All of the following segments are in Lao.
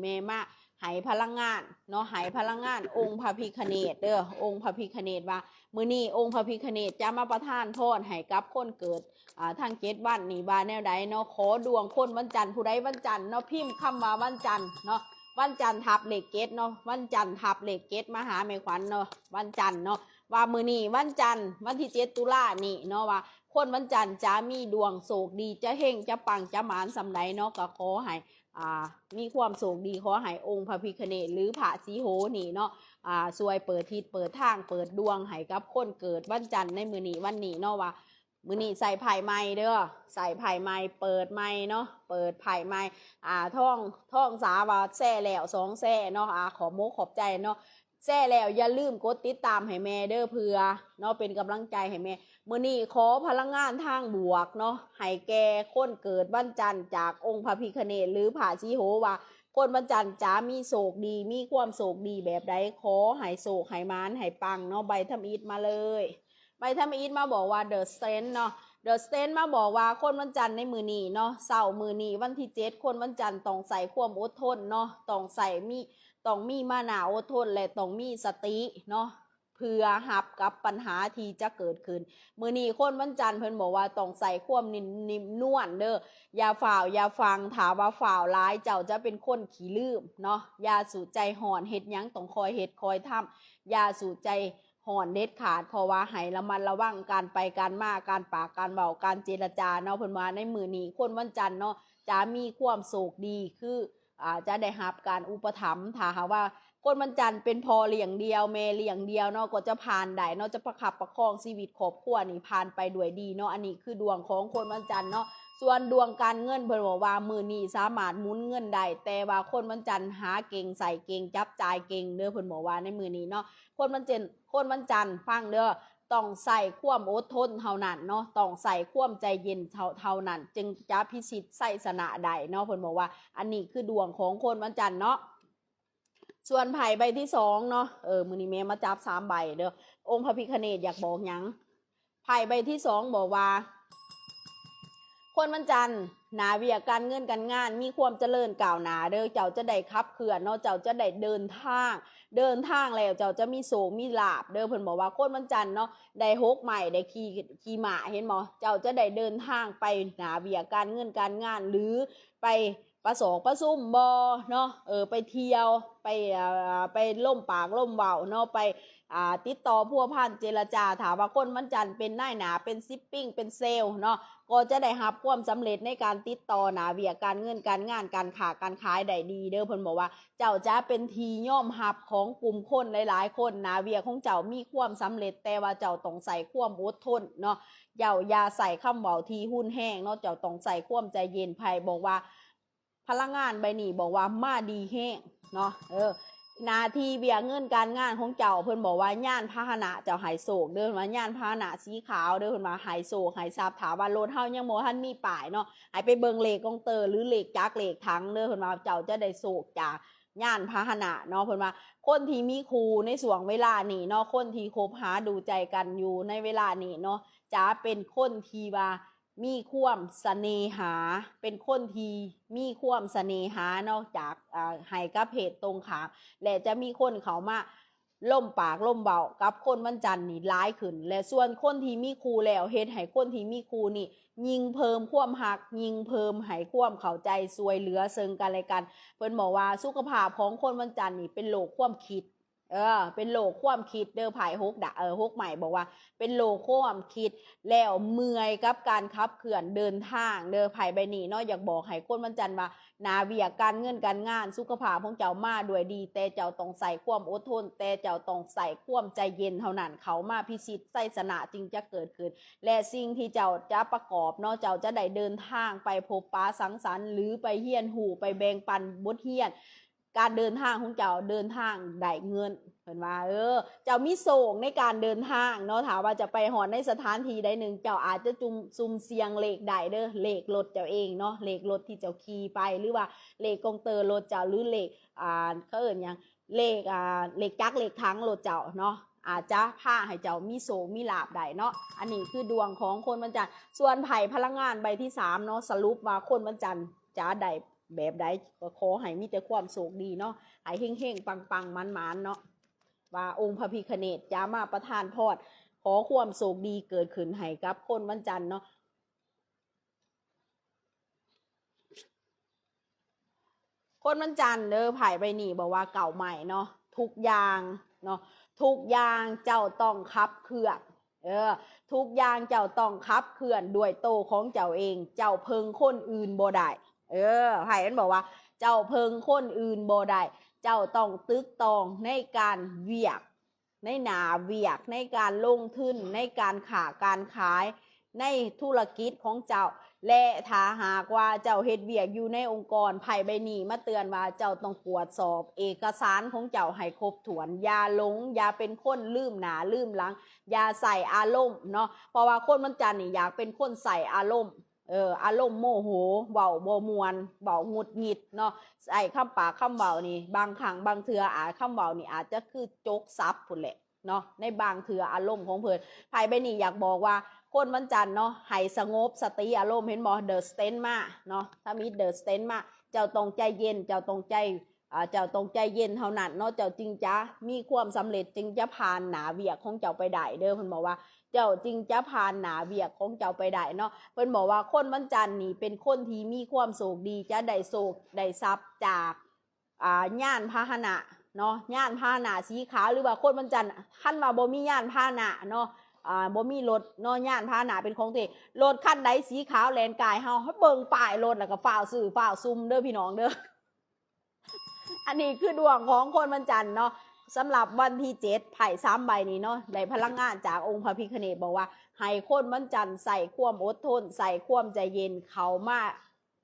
ແມ່ມາໃຫ້ພະລັງງານເນາະ ໃຫ້ພະລັງງານອົງພະພິຄະເນດເດີ້ ອົງພະພິຄະເນດວ່າ ມື້ນີ້ອົງພະພິຄະເນດຈະມາປະທານພອນໃຫ້ກັບຄົນເກີດ ອ່າ ທັງເຈັດວັນນີ້ວ່າແນວໃດເນາະ. ຂໍດວງຄົນວັນຈັນ ຜູ້ໃດວັນຈັນເນາະ ພິມຄຳວ່າວັນຈັນເນາະ ວັນຈັນທັບເລກເຈັດເນາະ ວັນຈັນທັບເລກເຈັດ ມາຫາແມ່ຂວັນເນາະ ວັນຈັນເນາະ ວ່າມື້ນີ້ວັນຈັນ ວັນທີເຈັດຕຸລານີ້ເນາະ ວ່າຄົນວັນຈັນຈະມີດວງໂຊກດີ ຈະເຮັງ ຈະປັງ ຈະໝານສ່ຳໃດເນາະ ກໍຂໍໃຫ້ ອ່າ ມີຄວາມໂຊກດີ ຂໍໃຫ້ອົງພະພິຄະເນດ ຫຼື ພະສີໂຫນີ້ເນາະ ອ່າ ຊ່ວຍເປີດທິດເປີດທາງ ເປີດດວງໃຫ້ກັບຄົນເກີດວັນຈັນໃນມື້ນີ້ວັນນີ້ເນາະ ວ່າ ມື້ນີ້ໃສ່ໄພ້ໃໝ່ເດີ້ ໃສ່ໄພ້ໃໝ່ ເປີດໃໝ່ເນາະ ເປີດໄພ້ໃໝ່ ອ່າ ທອງ ທອງສາວ່າແຊແລ້ວສອງແຊເນາະ ອ່າ ຂອບມົກຂອບໃຈເນາະ ແຊແລ້ວຢ່າລືມກົດຕິດຕາມໃຫ້ແມ່ເດີ້ ເພື່ອເນາະ ເປັນກຳລັງໃຈໃຫ້ແມ່. ມື້ນີ້ຂໍພະລັງງານທາງບວກເນາະ ໃຫ້ແກ່ຄົນເກີດວັນຈັນ ຈາກອົງພະພິຄະເນດ ຫຼື ພະສີໂຫ ວ່າຄົນວັນຈັນຈະມີໂຊກດີ ມີຄວາມໂຊກດີແບບໃດ ຂໍໃຫ້ໂຊກໃຫ້ໝານໃຫ້ປັງເນາະ. ໃບທຳອິດມາເລີຍ ໃບທຳອິດມາບອກວ່າ The Strength ເນາະ The Strength ມາບອກວ່າຄົນວັນຈັນໃນມື້ນີ້ເນາະ ເຊົ້າມື້ນີ້ວັນທີເຈັດ ຄົນວັນຈັນຕ້ອງໃຊ້ຄວາມອົດທົນເນາະ ຕ້ອງໃຊ້ມີ ຕ້ອງມີມານະອົດທົນ ແລະ ຕ້ອງມີສະຕິເນາະ ເພື່ອຮັບກັບບັນຫາທີ່ຈະເກີດຂຶ້ນ. ມື້ນີ້ຄົນວັນຈັນເພິ່ນບອກວ່າຕ້ອງໃຊ້ຄວາມນິ້ມ ນິ້ມນວນເດີ້ ຢ່າຟ້າວຢ່າຟັ່ງ ຖ້າວ່າຟ້າວຫຼາຍເຈົ້າຈະເປັນຄົນຂີ້ລືມເນາະ ຢ່າສູ່ໃຈຮ້ອນ ເຮັດຫຍັງຕ້ອງຄ່ອຍເຮັດຄ່ອຍທຳ ຢ່າສູ່ໃຈ ຮ້ອນເດັດຂາດ ເພາະວ່າໃຫ້ລະມັດລະວັງການໄປການມາ ການປາກການເວົ້າ ການເຈລະຈາເນາະ. ເພິ່ນວ່າໃນມື້ນີ້ຄົນວັນຈັນເນາະ ຈະມີຄວາມໂຊກດີ ຄື ອ່າ ຈະໄດ້ຮັບການອຸປະຖຳ. ຖ້າຫາກວ່າຄົນວັນຈັນເປັນພໍ່ລ້ຽງດ່ຽວ ແມ່ລ້ຽງດ່ຽວເນາະ ກໍຈະຜ່ານໄດ້ເນາະ ຈະປະຄັບປະຄອງຊີວິດຄອບຄົວນີ້ຜ່ານໄປດ້ວຍດີເນາະ. ອັນນີ້ຄືດວງຂອງຄົນວັນຈັນເນາະ. ສ່ວນດວງການເງິນ ເພິ່ນບອກວ່າມື້ນີ້ສາມາດໝູນເງິນໄດ້ ແຕ່ວ່າຄົນວັນຈັນຫາເກັ່ງ ໃຊ້ເກັ່ງ ຈັບຈ່າຍເກັ່ງເດີ້ ເພິ່ນບອກວ່າໃນມື້ນີ້ເນາະ. ຄົນວັນຈັນ ຄົນວັນຈັນ ຟັງເດີ້ ຕ້ອງໃຊ້ຄວາມອົດທົນເທົ່ານັ້ນເນາະ ຕ້ອງໃຊ້ຄວາມໃຈເຢັນເທົ່າ ເທົ່ານັ້ນ ຈຶ່ງຈະພິຊິດໄຊຊະນະໄດ້ເນາະ. ເພິ່ນບອກວ່າອັນນີ້ຄືດວງຂອງຄົນວັນຈັນເນາະ. ສ່ວນໄພ້ໃບທີສອງເນາະ ເອີ ມື້ນີ້ແມ່ມາຈັບສາມໃບເດີ້ ອົງພະພິຄະເນດຢາກບອກຫຍັງ? ໄພ້ໃບທີສອງບອກວ່າ ຄົນວັນຈັນ ໜ້າວຽກການເງິນການງານມີຄວາມຈະເລີນກ້າວໜ້າເດີ້ ເຈົ້າຈະໄດ້ຂັບເຄື່ອນເນາະ ເຈົ້າຈະໄດ້ເດີນທາງ ເດີນທາງແລ້ວເຈົ້າຈະມີໂຊກມີລາບເດີ້. ເພິ່ນບອກວ່າຄົນວັນຈັນເນາະ ໄດ້ຫົກໄມ້ ໄດ້ຂີ່ ຂີ່ມ້າ ເຫັນບໍ່ ເຈົ້າຈະໄດ້ເດີນທາງໄປໜ້າວຽກການເງິນການງານ ຫຼື ໄປປະສອກປະຊຸມບໍເນາະ ເອີ ໄປທ່ຽວ ໄປ ເອີ ໄປລົມປາກລົມເວົ້າເນາະ ໄປ ອ່າ ຕິດຕໍ່ພົວພັນເຈລະຈາ. ຖ້າວ່າຄົນວັນຈັນເປັນນາຍໜ້າ ເປັນຊິບປິງ ເປັນເຊວເນາະ ກໍຈະໄດ້ຮັບຄວາມສຳເລັດໃນການຕິດຕໍ່ໜ້າວຽກການເງິນການງານ ການຄ້າການຂາຍໄດ້ດີເດີ້. ເພິ່ນບອກວ່າເຈົ້າຈະເປັນທີ່ຍອມຮັບຂອງກຸ່ມຄົນຫຼາຍໆຄົນ ໜ້າວຽກຂອງເຈົ້າມີຄວາມສຳເລັດ ແຕ່ວ່າເຈົ້າຕ້ອງໃຊ້ຄວາມອົດທົນເນາະ ເຈົ້າຢ່າໃຊ້ຄຳເວົ້າທີ່ຮຸນແຮງເນາະ ເຈົ້າຕ້ອງໃຊ້ຄວາມໃຈເຢັນ. ໄພ້ບອກວ່າ ພະລັງງານໃບນີ້ບອກວ່າມາດີແຮງເນາະ ເອີ ໜ້າທີ່ວຽກເງິນການງານຂອງເຈົ້າ ເພິ່ນບອກວ່າຍານພາຫະນະເຈົ້າໃຫ້ໂຊກເດີ້ ເພິ່ນວ່າຍານພາຫະນະສີຂາວເດີ້ ເພິ່ນວ່າໃຫ້ໂຊກໃຫ້ຊັບ. ຖ້າວ່າລົດເຮົາຍັງບໍ່ທັນມີປ້າຍເນາະ ໃຫ້ໄປເບິ່ງເລກກອງເຕີ ຫຼື ເລກຈັກເລກຖັງເດີ້ ເພິ່ນວ່າເຈົ້າຈະໄດ້ໂຊກຈາກຍານພາຫະນະເນາະ. ເພິ່ນວ່າຄົນທີ່ມີຄູ່ໃນຊ່ວງເວລານີ້ເນາະ ຄົນທີ່ຄົບຫາດູໃຈກັນຢູ່ໃນເວລານີ້ເນາະ ຈະເປັນຄົນທີ່ວ່າ ມີຄວາມສະເໜ່ຫາ ເປັນຄົນທີ່ມີຄວາມສະເໜ່ຫາເນາະ ຈາກ ເອີ ໃຫ້ກັບເພດຕົງຂ້າມ ແລະ ຈະມີຄົນເຂົ້າມາລົມປາກລົມເວົ້າກັບຄົນວັນຈັນນີ້ຫຼາຍຂຶ້ນ ແລະ ສ່ວນຄົນທີ່ມີຄູ່ແລ້ວ ເຮັດໃຫ້ຄົນທີ່ມີຄູ່ນີ້ຍິ່ງເພີ່ມຄວາມຮັກ ຍິ່ງເພີ່ມໃຫ້ຄວາມເຂົ້າໃຈ ຊ່ວຍເຫຼືອເຊິ່ງກັນແລະກັນ. ເພິ່ນບອກວ່າສຸຂະພາບຂອງຄົນວັນຈັນນີ້ເປັນໂລກຄວາມຄິດ ເອີ ເປັນໂລກຄວາມຄິດເດີ້ ໄພ້ຫົກດາ ເອີ ຫົກໄມ້ບອກວ່າເປັນໂລກຄວາມຄິດ ແລ້ວເມື່ອຍກັບການຂັບເຄື່ອນເດີນທາງເດີ້. ໄພ້ໃບນີ້ເນາະ ຢາກບອກໃຫ້ຄົນວັນຈັນວ່າ ໜ້າວຽກການເງິນການງານ ສຸຂະພາບຂອງເຈົ້າມາດ້ວຍດີ ແຕ່ເຈົ້າຕ້ອງໃຊ້ຄວາມອົດທົນ ແຕ່ເຈົ້າຕ້ອງໃຊ້ຄວາມໃຈເຢັນເທົ່ານັ້ນ ເຂົ້າມາພິຊິດໄຊຊະນະຈຶ່ງຈະເກີດຂຶ້ນ ແລະ ສິ່ງທີ່ເຈົ້າຈະປະກອບເນາະ ເຈົ້າຈະໄດ້ເດີນທາງໄປພົບປະສັງສັນ ຫຼື ໄປຮຽນຮູ້ ໄປແບ່ງປັນບົດຮຽນ ການເດີນທາງຂອງເຈົ້າເດີນທາງໄດ້ເງິນ ເພິ່ນວ່າ ເອີ ເຈົ້າມີໂຊກໃນການເດີນທາງເນາະ ຖ້າວ່າຈະໄປຮອດໃນສະຖານທີ່ໃດໜຶ່ງ ເຈົ້າອາດຈະຈຸ່ມ ສຸ່ມສ່ຽງເລກໄດ້ເດີ້ ເລກລົດເຈົ້າເອງເນາະ ເລກລົດທີ່ເຈົ້າຂີ່ໄປ ຫຼືວ່າເລກກອງເຕີລົດເຈົ້າ ຫຼືເລກ ອ່າ ເຂົາເອີ້ນຫຍັງ ເລກ ອ່າ ເລກຈັກເລກຖັງລົດເຈົ້າເນາະ ອາດຈະພາໃຫ້ເຈົ້າມີໂຊກມີລາບໄດ້ເນາະ. ອັນນີ້ຄືດວງຂອງຄົນວັນຈັນ. ສ່ວນໄພ້ພະລັງງານໃບທີສາມເນາະ ສະຫຼຸບວ່າຄົນວັນຈັນຈະໄດ້ ແບບໃດ ກໍຂໍໃຫ້ມີແຕ່ຄວາມໂຊກດີເນາະ ໃຫ້ເຮັງໆ ປັງໆ ໝານໆ ເນາະ ວ່າອົງພະພິຄະເນດຈະມາປະທານພອນ ຂໍຄວາມໂຊກດີເກີດຂຶ້ນໃຫ້ກັບຄົນວັນຈັນເນາະ. ຄົນວັນຈັນເດີ ໄພ້ໃບນີ້ບອກວ່າເກົ້າໄມ້ເນາະ ທຸກຢ່າງເນາະ ທຸກຢ່າງເຈົ້າຕ້ອງຂັບເຄື່ອນ ເອີ ທຸກຢ່າງເຈົ້າຕ້ອງຂັບເຄື່ອນດ້ວຍໂຕຂອງເຈົ້າເອງ ເຈົ້າເພິ່ງຄົນອື່ນບໍ່ໄດ້ ເອີ ໄພ້ມັນບອກວ່າເຈົ້າເພິ່ງຄົນອື່ນບໍ່ໄດ້ ເຈົ້າຕ້ອງຕຶກຕອງໃນການວຽກ ໃນໜ້າວຽກ ໃນການລົງທຶນ ໃນການຄ້າການຂາຍ ໃນທຸລະກິດຂອງເຈົ້າ ແລະ ຖ້າຫາກວ່າເຈົ້າເຮັດວຽກຢູ່ໃນອົງກອນ ໄພ້ໃບນີ້ມາເຕືອນວ່າເຈົ້າຕ້ອງກວດສອບເອກະສານຂອງເຈົ້າໃຫ້ຄົບຖ້ວນ ຢ່າຫຼົງ ຢ່າເປັນຄົນລືມໜ້າລືມຫຼັງ ຢ່າໃຊ້ອາລົມເນາະ ເພາະວ່າຄົນວັນຈັນນີ້ຢາກເປັນຄົນໃຊ້ອາລົມ ເອີ ອາລົມໂມໂຫ ເວົ້າບໍ່ມ່ວນ ເວົ້າຫງຸດຫງິດເນາະ ໃຊ້ຄຳປາກຄຳເວົ້ານີ້ ບາງຄັ້ງບາງເທື່ອອາດ ຄຳເວົ້ານີ້ອາດຈະຄືຈົກສັບພຸ້ນແຫຼະເນາະ ໃນບາງເທື່ອອາລົມຂອງເພິ່ນ. ໄພ້ໃບນີ້ຢາກບອກວ່າຄົນວັນຈັນເນາະ ໃຫ້ສະຫງົບສະຕິອາລົມ ເຫັນບໍ່ The Stand ມາເນາະ ທຳອິດ The Stand ມາ ເຈົ້າຕ້ອງໃຈເຢັນ ເຈົ້າຕ້ອງໃຈ ອ່າ ເຈົ້າຕ້ອງໃຈເຢັນເທົ່ານັ້ນເນາະ ເຈົ້າຈຶ່ງຈະມີຄວາມສຳເລັດ ຈຶ່ງຈະຜ່ານໜ້າວຽກຂອງເຈົ້າໄປໄດ້ເດີ ເພິ່ນບອກວ່າ ເຈົ້າຈຶ່ງຈະຜ່ານໜ້າວຽກຂອງເຈົ້າໄປໄດ້ເນາະ ເພິ່ນບອກວ່າຄົນວັນຈັນນີ້ເປັນຄົນທີ່ມີຄວາມໂຊກດີ ຈະໄດ້ໂຊກໄດ້ຊັບຈາກ ອ່າ ຍານພາຫະນະເນາະ ຍານພາຫະນະສີຂາວ ຫຼືວ່າຄົນວັນຈັນ ຄັນວ່າບໍ່ມີຍານພາຫະນະເນາະ ອ່າ ບໍ່ມີລົດເນາະ ຍານພາຫະນະເປັນຂອງຕົວເອງ ລົດຄັນໃດສີຂາວແລ່ນກາຍເຮົາ ເບິ່ງປ້າຍລົດແລ້ວກໍຟ້າວຊື້ຟ້າວຊຸ່ມເດີພີ່ນ້ອງເດີ. ອັນນີ້ຄືດວງຂອງຄົນວັນຈັນເນາະ ສຳລັບວັນທີເຈັດ ໄພ້ສາມໃບນີ້ເນາະ ໄດ້ພະລັງງານຈາກອົງພະພິຄະເນດ ບອກວ່າໃຫ້ຄົນວັນຈັນໃຊ້ຄວາມອົດທົນ ໃຊ້ຄວາມໃຈເຢັນ ເຂົ້າມາ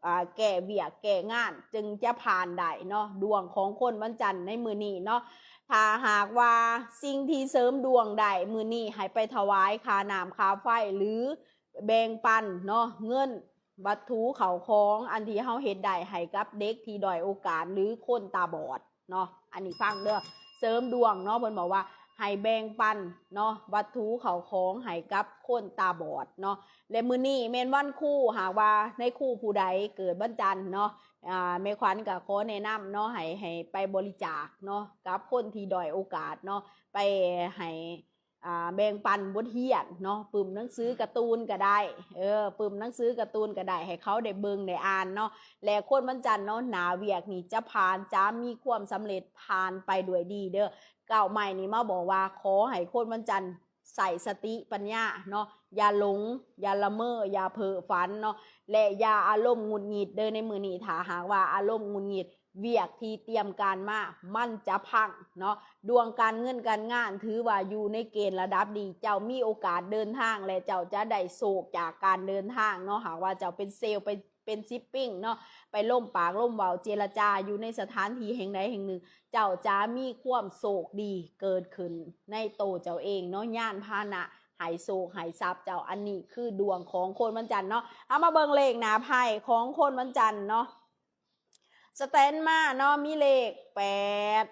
ອ່າ ແກ້ວຽກແກ້ງານ ຈຶ່ງຈະຜ່ານໄດ້ເນາະ ດວງຂອງຄົນວັນຈັນໃນມື້ນີ້ເນາະ. ຖ້າຫາກວ່າສິ່ງທີ່ເສີມດວງໄດ້ມື້ນີ້ ໃຫ້ໄປຖວາຍຄ່ານ້ຳຄ່າໄຟ ຫຼື ແບ່ງປັນເນາະ ເງິນ ວັດຖຸເຂົ້າຂອງອັນທີ່ເຮົາເຮັດໄດ້ໃຫ້ກັບເດັກທີ່ດ້ອຍໂອກາດ ຫຼື ຄົນຕາບອດເນາະ ອັນນີ້ຟັງເດີ ເສີມດວງເນາະ ເພິ່ນບອກວ່າໃຫ້ແບ່ງປັນເນາະ ວັດຖຸເຂົ້າຂອງໃຫ້ກັບຄົນຕາບອດເນາະ ແລະ ມື້ນີ້ແມ່ນວັນຄູ ຫາກວ່າໃນຄູຜູ້ໃດເກີດວັນຈັນເນາະ ອ່າ ແມ່ຂວັນກໍຂໍແນະນຳເນາະ ໃຫ້ ໃຫ້ໄປບໍລິຈາກເນາະ ກັບຄົນທີ່ດ້ອຍໂອກາດເນາະ ໄປໃຫ້ ອ່າ ແບ່ງປັນບົດຮຽນເນາະ ປຶ້ມໜັງສືກາຕູນກໍໄດ້ ເອີ ປຶ້ມໜັງສືກາຕູນກໍໄດ້ ໃຫ້ເຂົາໄດ້ເບິ່ງໄດ້ອ່ານເນາະ ແລະ ຄົນວັນຈັນເນາະ ໜ້າວຽກນີ້ຈະຜ່ານ ຈະມີຄວາມສຳເລັດ ຜ່ານໄປດ້ວຍດີເດີ. ເກົ້າໄມ້ນີ້ມາບອກວ່າ ຂໍໃຫ້ຄົນວັນຈັນໃຊ້ສະຕິປັນຍາເນາະ ຢ່າຫຼົງ ຢ່າລະເມີ ຢ່າເພ້ອຝັນເນາະ ແລະ ຢ່າອາລົມຫງຸດຫງິດເດີ ໃນມື້ນີ້ ຖ້າຫາກວ່າອາລົມຫງຸດຫງິດ ວຽກທີ່ຕຽມການມາ ມັນຈະພັງເນາະ. ດວງການເງິນການງານ ຖືວ່າຢູ່ໃນເກນລະດັບດີ ເຈົ້າມີໂອກາດເດີນທາງ ແລະ ເຈົ້າຈະໄດ້ໂຊກຈາກການເດີນທາງເນາະ. ຫາກວ່າເຈົ້າເປັນເຊວ ໄປເປັນຊິບປິງເນາະ ໄປລົມປາກລົມເວົ້າ ເຈລະຈາຢູ່ໃນສະຖານທີ່ແຫ່ງໃດແຫ່ງໜຶ່ງ ເຈົ້າຈະມີຄວາມໂຊກດີເກີດຂຶ້ນໃນໂຕເຈົ້າເອງເນາະ. ຍານພາຫະນະໃຫ້ໂຊກໃຫ້ຊັບເຈົ້າ. ອັນນີ້ຄືດວງຂອງຄົນວັນຈັນເນາະ. ເຮົາມາເບິ່ງເລກໜ້າໄພ້ຂອງຄົນວັນຈັນເນາະ. ສະແຕນມາເນາະ ມີເລກແປດ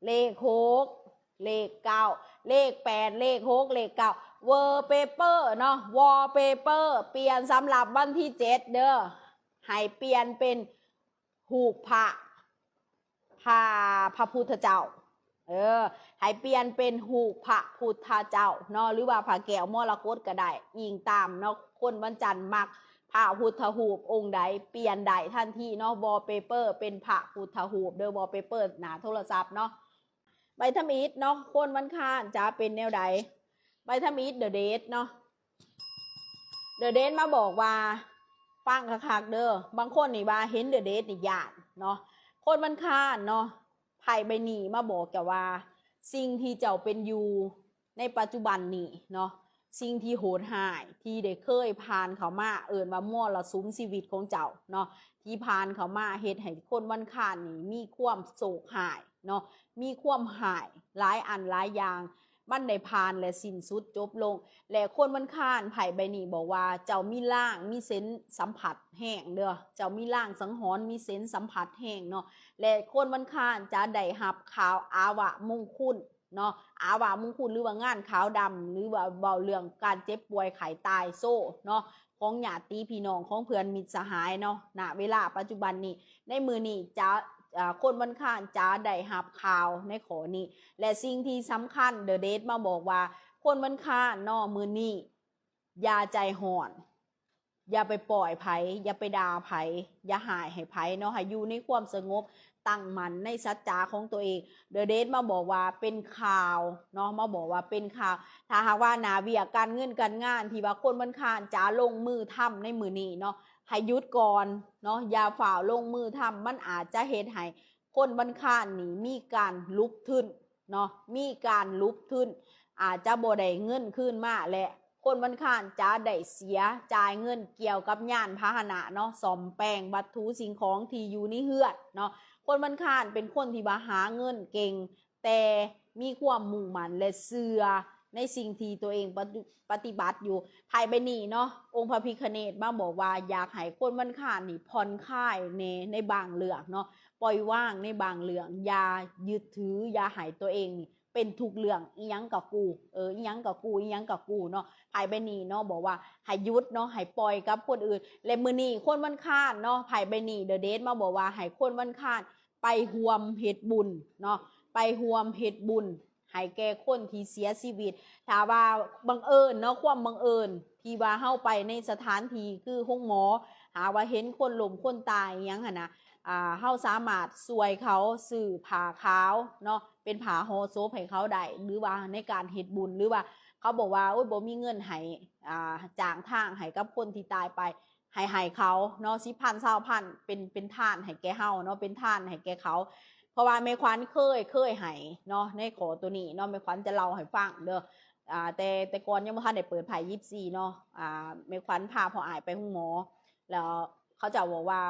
ເລກຫົກ ເລກເກົ້າ ເລກແປດ ເລກຫົກ ເລກເກົ້າ ວອລເປເປີເນາະ ວອລເປເປີ ປ່ຽນສຳລັບວັນທີເຈັດເດີ ໃຫ້ປ່ຽນເປັນຮູບພະ ພະ ພະພຸດທະເຈົ້າ ເອີ ໃຫ້ປ່ຽນເປັນຮູບພະພຸດທະເຈົ້າເນາະ ຫຼືວ່າພະແກ້ວມໍລະກົດກໍໄດ້ ອີງຕາມເນາະ ຄົນວັນຈັນມັກພະພຸດທະຮູບອົງໃດ ປ່ຽນໄດ້ທັນທີເນາະ ວອລເປເປີເປັນພະພຸດທະຮູບເດີ ວອລເປເປີໜ້າໂທລະສັບເນາະ. ໃບທຳອິດເນາະ ຄົນວັນຄານຈະເປັນແນວໃດ? ໃບທຳອິດ The Death ເນາະ The Death ມາບອກວ່າ ຟັງຄັກໆເດີ ບາງຄົນນີ້ວ່າເຫັນ The Death ນີ້ຢ້ານເນາະ ຄົນວັນຄານເນາະ ໄພ້ໃບນີ້ມາບອກເຈົ້າວ່າ ສິ່ງທີ່ເຈົ້າເປັນຢູ່ໃນປັດຈຸບັນນີ້ເນາະ ສິ່ງທີ່ໂຫດຮ້າຍທີ່ໄດ້ເຄີຍຜ່ານເຂົ້າມາ ເອີ້ນວ່າມໍລະສຸມຊີວິດຂອງເຈົ້າເນາະ ທີ່ຜ່ານເຂົ້າມາເຮັດໃຫ້ຄົນວັນຄານນີ້ມີຄວາມໂຊກຮ້າຍເນາະ ມີຄວາມຮ້າຍຫຼາຍອັນຫຼາຍຢ່າງ ມັນໄດ້ຜ່ານ ແລະ ສິ້ນສຸດຈົບລົງ ແລະ ຄົນວັນຄານ ໄພ້ໃບນີ້ບອກວ່າ ເຈົ້າມີລາງ ມີເຊັນສຳຜັດແຮງເດີ ເຈົ້າມີລາງສັງຫອນ ມີເຊັນສຳຜັດແຮງເນາະ ແລະ ຄົນວັນຄານຈະໄດ້ຮັບຂ່າວອາວະມຸງຄຸນເນາະ ອາວະມຸງຄຸນ ຫຼືວ່າງານຂາວດຳ ຫຼືວ່າເວົ້າເລື່ອງການເຈັບປ່ວຍໄຂ້ຕາຍໂຊເນາະ ຂອງຍາດຕິພີ່ນ້ອງ ຂອງເພື່ອນມິດສະຫາຍເນາະ. ນະເວລາປັດຈຸບັນນີ້ ໃນມື້ນີ້ຈະ ເອີ່ ຄົນວັນຄານຈະໄດ້ຮັບຂ່າວໃນຂໍ້ນີ້ ແລະ ສິ່ງທີ່ສຳຄັນ The Death ມາບອກວ່າ ຄົນວັນຄານເນາະ ມື້ນີ້ຢ່າໃຈຮ້ອນ ຢ່າໄປປ້ອຍໃຜ ຢ່າໄປດ່າໃຜ ຢ່າຮ້າຍໃຫ້ໃຜເນາະ ໃຫ້ຢູ່ໃນຄວາມສະຫງົບ ຕັ້ງໝັ້ນໃນສັດຈະຂອງຕົວເອງ. The Death ມາບອກວ່າເປັນຂ່າວເນາະ ມາບອກວ່າເປັນຂ່າວ ຖ້າຫາກວ່າໜ້າວຽກການເງິນການງານທີ່ວ່າຄົນວັນຄານຈະລົງມືທຳໃນມື້ນີ້ເນາະ ໃຫ້ຢຸດກ່ອນເນາະ ຢ່າຟ້າວລົງມືທຳ ມັນອາດຈະເຮັດໃຫ້ຄົນວັນຄານນີ້ມີການຫຼຸບທຶນເນາະ ມີການຫຼຸບທຶນ ອາດຈະບໍ່ໄດ້ເງິນຄືນມາ ແລະ ຄົນວັນຄານຈະໄດ້ເສຍຈ່າຍເງິນກ່ຽວກັບຍານພາຫະນະເນາະ ສ້ອມແປງວັດຖຸສິ່ງຂອງທີ່ຢູ່ໃນເຮືອນເນາະ. ຄົນວັນຄານເປັນຄົນທີ່ວ່າຫາເງິນເກັ່ງ ແຕ່ມີຄວາມມຸ່ງໝັ້ນ ແລະ ເຊື່ອໃນສິ່ງທີ່ຕົວເອງປະຕິ ປະຕິບັດຢູ່. ໄພ້ໃບນີ້ເນາະ ອົງພະພິຄະເນດມາບອກວ່າ ຢາກໃຫ້ຄົນວັນຄານນີ້ຜ່ອນຄາຍແດ່ໃນບາງເລື່ອງເນາະ ປ່ອຍວາງໃນບາງເລື່ອງ ຢ່າຍຶດຖື ຢ່າໃຫ້ຕົວເອງນີ້ ເປັນທຸກເລື່ອງ ອີ່ຫຍັງກະກູ ເອີ ອີ່ຫຍັງກະກູ ອີ່ຫຍັງກະກູເນາະ. ໄພ້ໃບນີ້ເນາະ ບອກວ່າໃຫ້ຢຸດເນາະ ໃຫ້ປ່ອຍກັບຄົນອື່ນ ແລະ ມື້ນີ້ຄົນວັນຄານເນາະ ໄພ້ໃບນີ້ The Death ມາບອກວ່າໃຫ້ຄົນວັນຄານໄປຮ່ວມເຮັດບຸນເນາະ ໄປຮ່ວມເຮັດບຸນໃຫ້ແກ່ຄົນທີ່ເສຍຊີວິດ. ຖ້າວ່າບັງເອີນເນາະ ຄວາມບັງເອີນທີ່ວ່າເຮົາໄປໃນສະຖານທີ່ຄືໂຮງໝໍ ຫາວ່າເຫັນຄົນລົ້ມຄົນຕາຍອີ່ຫຍັງຫັ້ນນະ ອ່າ ເຮົາສາມາດຊ່ວຍເຂົາຊື້ຜ້າຂາວເນາະ ເປັນຜ້າຫໍ່ສົບໃຫ້ເຂົາໄດ້ ຫຼືວ່າໃນການເຮັດບຸນ ຫຼືວ່າເຂົາບອກວ່າ ໂອ້ຍ ບໍ່ມີເງິນໃຫ້ ອ່າ ຈ້າງທາງໃຫ້ກັບຄົນທີ່ຕາຍໄປ ໃຫ້ ໃຫ້ເຂົາເນາະ ສິບພັນ ຊາວພັນ ເປັນ ເປັນທານໃຫ້ແກ່ເຮົາເນາະ ເປັນທານໃຫ້ແກ່ເຂົາ. ເພາະວ່າແມ່ຂວັນເຄີຍ ເຄີຍໃຫ້ເນາະ ໃນຂໍ້ໂຕນີ້ເນາະ ແມ່ຂວັນຈະເລົ່າໃຫ້ຟັງເດີ້. ອ່າ ແຕ່ ແຕ່ກ່ອນຍັງບໍ່ທັນໄດ້ເປີດໄພ້ຍິບສີ່ເນາະ ອ່າ ແມ່ຂວັນພາພໍ່ອ້າຍໄປໂຮງໝໍ ແລ້ວເຂົາເຈົ້າບອກວ່າ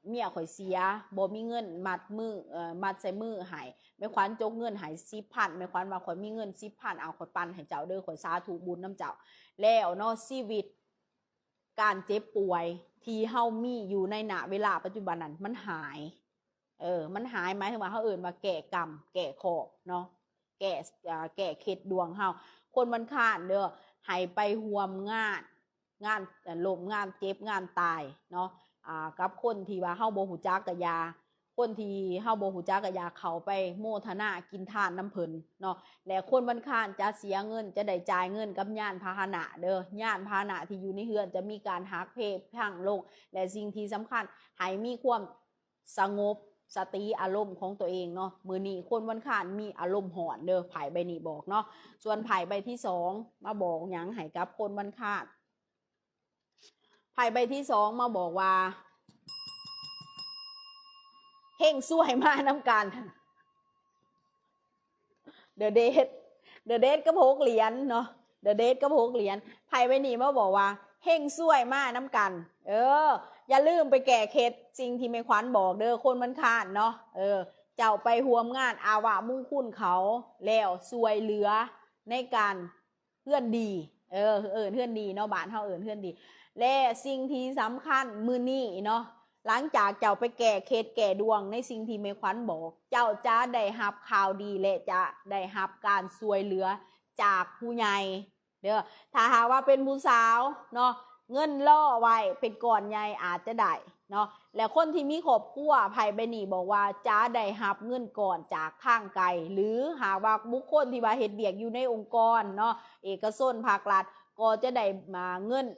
ເມຍຂ້ອຍເສຍ ບໍ່ມີເງິນມັດມື ເອີ ມັດໃສ່ມືໃຫ້ ແມ່ຂວັນຈົກເງິນໃຫ້ສິບພັນ ແມ່ຂວັນວ່າ ຂ້ອຍມີເງິນສິບພັນ ເອົາ ຂ້ອຍປັນໃຫ້ເຈົ້າເດີ້ ຂ້ອຍສາທຸບຸນນຳເຈົ້າ. ແລ້ວເນາະ ຊີວິດການເຈັບປ່ວຍທີ່ເຮົາມີຢູ່ໃນ ນະ ເວລາປັດຈຸບັນນັ້ນ ມັນຫາຍ ເອີ ມັນຫາຍ ໝາຍເຖິງວ່າເຮົາເອີ້ນວ່າແກ້ກຳ ແກ້ເຄາະເນາະ ແກ້ ເອີ ແກ້ເຂັດດວງເຮົາ. ຄົນວັນຄານເດີ້ ໃຫ້ໄປຮ່ວມງານ ງານ ເອີ ລົ້ມງານເຈັບງານຕາຍເນາະ ອ່າ ກັບຄົນທີ່ວ່າເຮົາບໍ່ຮູ້ຈັກກະຢ່າ ຄົນທີ່ເຮົາບໍ່ຮູ້ຈັກກະຢ່າເຂົ້າໄປໂມທະນາກິນທານນຳເພິ່ນເນາະ. ແລະ ຄົນວັນຄານຈະເສຍເງິນ ຈະໄດ້ຈ່າຍເງິນກັບຍານພາຫະນະເດີ້ ຍານພາຫະນະທີ່ຢູ່ໃນເຮືອນຈະມີການຫັກເພພັງລົງ ແລະ ສິ່ງທີ່ສຳຄັນ ໃຫ້ມີຄວາມ ສະຫງົບສະຕິອາລົມຂອງຕົວເອງເນາະ. ມື້ນີ້ຄົນວັນຄານມີອາລົມຮ້ອນເດີ້ ໄພ້ໃບນີ້ບອກເນາະ. ສ່ວນໄພ້ໃບທີສອງມາບອກຫຍັງໃຫ້ກັບຄົນວັນຄານ? ໄພ້ໃບທີສອງມາບອກວ່າ ເຮັງຊວຍມານຳກັນ. The Death The Death ກັບຫົກຫຼຽນເນາະ The Death ກັບຫົກຫຼຽນ ໄພ້ໃບນີ້ມາບອກວ່າ ເຮັງຊວຍມານຳກັນ. ເອີ ຢ່າລືມໄປແກ້ເຂັດ ສິ່ງທີ່ແມ່ຂວັນບອກເດີ້ ຄົນວັນຄານເນາະ ເອີ ເຈົ້າໄປຮ່ວມງານອາວະມຸງຄຸນເຂົາ ແລ້ວຊ່ວຍເຫຼືອໃນການ ເຮືອນດີ ເອີ ເອີ້ນເຮືອນດີເນາະ ບ້ານເຮົາເອີ້ນເຮືອນດີ. ແລະ ສິ່ງທີ່ສຳຄັນມື້ນີ້ເນາະ ຫຼັງຈາກເຈົ້າໄປແກ້ເຂັດແກ້ດວງໃນສິ່ງທີ່ແມ່ຂວັນບອກ ເຈົ້າຈະໄດ້ຮັບຂ່າວດີ ແລະ ຈະໄດ້ຮັບການຊ່ວຍເຫຼືອຈາກຜູ້ໃຫຍ່ເດີ້. ຖ້າຫາກວ່າເປັນຜູ້ສາວເນາະ ເງິນລໍໄວ້ເປັນກ້ອນໃຫຍ່ອາດຈະໄດ້ເນາະ. ແລະ ຄົນທີ່ມີຄອບຄົວ ໄພ້ໃບນີ້ບອກວ່າຈະໄດ້ຮັບເງິນກ້ອນຈາກທາງໄກ ຫຼື ຫາກວ່າບຸກຄົນທີ່ວ່າເຮັດວຽກຢູ່ໃນອົງກອນເນາະ ເອກະຊົນ ພາກລັດ ກໍຈະໄດ້ ອ່າ ເງິນ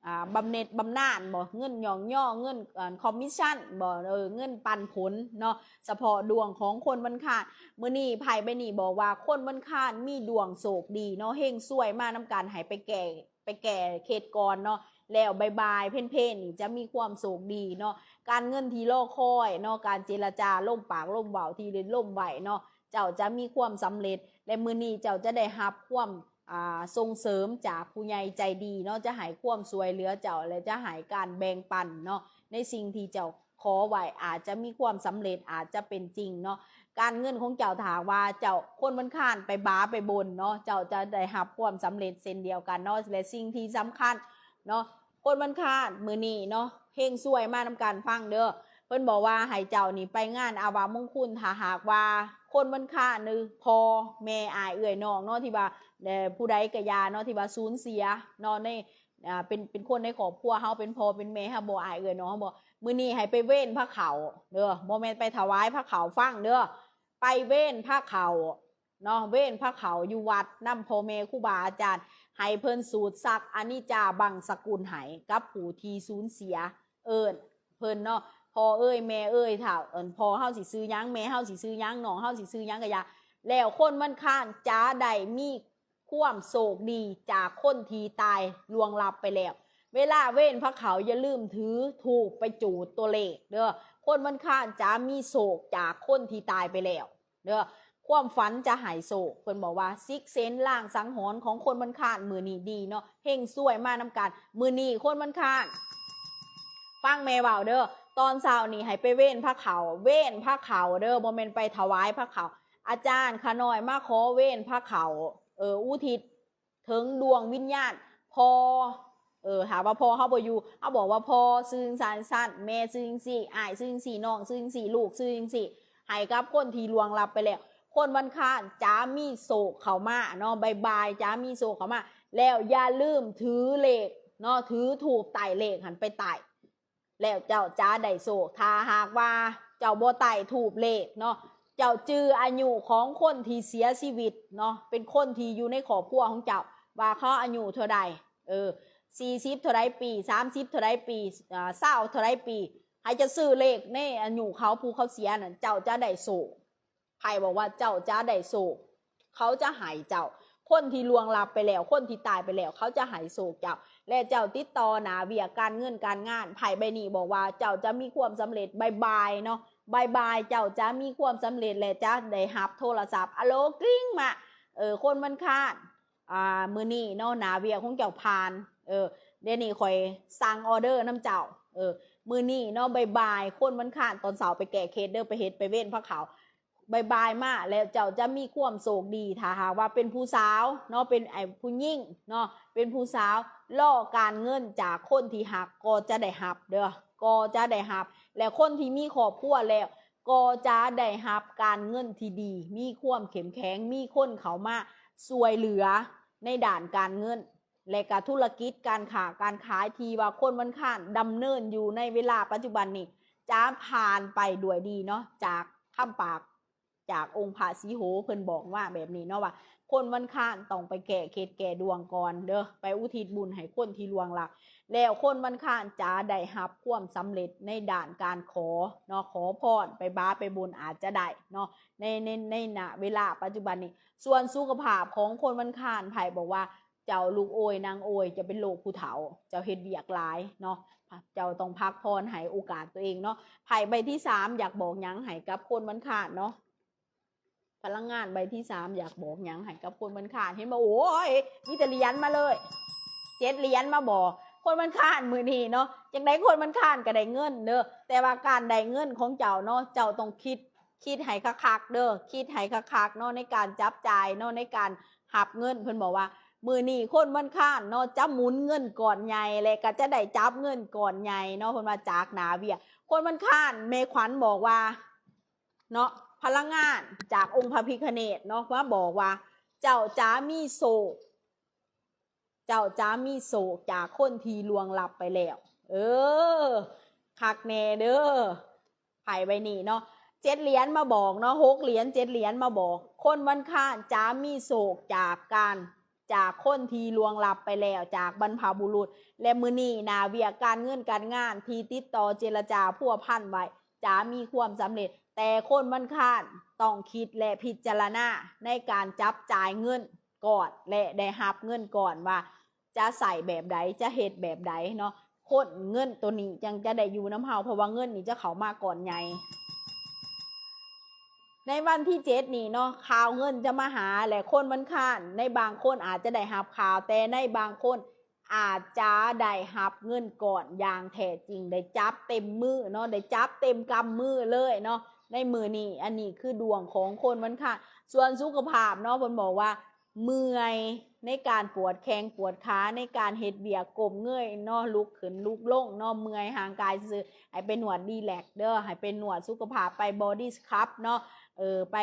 ອ່າ ບຳເໜັດບຳນານບໍ ເງິນຍ້ອງຍໍ ເງິນ ອ່າ ຄອມມິດຊັນບໍ ເອີ ເງິນປັນຜົນເນາະ. ສະເພາະດວງຂອງຄົນວັນຄານ ມື້ນີ້ໄພ້ໃບນີ້ບອກວ່າຄົນວັນຄານມີດວງໂຊກດີເນາະ ເຮັງຊວຍມານຳກັນ ໃຫ້ໄປແກ້ ໄປແກ້ເຂັດກ່ອນເນາະ ແລ້ວບ່າຍໆ ເພນໆ ນີ້ຈະມີຄວາມໂຊກດີເນາະ. ການເງິນທີ່ລໍຄອຍເນາະ ການເຈລະຈາລົມປາກລົມເວົ້າທີ່ໄດ້ລົມໄວ້ເນາະ ເຈົ້າຈະມີຄວາມສຳເລັດ ແລະ ມື້ນີ້ເຈົ້າຈະໄດ້ຮັບຄວາມ ອ່າ ສົ່ງເສີມຈາກຜູ້ໃຫຍ່ໃຈດີເນາະ ຈະໃຫ້ຄວາມຊ່ວຍເຫຼືອເຈົ້າ ແລະ ຈະໃຫ້ການແບ່ງປັນເນາະ ໃນສິ່ງທີ່ເຈົ້າຂໍໄວ້ອາດຈະມີຄວາມສຳເລັດ ອາດຈະເປັນຈິງເນາະ. ການເງິນຂອງເຈົ້າ ຖ້າຫາກວ່າເຈົ້າຄົນວັນຄານໄປບາໄປບົນເນາະ ເຈົ້າຈະໄດ້ຮັບຄວາມສຳເລັດເຊັ່ນດຽວກັນເນາະ. ແລະ ສິ່ງທີ່ສຳຄັນເນາະ ຄົນວັນຄານມື້ນີ້ເນາະ ເຮັງຊວຍມານຳກັນ ຟັງເດີ້ ເພິ່ນບອກວ່າໃຫ້ເຈົ້ານີ້ໄປງານອາວະມຸງຄຸນ ຖ້າຫາກວ່າຄົນວັນຄານ ຫຼື ພໍ່ແມ່ ອ້າຍເອື້ອຍນ້ອງເນາະ ທີ່ວ່າ ເອີ ຜູ້ໃດກະຢ່າເນາະ ທີ່ວ່າສູນເສຍເນາະ ໃນ ອ່າ ເປັນ ເປັນຄົນໃນຄອບຄົວເຮົາ ເປັນພໍ່ເປັນແມ່ເຮົາບໍ ອ້າຍເອື້ອຍນ້ອງເຮົາບໍ ມື້ນີ້ໃຫ້ໄປເວັນພະເຂົ້າເດີ້ ບໍ່ແມ່ນໄປຖວາຍພະເຂົ້າ ຟັງເດີ້ ໄປເວັນພະເຂົ້າເນາະ ເວັນພະເຂົ້າຢູ່ວັດນຳພໍ່ແມ່ຄູບາອາຈານ ໃຫ້ເພິ່ນສູດຊັກອະນິດຈາບັງສະກຸນໃຫ້ກັບຜູ້ທີ່ສູນເສຍ ເອີ້ນເພິ່ນເນາະ ພໍ່ເອີຍແມ່ເອີຍ ຖ້າ ເອີ້ນ ພໍ່ເຮົາຊິຊື່ຫຍັງ ແມ່ເຮົາຊິຊື່ຫຍັງ ນ້ອງເຮົາຊິຊື່ຫຍັງກະຢ່າ ແລ້ວຄົນວັນຄານຈະໄດ້ມີຄວາມໂຊກດີຈາກຄົນທີ່ຕາຍລ່ວງລັບໄປແລ້ວ ເວລາເວັນພະເຂົ້າຢ່າລືມຖືທູບໄປຈູດຕົວເລກເດີ້ ຄົນວັນຄານຈະມີໂຊກຈາກຄົນທີ່ຕາຍໄປແລ້ວ ເດີ້ ຄວາມຝັນຈະໃຫ້ໂຊກ ເພິ່ນບອກວ່າຊິກເຊັນລາງສັງຫອນຂອງຄົນວັນຄານມື້ນີ້ດີເນາະ ເຮັງຊວຍມານຳກັນ ມື້ນີ້ຄົນວັນຄານ ຟັງແມ່ເວົ້າເດີ້ ຕອນເຊົ້ານີ້ໃຫ້ໄປເວັນພະເຂົ້າ ເວັນພະເຂົ້າເດີ້ ບໍ່ແມ່ນໄປຖວາຍພະເຂົ້າ ອາຈານຂ້ານ້ອຍມາຂໍເວັນພະເຂົ້າ ເອີ ອຸທິດເຖິງດວງວິນຍານພໍ່ ເອີ ຖ້າວ່າພໍ່ເຮົາບໍ່ຢູ່ ເຮົາບອກວ່າພໍ່ຊື່ຈັ່ງຊັ້ນ ແມ່ຊື່ຈັ່ງຊີ້ ອ້າຍຊື່ຈັ່ງຊີ້ ນ້ອງຊື່ຈັ່ງຊີ້ ລູກຊື່ຈັ່ງຊີ້ ໃຫ້ກັບຄົນທີ່ລ່ວງລັບໄປແລ້ວ ຄົນວັນຄານຈະມີໂຊກເຂົ້າມາເນາະ ບ່າຍໆ ຈະມີໂຊກເຂົ້າມາ ແລ້ວຢ່າລືມຖືເລກເນາະ ຖືທູບໄຕ້ເລກຫັ້ນໄປໄຕ້ ແລ້ວເຈົ້າຈະໄດ້ໂຊກ ຖ້າຫາກວ່າເຈົ້າບໍ່ໄຕ້ທູບເລກເນາະ ເຈົ້າຈື່ອາຍຸຂອງຄົນທີ່ເສຍຊີວິດເນາະ ເປັນຄົນທີ່ຢູ່ໃນຄອບຄົວຂອງເຈົ້າ ວ່າເຂົາອາຍຸເທົ່າໃດ ເອີ ສີ່ສິບເທົ່າໃດປີ ສາມສິບເທົ່າໃດປີ ເອີ ຊາວເທົ່າໃດປີ ໃຫ້ເຈົ້າຊື້ເລກໃນອາຍຸເຂົາ ຜູ້ເຂົາເສຍນັ້ນ ເຈົ້າຈະໄດ້ໂຊກ ໃຜບອກວ່າເຈົ້າຈະໄດ້ໂຊກ ເຂົາຈະໃຫ້ເຈົ້າ ຄົນທີ່ລ່ວງລັບໄປແລ້ວ ຄົນທີ່ຕາຍໄປແລ້ວ ເຂົາຈະໃຫ້ໂຊກເຈົ້າ ແລະ ເຈົ້າຕິດຕໍ່ໜ້າວຽກການເງິນການງານ ໄພ້ໃບນີ້ບອກວ່າເຈົ້າຈະມີຄວາມສຳເລັດ ບ່າຍໆ ເນາະ ບ່າຍໆ ເຈົ້າຈະມີຄວາມສຳເລັດ ແລະ ຈະໄດ້ຮັບໂທລະສັບ ອາໂລ ກຣິ້ງມາ ເອີ ຄົນວັນຄານ ອ່າ ມື້ນີ້ເນາະ ໜ້າວຽກຂອງເຈົ້າຜ່ານ ເອີ ດຽວນີ້ຂ້ອຍສັ່ງອອເດີນຳເຈົ້າ ເອີ ມື້ນີ້ເນາະ ບ່າຍໆ ຄົນວັນຄານ ຕອນເຊົ້າໄປແກ້ເຄັດເດີ້ ໄປເຮັດໄປເວັນພະເຂົ້າ ບ່າຍໆ ມາແລ້ວເຈົ້າຈະມີຄວາມໂຊກດີ ຖ້າຫາກວ່າເປັນຜູ້ສາວເນາະ ເປັນ ເປັນຜູ້ຍິງເນາະ ເປັນຜູ້ສາວ ລໍການເງິນຈາກຄົນທີ່ຮັກ ກໍຈະໄດ້ຮັບເດີ້ ກໍຈະໄດ້ຮັບ ແລະ ຄົນທີ່ມີຄອບຄົວແລ້ວ ກໍຈະໄດ້ຮັບການເງິນທີ່ດີ ມີຄວາມເຂັ້ມແຂງ ມີຄົນເຂົ້າມາຊ່ວຍເຫຼືອໃນດ້ານການເງິນ ແລະ ກະທຸລະກິດການຄ້າການຂາຍທີ່ວ່າຄົນວັນຄານດຳເນີນຢູ່ໃນເວລາປັດຈຸບັນນີ້ ຈະຜ່ານໄປດ້ວຍດີເນາະ ຈາກຄຳປາກຈາກອົງພະສີໂຫ ເພິ່ນບອກມາແບບນີ້ເນາະວ່າ ຄົນວັນຄານຕ້ອງໄປແກ້ເຄັດແກ້ດວງກ່ອນເດີ້ ໄປອຸທິດບຸນໃຫ້ຄົນທີ່ລ່ວງລັບ ແລ້ວຄົນວັນຄານຈະໄດ້ຮັບຄວາມສຳເລັດໃນດ້ານການຂໍເນາະ ຂໍພອນ ໄປບາໄປບຸນອາດຈະໄດ້ເນາະ ໃນ ໃນ ໃນ ນະ ເວລາປັດຈຸບັນນີ້ ສ່ວນສຸຂະພາບຂອງຄົນວັນຄານ ໄພ້ບອກວ່າ ເຈົ້າລູກໂອຍນາງໂອຍ ຈະເປັນໂລກຜູ້ເຖົ້າ ເຈົ້າເຮັດວຽກຫຼາຍເນາະ ເຈົ້າຕ້ອງພັກຜ່ອນໃຫ້ໂອກາດຕົວເອງເນາະ ໄພ້ໃບທີສາມ ຢາກບອກຫຍັງໃຫ້ກັບຄົນວັນຄານເນາະ ພະລັງງານໃບທີສາມ ຢາກບອກຫຍັງໃຫ້ກັບຄົນວັນຄານ ເຫັນບໍ່ ໂອ້ຍ ມີແຕ່ຫຼຽນມາເລີຍ ເຈັດຫຼຽນມາບອກ ຄົນວັນຄານມື້ນີ້ເນາະ ຈັ່ງໃດຄົນວັນຄານກະໄດ້ເງິນເດີ້ ແຕ່ວ່າການໄດ້ເງິນຂອງເຈົ້າເນາະ ເຈົ້າຕ້ອງຄິດ ຄິດໃຫ້ຄັກໆ ເດີ້ ຄິດໃຫ້ຄັກໆ ເນາະ ໃນການຈັບຈ່າຍເນາະ ໃນການຮັບເງິນ ເພິ່ນບອກວ່າ ມື້ນີ້ຄົນວັນຄານເນາະ ຈະໝູນເງິນກ້ອນໃຫຍ່ ແລະ ກະຈະໄດ້ຈັບເງິນກ້ອນໃຫຍ່ເນາະ ເພິ່ນວ່າຈາກໜ້າວຽກ ຄົນວັນຄານ ແມ່ຂວັນບອກວ່າເນາະ ພະລັງງານຈາກອົງພະພິຄະເນດເນາະ ມາບອກວ່າ ເຈົ້າຈະມີໂຊກ ເຈົ້າຈະມີໂຊກຈາກຄົນທີ່ລ່ວງລັບໄປແລ້ວ ເອີ ຄັກແນ່ເດີ້ ໄພ້ໃບນີ້ເນາະ ເຈັດຫຼຽນມາບອກເນາະ ຫົກຫຼຽນ ເຈັດຫຼຽນມາບອກ ຄົນວັນຄານຈະມີໂຊກຈາກການ ຈາກຄົນທີ່ລ່ວງລັບໄປແລ້ວ ຈາກບັນພະບຸລຸດ ແລະ ມື້ນີ້ໜ້າວຽກການເງິນການງານທີ່ຕິດຕໍ່ເຈລະຈາພົວພັນໄວ້ ຈະມີຄວາມສຳເລັດ ແຕ່ຄົນວັນຄານຕ້ອງຄິດ ແລະ ພິຈາລະນາໃນການຈັບຈ່າຍເງິນ ກ່ອນ ແລະ ໄດ້ຮັບເງິນກ່ອນວ່າຈະໃຊ້ແບບໃດ ຈະເຮັດແບບໃດເນາະ ຄົນເງິນໂຕນີ້ຈັ່ງຈະໄດ້ຢູ່ນຳເຮົາ ເພາະວ່າເງິນນີ້ຈະເຂົ້າມາກ້ອນໃຫຍ່ ໃນວັນທີເຈັດນີ້ເນາະ ຂ່າວເງິນຈະມາຫາ ແລະ ຄົນວັນຄານ ໃນບາງຄົນອາດຈະໄດ້ຮັບຂ່າວ ແຕ່ໃນບາງຄົນອາດຈະໄດ້ຮັບເງິນກ້ອນຢ່າງແທ້ຈິງ ໄດ້ຈັບເຕັມມືເນາະ ໄດ້ຈັບເຕັມກຳມືເລີຍເນາະ ໃນມື້ນີ້ ອັນນີ້ຄືດວງຂອງຄົນວັນຄານ ສ່ວນສຸຂະພາບເນາະ ເພິ່ນບອກວ່າ ເມື່ອຍ ໃນການປວດແຂ້ງປວດຂາ ໃນການເຮັດວຽກກົ້ມເງີຍເນາະ ລຸກຂຶ້ນລຸກລົງເນາະ ເມື່ອຍຮ່າງກາຍຊື່ໆ ໃຫ້ໄປນວດຣີແລັກເດີ ໃຫ້ໄປນວດສຸຂະພາບ ໄປ Body Scrub ເນາະ ເອີ ໄປ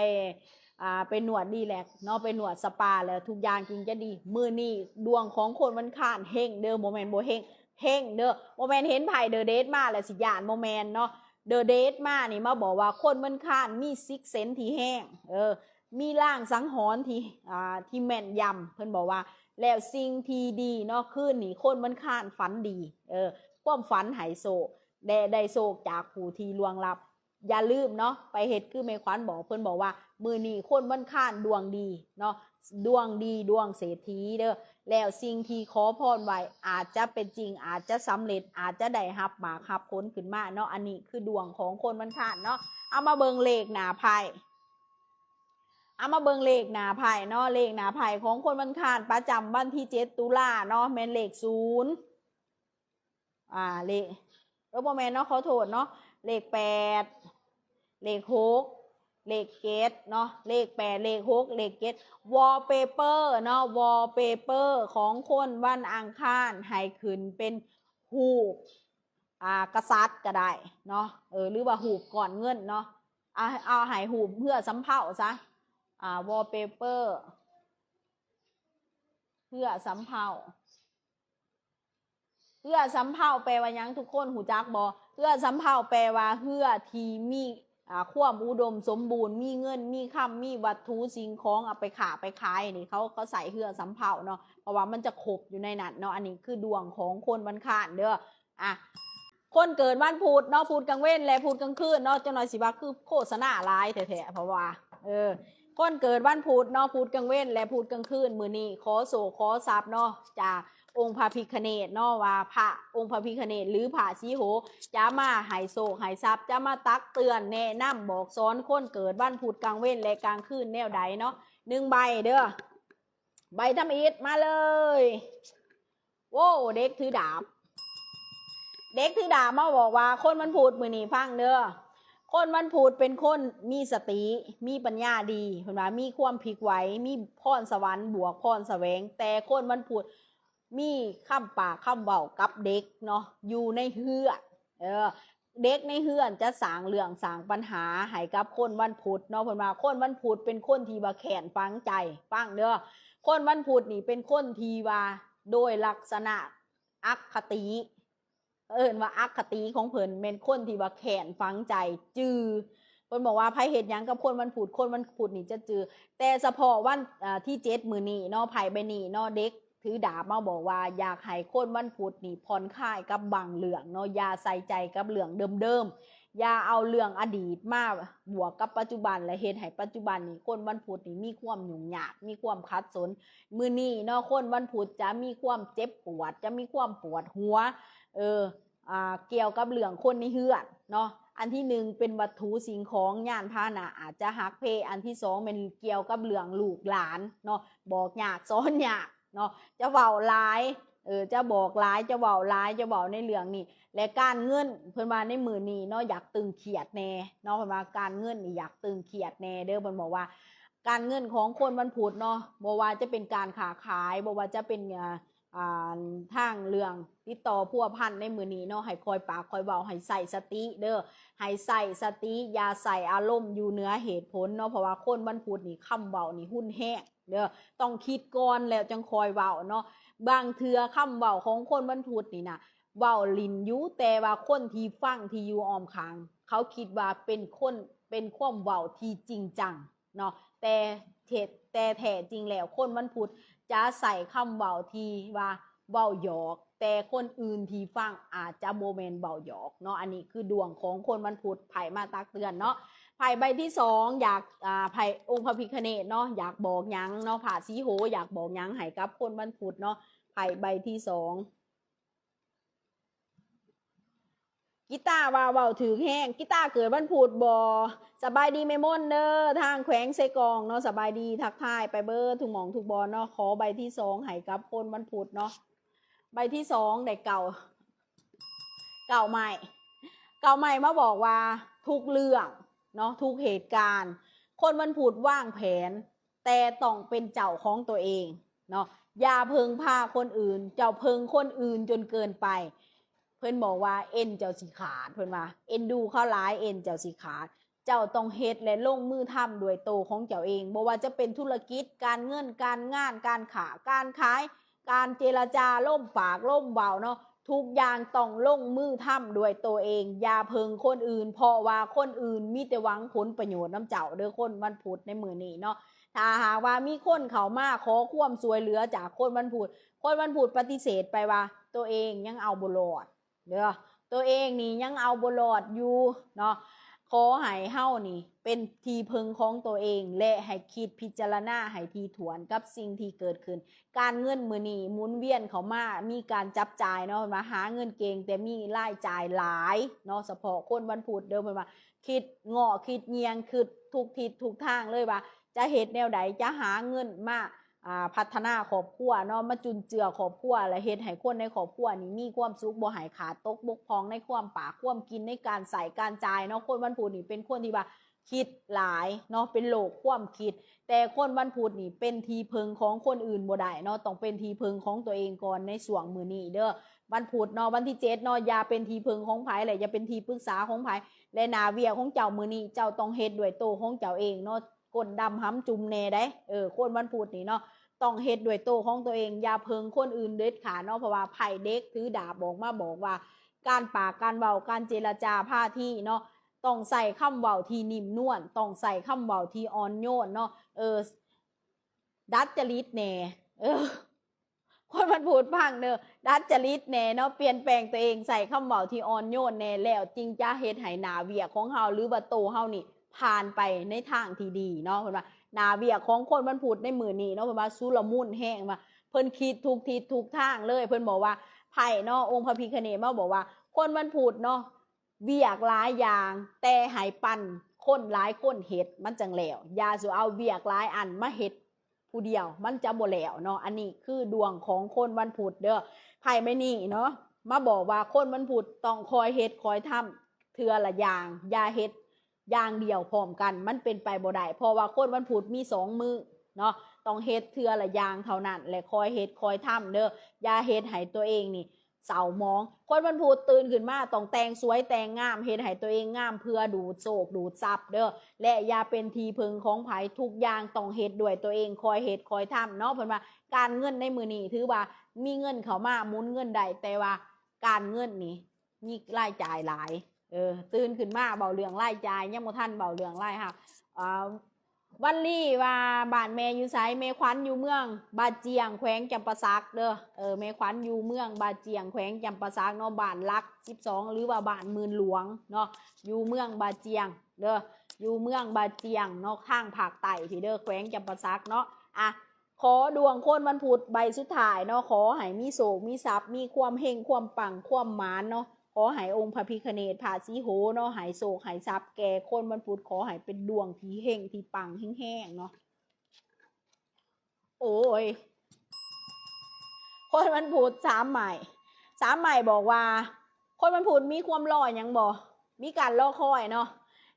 ອ່າ ໄປນວດຣີແລັກເນາະ ໄປນວດສະປາ ແລ້ວທຸກຢ່າງຈຶ່ງຈະດີ. ມື້ນີ້ດວງຂອງຄົນວັນອັງຄານເຮັງເດີ ບໍ່ແມ່ນບໍ່ເຮັງ ເຮັງເດີ ບໍ່ແມ່ນເຫັນໄພ້ເດີເດດມາແລ້ວຊິຢ້ານ ບໍ່ແມ່ນເນາະ. ເດີເດດມານີ້ມາບອກວ່າຄົນວັນອັງຄານມີຊິກເຊັນທີ່ແຮງ ເອີ ມີລາງສັງຫອນທີ່ ອ່າ ທີ່ແມ່ນຢຳ. ເພິ່ນບອກວ່າ ແລ້ວສິ່ງທີ່ດີເນາະ ຄືນນີ້ຄົນວັນອັງຄານຝັນດີ ເອີ ຄວາມຝັນໃຫ້ໂຊກ ແລະ ໄດ້ໂຊກຈາກຜູ້ທີ່ລ່ວງລັບ. ຢ່າລືມເນາະ ໄປເຮັດຄືແມ່ຂວັນບອກ ເພິ່ນບອກວ່າ ມື້ນີ້ຄົນວັນອັງຄານດວງດີເນາະ ດວງດີ ດວງເສດຖີເດີ ແລ້ວສິ່ງທີ່ຂໍພອນໄວ້ອາດຈະເປັນຈິງ ອາດຈະສຳເລັດ ອາດຈະໄດ້ຮັບໝາກຮັບຜົນຂຶ້ນມາເນາະ. ອັນນີ້ຄືດວງຂອງຄົນວັນອັງຄານເນາະ. ເອົາມາເບິ່ງເລກໜ້າໄພ້ ເອົາມາເບິ່ງເລກໜ້າໄພ້ເນາະ ເລກໜ້າໄພ້ຂອງຄົນວັນອັງຄານປະຈຳວັນທີເຈັດຕຸລາເນາະ ແມ່ນເລກສູນ ອ່າ ເລກ ເອີ ບໍ່ແມ່ນເນາະ ຂໍໂທດເນາະ ເລກແປດ ເລກຫົກ ເລກເຈັດເນາະ ເລກແປດ ເລກຫົກ ເລກເຈັດ wallpaper ເນາະ wallpaper ຂອງຄົນວັນອັງຄານໃຫ້ຂຶ້ນເປັນຮູບ ອ່າ ກະສັດກໍໄດ້ເນາະ ເອີ ຫຼືວ່າຮູບກ້ອນເງິນເນາະ ເອົາ ເອົາໃຫ້ຮູບເຮືອສຳເພົາຊະ ອ່າ wallpaper ເຮືອສຳເພົາ. ເຮືອສຳເພົາແປວ່າຫຍັງ ທຸກຄົນຮູ້ຈັກບໍ່? ເຮືອສຳເພົາແປວ່າເຮືອທີ່ມີ ອ່າ ຄວາມອຸດົມສົມບູນ ມີເງິນ ມີຄຳ ມີວັດຖຸສິ່ງຂອງ ເອົາໄປຄ້າໄປຂາຍນີ້ ເຂົາ ເຂົາໃສ່ເຮືອສຳເພົາເນາະ ເພາະວ່າມັນຈະຄົບຢູ່ໃນນັ້ນເນາະ. ອັນນີ້ຄືດວງຂອງຄົນວັນອັງຄານເດີ. ອ່ະ ຄົນເກີດວັນພຸດເນາະ ພຸດກາງເວັນ ແລະ ພຸດກາງຄືນເນາະ ຈັກໜ້ອຍຊິວ່າຄືໂຄສະນາຫຼາຍແທ້ໆ ເພາະວ່າ ເອີ ຄົນເກີດວັນພຸດເນາະ ພຸດກາງເວັນ ແລະ ພຸດກາງຄືນ ມື້ນີ້ຂໍໂຊກຂໍຊັບເນາະ ຈາກອົງພະພິຄະເນດເນາະ ວ່າພະອົງພະພິຄະເນດ ຫຼື ພະສີໂຫ ຈະມາໃຫ້ໂຊກໃຫ້ຊັບ ຈະມາຕັກເຕືອນແນະນຳບອກສອນຄົນເກີດວັນພຸດກາງເວັນ ແລະ ກາງຄືນແນວໃດເນາະ. ໜຶ່ງໃບເດີ ໃບທຳອິດມາເລີຍ. ໂອ້ ເດັກຖືດາບ ເດັກຖືດາບມາບອກວ່າ ຄົນວັນພຸດມື້ນີ້ຟັງເດີ ຄົນວັນພຸດເປັນຄົນມີສະຕິ ມີປັນຍາດີ ເພິ່ນວ່າມີຄວາມພິກໄຫວ ມີພອນສະຫວັນ ບວກພອນສະແຫວງ ແຕ່ຄົນວັນພຸດມີຄຳປາກຄຳເວົ້າກັບເດັກເນາະ ຢູ່ໃນເຮືອນ ເອີ ເດັກໃນເຮືອນຈະສ້າງເລື່ອງສ້າງປັນຫາໃຫ້ກັບຄົນວັນພຸດເນາະ. ເພິ່ນວ່າຄົນວັນພຸດເປັນຄົນທີ່ວ່າແຄ້ນຝັງໃຈ ຟັງເດີ ຄົນວັນພຸດນີ້ເປັນຄົນທີ່ວ່າໂດຍລັກສະນະອະຄະຕິ ເອີ້ນວ່າອະຄະຕິຂອງເພິ່ນແມ່ນຄົນທີ່ວ່າແຄ້ນຝັງໃຈ ຈື່ ເພິ່ນບອກວ່າໃຜເຮັດຫຍັງກັບຄົນວັນພຸດ ຄົນວັນພຸດນີ້ຈະຈື່. ແຕ່ສະເພາະວັນ ເອີ ທີເຈັດມື້ນີ້ເນາະ ໄພ້ໃບນີ້ເນາະ ເດັກ ຖືດາບມາບອກວ່າ ຢາກໃຫ້ຄົນວັນພຸດນີ້ຜ່ອນຄາຍກັບບາງເລື່ອງເນາະ ຢ່າໃສ່ໃຈກັບເລື່ອງເດີມໆ ຢ່າເອົາເລື່ອງອະດີດມາບວກກັບປັດຈຸບັນ ແລະ ເຮັດໃຫ້ປັດຈຸບັນນີ້ຄົນວັນພຸດນີ້ມີຄວາມຫຍຸ້ງຍາກ ມີຄວາມຂັດສົນ. ມື້ນີ້ເນາະ ຄົນວັນພຸດຈະມີຄວາມເຈັບປວດ ຈະມີຄວາມປວດຫົວ ເອີ ອ່າ ກ່ຽວກັບເລື່ອງຄົນໃນເຮືອນເນາະ. ອັນທີໜຶ່ງເປັນວັດຖຸສິ່ງຂອງ ຍານພາຫະນະອາດຈະຫັກເພ, ອັນທີສອງແມ່ນກ່ຽວກັບເລື່ອງລູກຫຼານເນາະ ບອກຍາກສອນຍາກເນາະ ຈະເວົ້າຫຼາຍ ເອີ ຈະບອກຫຼາຍ ຈະເວົ້າຫຼາຍ ຈະເວົ້າໃນເລື່ອງນີ້ ແລະ ການເງິນ ເພິ່ນວ່າໃນມື້ນີ້ເນາະ ຢາກຕຶງຄຽດແດ່ເນາະ ເພິ່ນວ່າການເງິນນີ້ຢາກຕຶງຄຽດແດ່ເດີ. ເພິ່ນບອກວ່າ ການເງິນຂອງຄົນວັນພຸດເນາະ ບໍ່ວ່າຈະເປັນການຄ້າຂາຍ ບໍ່ວ່າຈະເປັນ ອ່າ ອ່າ ທາງເລື່ອງຕິດຕໍ່ພົວພັນໃນມື້ນີ້ເນາະ ໃຫ້ຄ່ອຍປາກຄ່ອຍເວົ້າ ໃຫ້ໃຊ້ສະຕິເດີ ໃຫ້ໃຊ້ສະຕິ ຢ່າໃຊ້ອາລົມຢູ່ເໜືອເຫດຜົນເນາະ ເພາະວ່າຄົນວັນພຸດນີ້ຄຳເວົ້ານີ້ຮຸນແຮງເດີ ຕ້ອງຄິດກ່ອນແລ້ວຈັ່ງຄ່ອຍເວົ້າເນາະ. ບາງເທື່ອຄຳເວົ້າຂອງຄົນວັນພຸດນີ້ນະ ເວົ້າຫຼິ້ນຢູ່ ແຕ່ວ່າຄົນທີ່ຟັງທີ່ຢູ່ອ້ອມຂ້າງ ເຂົາຄິດວ່າເປັນຄົນ ເປັນຄວາມເວົ້າທີ່ຈິງຈັງ ເນາະ ແຕ່ເທັດ ແຕ່ແທ້ຈິງແລ້ວຄົນວັນພຸດຈະໃຊ້ຄຳເວົ້າທີ່ວ່າເວົ້າຫຍອກ ແຕ່ຄົນອື່ນທີ່ຟັງອາດຈະບໍ່ແມ່ນເວົ້າຫຍອກເນາະ. ອັນນີ້ຄືດວງຂອງຄົນວັນພຸດ ໄພ້ມາຕັກເຕືອນເນາະ. ໄພ້ໃບທີສອງ ຢາກ ອ່າ ໄພ້ອົງພະພິຄະເນດເນາະ ຢາກບອກຫຍັງເນາະ ພະສີໂຫ ຢາກບອກຫຍັງໃຫ້ກັບຄົນວັນພຸດເນາະ. ໄພ້ໃບທີສອງ ກີຕາວ່າເວົ້າຖືກແຮງ ກີຕາເກີດວັນພຸດບໍ່? ສະບາຍດີແມ່ມົນເດີ ທາງແຂວງເຊກອງເນາະ ສະບາຍດີ ທັກທາຍໄປເບີດທຸກໝ່ອງທຸກບ່ອນເນາະ. ຂໍໃບທີສອງໃຫ້ກັບຄົນວັນພຸດເນາະ ໃບທີສອງໄດ້ເກົ້າ ເກົ້າໄມ້ ເກົ້າໄມ້ມາບອກວ່າທຸກເລື່ອງເນາະ ທຸກເຫດການ ຄົນວັນພຸດວາງແຜນ ແຕ່ຕ້ອງເປັນເຈົ້າຂອງຕົວເອງເນາະ ຢ່າເພິ່ງພາຄົນອື່ນ, ເຈົ້າເພິ່ງຄົນອື່ນຈົນເກີນໄປ. ເພິ່ນບອກວ່າເອັນເຈົ້າຊິຂາດ, ເພິ່ນວ່າເອັນດູເຂົາຫຼາຍ, ເອັນເຈົ້າຊິຂາດ. ເຈົ້າຕ້ອງເຮັດ ແລະ ລົງມືທຳດ້ວຍໂຕຂອງເຈົ້າເອງ, ບໍ່ວ່າຈະເປັນທຸລະກິດ, ການເງິນ, ການງານ, ການຄ້າ, ການຂາຍ, ການເຈລະຈາ, ລົມປາກ, ລົມເວົ້າເນາະ, ທຸກຢ່າງຕ້ອງລົງມືທຳດ້ວຍໂຕເອງ. ຢ່າເພິ່ງຄົນອື່ນ, ເພາະວ່າຄົນອື່ນມີແຕ່ຫວັງຜົນປະໂຫຍດນຳເຈົ້າເດີ້, ຄົນວັນພຸດໃນມື້ນີ້ເນາະ. ຖ້າຫາກວ່າມີຄົນເຂົ້າມາຂໍຄວາມຊ່ວຍເຫຼືອຈາກຄົນວັນພຸດ, ຄົນວັນພຸດປະຕິເສດໄປວ່າ ໂຕເອງຍັງເອົາບໍ່ລອດເດີ້, ໂຕເອງນີ້ຍັງເອົາບໍ່ລອດຢູ່ເນາະ. ຂໍໃຫ້ເຮົານີ້ເປັນທີ່ເພິ່ງຂອງໂຕເອງ ແລະ ໃຫ້ຄິດພິຈາລະນາໃຫ້ຖີ່ຖ້ວນກັບສິ່ງທີ່ເກີດຂຶ້ນ. ການເງິນມື້ນີ້ໝູນວຽນເຂົ້າມາ, ມີການຈັບຈ່າຍເນາະ, ເພິ່ນວ່າຫາເງິນເກັ່ງແຕ່ມີລາຍຈ່າຍຫຼາຍເນາະ, ສະເພາະຄົນວັນພຸດເດີ້, ເພິ່ນວ່າຄິດເງາະຄິດງຽງ, ຄິດທຸກທິດທຸກທາງເລີຍວ່າຈະເຮັດແນວໃດ, ຈະຫາເງິນມາ ອ່າ ພັດທະນາຄອບຄົວເນາະ, ມາຈຸນເຈືອຄອບຄົວ ແລະ ເຮັດໃຫ້ຄົນໃນຄອບຄົວນີ້ມີຄວາມສຸກ, ບໍ່ໃຫ້ຂາດຕົກບົກຜ່ອງໃນຄວາມປາກຄວາມກິນ, ໃນການໃຊ້ການຈ່າຍເນາະ. ຄົນວັນພຸດນີ້ເປັນຄົນທີ່ວ່າຄິດຫຼາຍເນາະ, ເປັນໂລກຄວາມຄິດ. ແຕ່ຄົນວັນພຸດນີ້ເປັນທີ່ເພິ່ງຂອງຄົນອື່ນບໍ່ໄດ້ເນາະ, ຕ້ອງເປັນທີ່ເພິ່ງຂອງຕົວເອງກ່ອນໃນຊ່ວງມື້ນີ້ເດີ້. ວັນພຸດເນາະ, ວັນທີເຈັດເນາະ, ຢ່າເປັນທີ່ເພິ່ງຂອງໃຜ ແລະ ຢ່າເປັນທີ່ປຶກສາຂອງໃຜ. ແລະ ໜ້າວຽກຂອງເຈົ້າມື້ນີ້ ເຈົ້າຕ້ອງເຮັດດ້ວຍໂຕຂອງເຈົ້າເອງເນາະ. ກົ້ນດຳຫຳຈຸ່ມແດ່ໃດ໋ ເອີ ຄົນວັນພຸດນີ້ເນາະ, ຕ້ອງເຮັດດ້ວຍໂຕຂອງຕົວເອງ, ຢ່າເພິ່ງຄົນອື່ນເດັດຂາດເນາະ, ເພາະວ່າໄພ້ເດັກຖືດາບອອກມາບອກວ່າ ການປາກ ການເວົ້າ ການເຈລະຈາພາທີເນາະ, ຕ້ອງໃຊ້ຄຳເວົ້າທີ່ນິ້ມນວນ, ຕ້ອງໃຊ້ຄຳເວົ້າທີ່ອ່ອນໂຍນເນາະ, ເອີ ດັດຈະລິດແດ່ ເອີ ຄົນວັນພຸດຟັງເດີ້, ດັດຈະລິດແດ່ເນາະ, ປ່ຽນແປງຕົວເອງ, ໃຊ້ຄຳເວົ້າທີ່ອ່ອນໂຍນແດ່, ແລ້ວຈຶ່ງຈະເຮັດໃຫ້ໜ້າວຽກຂອງເຮົາ ຫຼືວ່າໂຕເຮົານີ້ຜ່ານໄປໃນທາງທີ່ດີເນາະ. ເພິ່ນວ່າໜ້າວຽກຂອງຄົນວັນພຸດໃນມື້ນີ້ເນາະ, ເພິ່ນວ່າຊຸລະມຸນແຮງ, ວ່າເພິ່ນຄິດທຸກທິດທຸກທາງເລີຍ. ເພິ່ນບອກວ່າ ໄພ້ເນາະ, ອົງພະພິຄະເນດມາບອກວ່າ ຄົນວັນພຸດເນາະ ວຽກຫຼາຍຢ່າງ, ແຕ່ໃຫ້ປັນຄົນຫຼາຍຄົນເຮັດ ມັນຈັ່ງແລ້ວ. ຢ່າສູ່ເອົາວຽກຫຼາຍອັນມາເຮັດ ຜູ້ດຽວ ມັນຈະບໍ່ແລ້ວເນາະ. ອັນນີ້ຄືດວງຂອງຄົນວັນພຸດເດີ້. ໄພ້ໃບນີ້ເນາະ ມາບອກວ່າຄົນວັນພຸດຕ້ອງຄອຍເຮັດຄອຍທຳເທື່ອລະຢ່າງ, ຢ່າເຮັດຢ່າງດຽວພ້ອມກັນ, ມັນເປັນໄປບໍ່ໄດ້, ເພາະວ່າຄົນວັນພຸດມີສອງມືເນາະ, ຕ້ອງເຮັດເທື່ອລະຢ່າງເທົ່ານັ້ນ ແລະ ຄອຍເຮັດຄອຍທຳເດີ້. ຢ່າເຮັດໃຫ້ຕົວເອງນີ້ ເສົ້າໝອງ. ຄົນວັນພຸດຕື່ນຂຶ້ນມາຕ້ອງແຕ່ງສວຍແຕ່ງງາມ, ເຮັດໃຫ້ຕົວເອງງາມເພື່ອດູດໂຊກດູດຊັບເດີ້ ແລະ ຢ່າເປັນທີ່ເພິ່ງຂອງໃຜ, ທຸກຢ່າງຕ້ອງເຮັດດ້ວຍຕົວເອງ, ຄອຍເຮັດຄອຍທຳເນາະ. ເພິ່ນວ່າການເງິນໃນມື້ນີ້ຖືວ່າມີເງິນເຂົ້າມາໝູນເງິນໄດ້, ແຕ່ວ່າການເງິນນີ້ມີລາຍຈ່າຍຫຼາຍ. ເອີ ຕື່ນຂຶ້ນມາເວົ້າເລື່ອງລາຍຈ່າຍ, ຍັງບໍ່ທັນເວົ້າເລື່ອງລາຍຮັບ. ອ່າ ວັນລີວ່າ ບ້ານແມ່ຢູ່ໃສ? ແມ່ຂວັນຢູ່ເມືອງບາຈຽງ ແຂວງຈຳປາສັກເດີ້. ເອີ ແມ່ຂວັນຢູ່ເມືອງບາຈຽງ ແຂວງຈຳປາສັກເນາະ, ບ້ານຫຼັກສິບສອງ ຫຼືວ່າບ້ານໝື່ນຫຼວງເນາະ, ຢູ່ເມືອງບາຈຽງເດີ້, ຢູ່ເມືອງບາຈຽງເນາະ, ທາງພາກໃຕ້ພີ້ເດີ້, ແຂວງຈຳປາສັກເນາະ. ອ່ະ ຂໍດວງຄົນວັນພຸດໃບສຸດທ້າຍເນາະ, ຂໍໃຫ້ມີໂຊກມີຊັບ ມີຄວາມເຮັງຄວາມປັງຄວາມໝານເນາະ. ຂໍໃຫ້ອົງພະພິຄະເນດ ພະສີໂຫເນາະ ໃຫ້ໂຊກໃຫ້ຊັບແກ່ຄົນວັນພຸດ, ຂໍໃຫ້ເປັນດວງທີ່ເຮັງທີ່ປັງແຮງໆເນາະ. ໂອ້ຍ ຄົນວັນພຸດສາມໄມ້ ສາມໄມ້ບອກວ່າ ຄົນວັນພຸດມີຄວາມລໍຫຍັງບໍ່? ມີການລໍຄອຍເນາະ,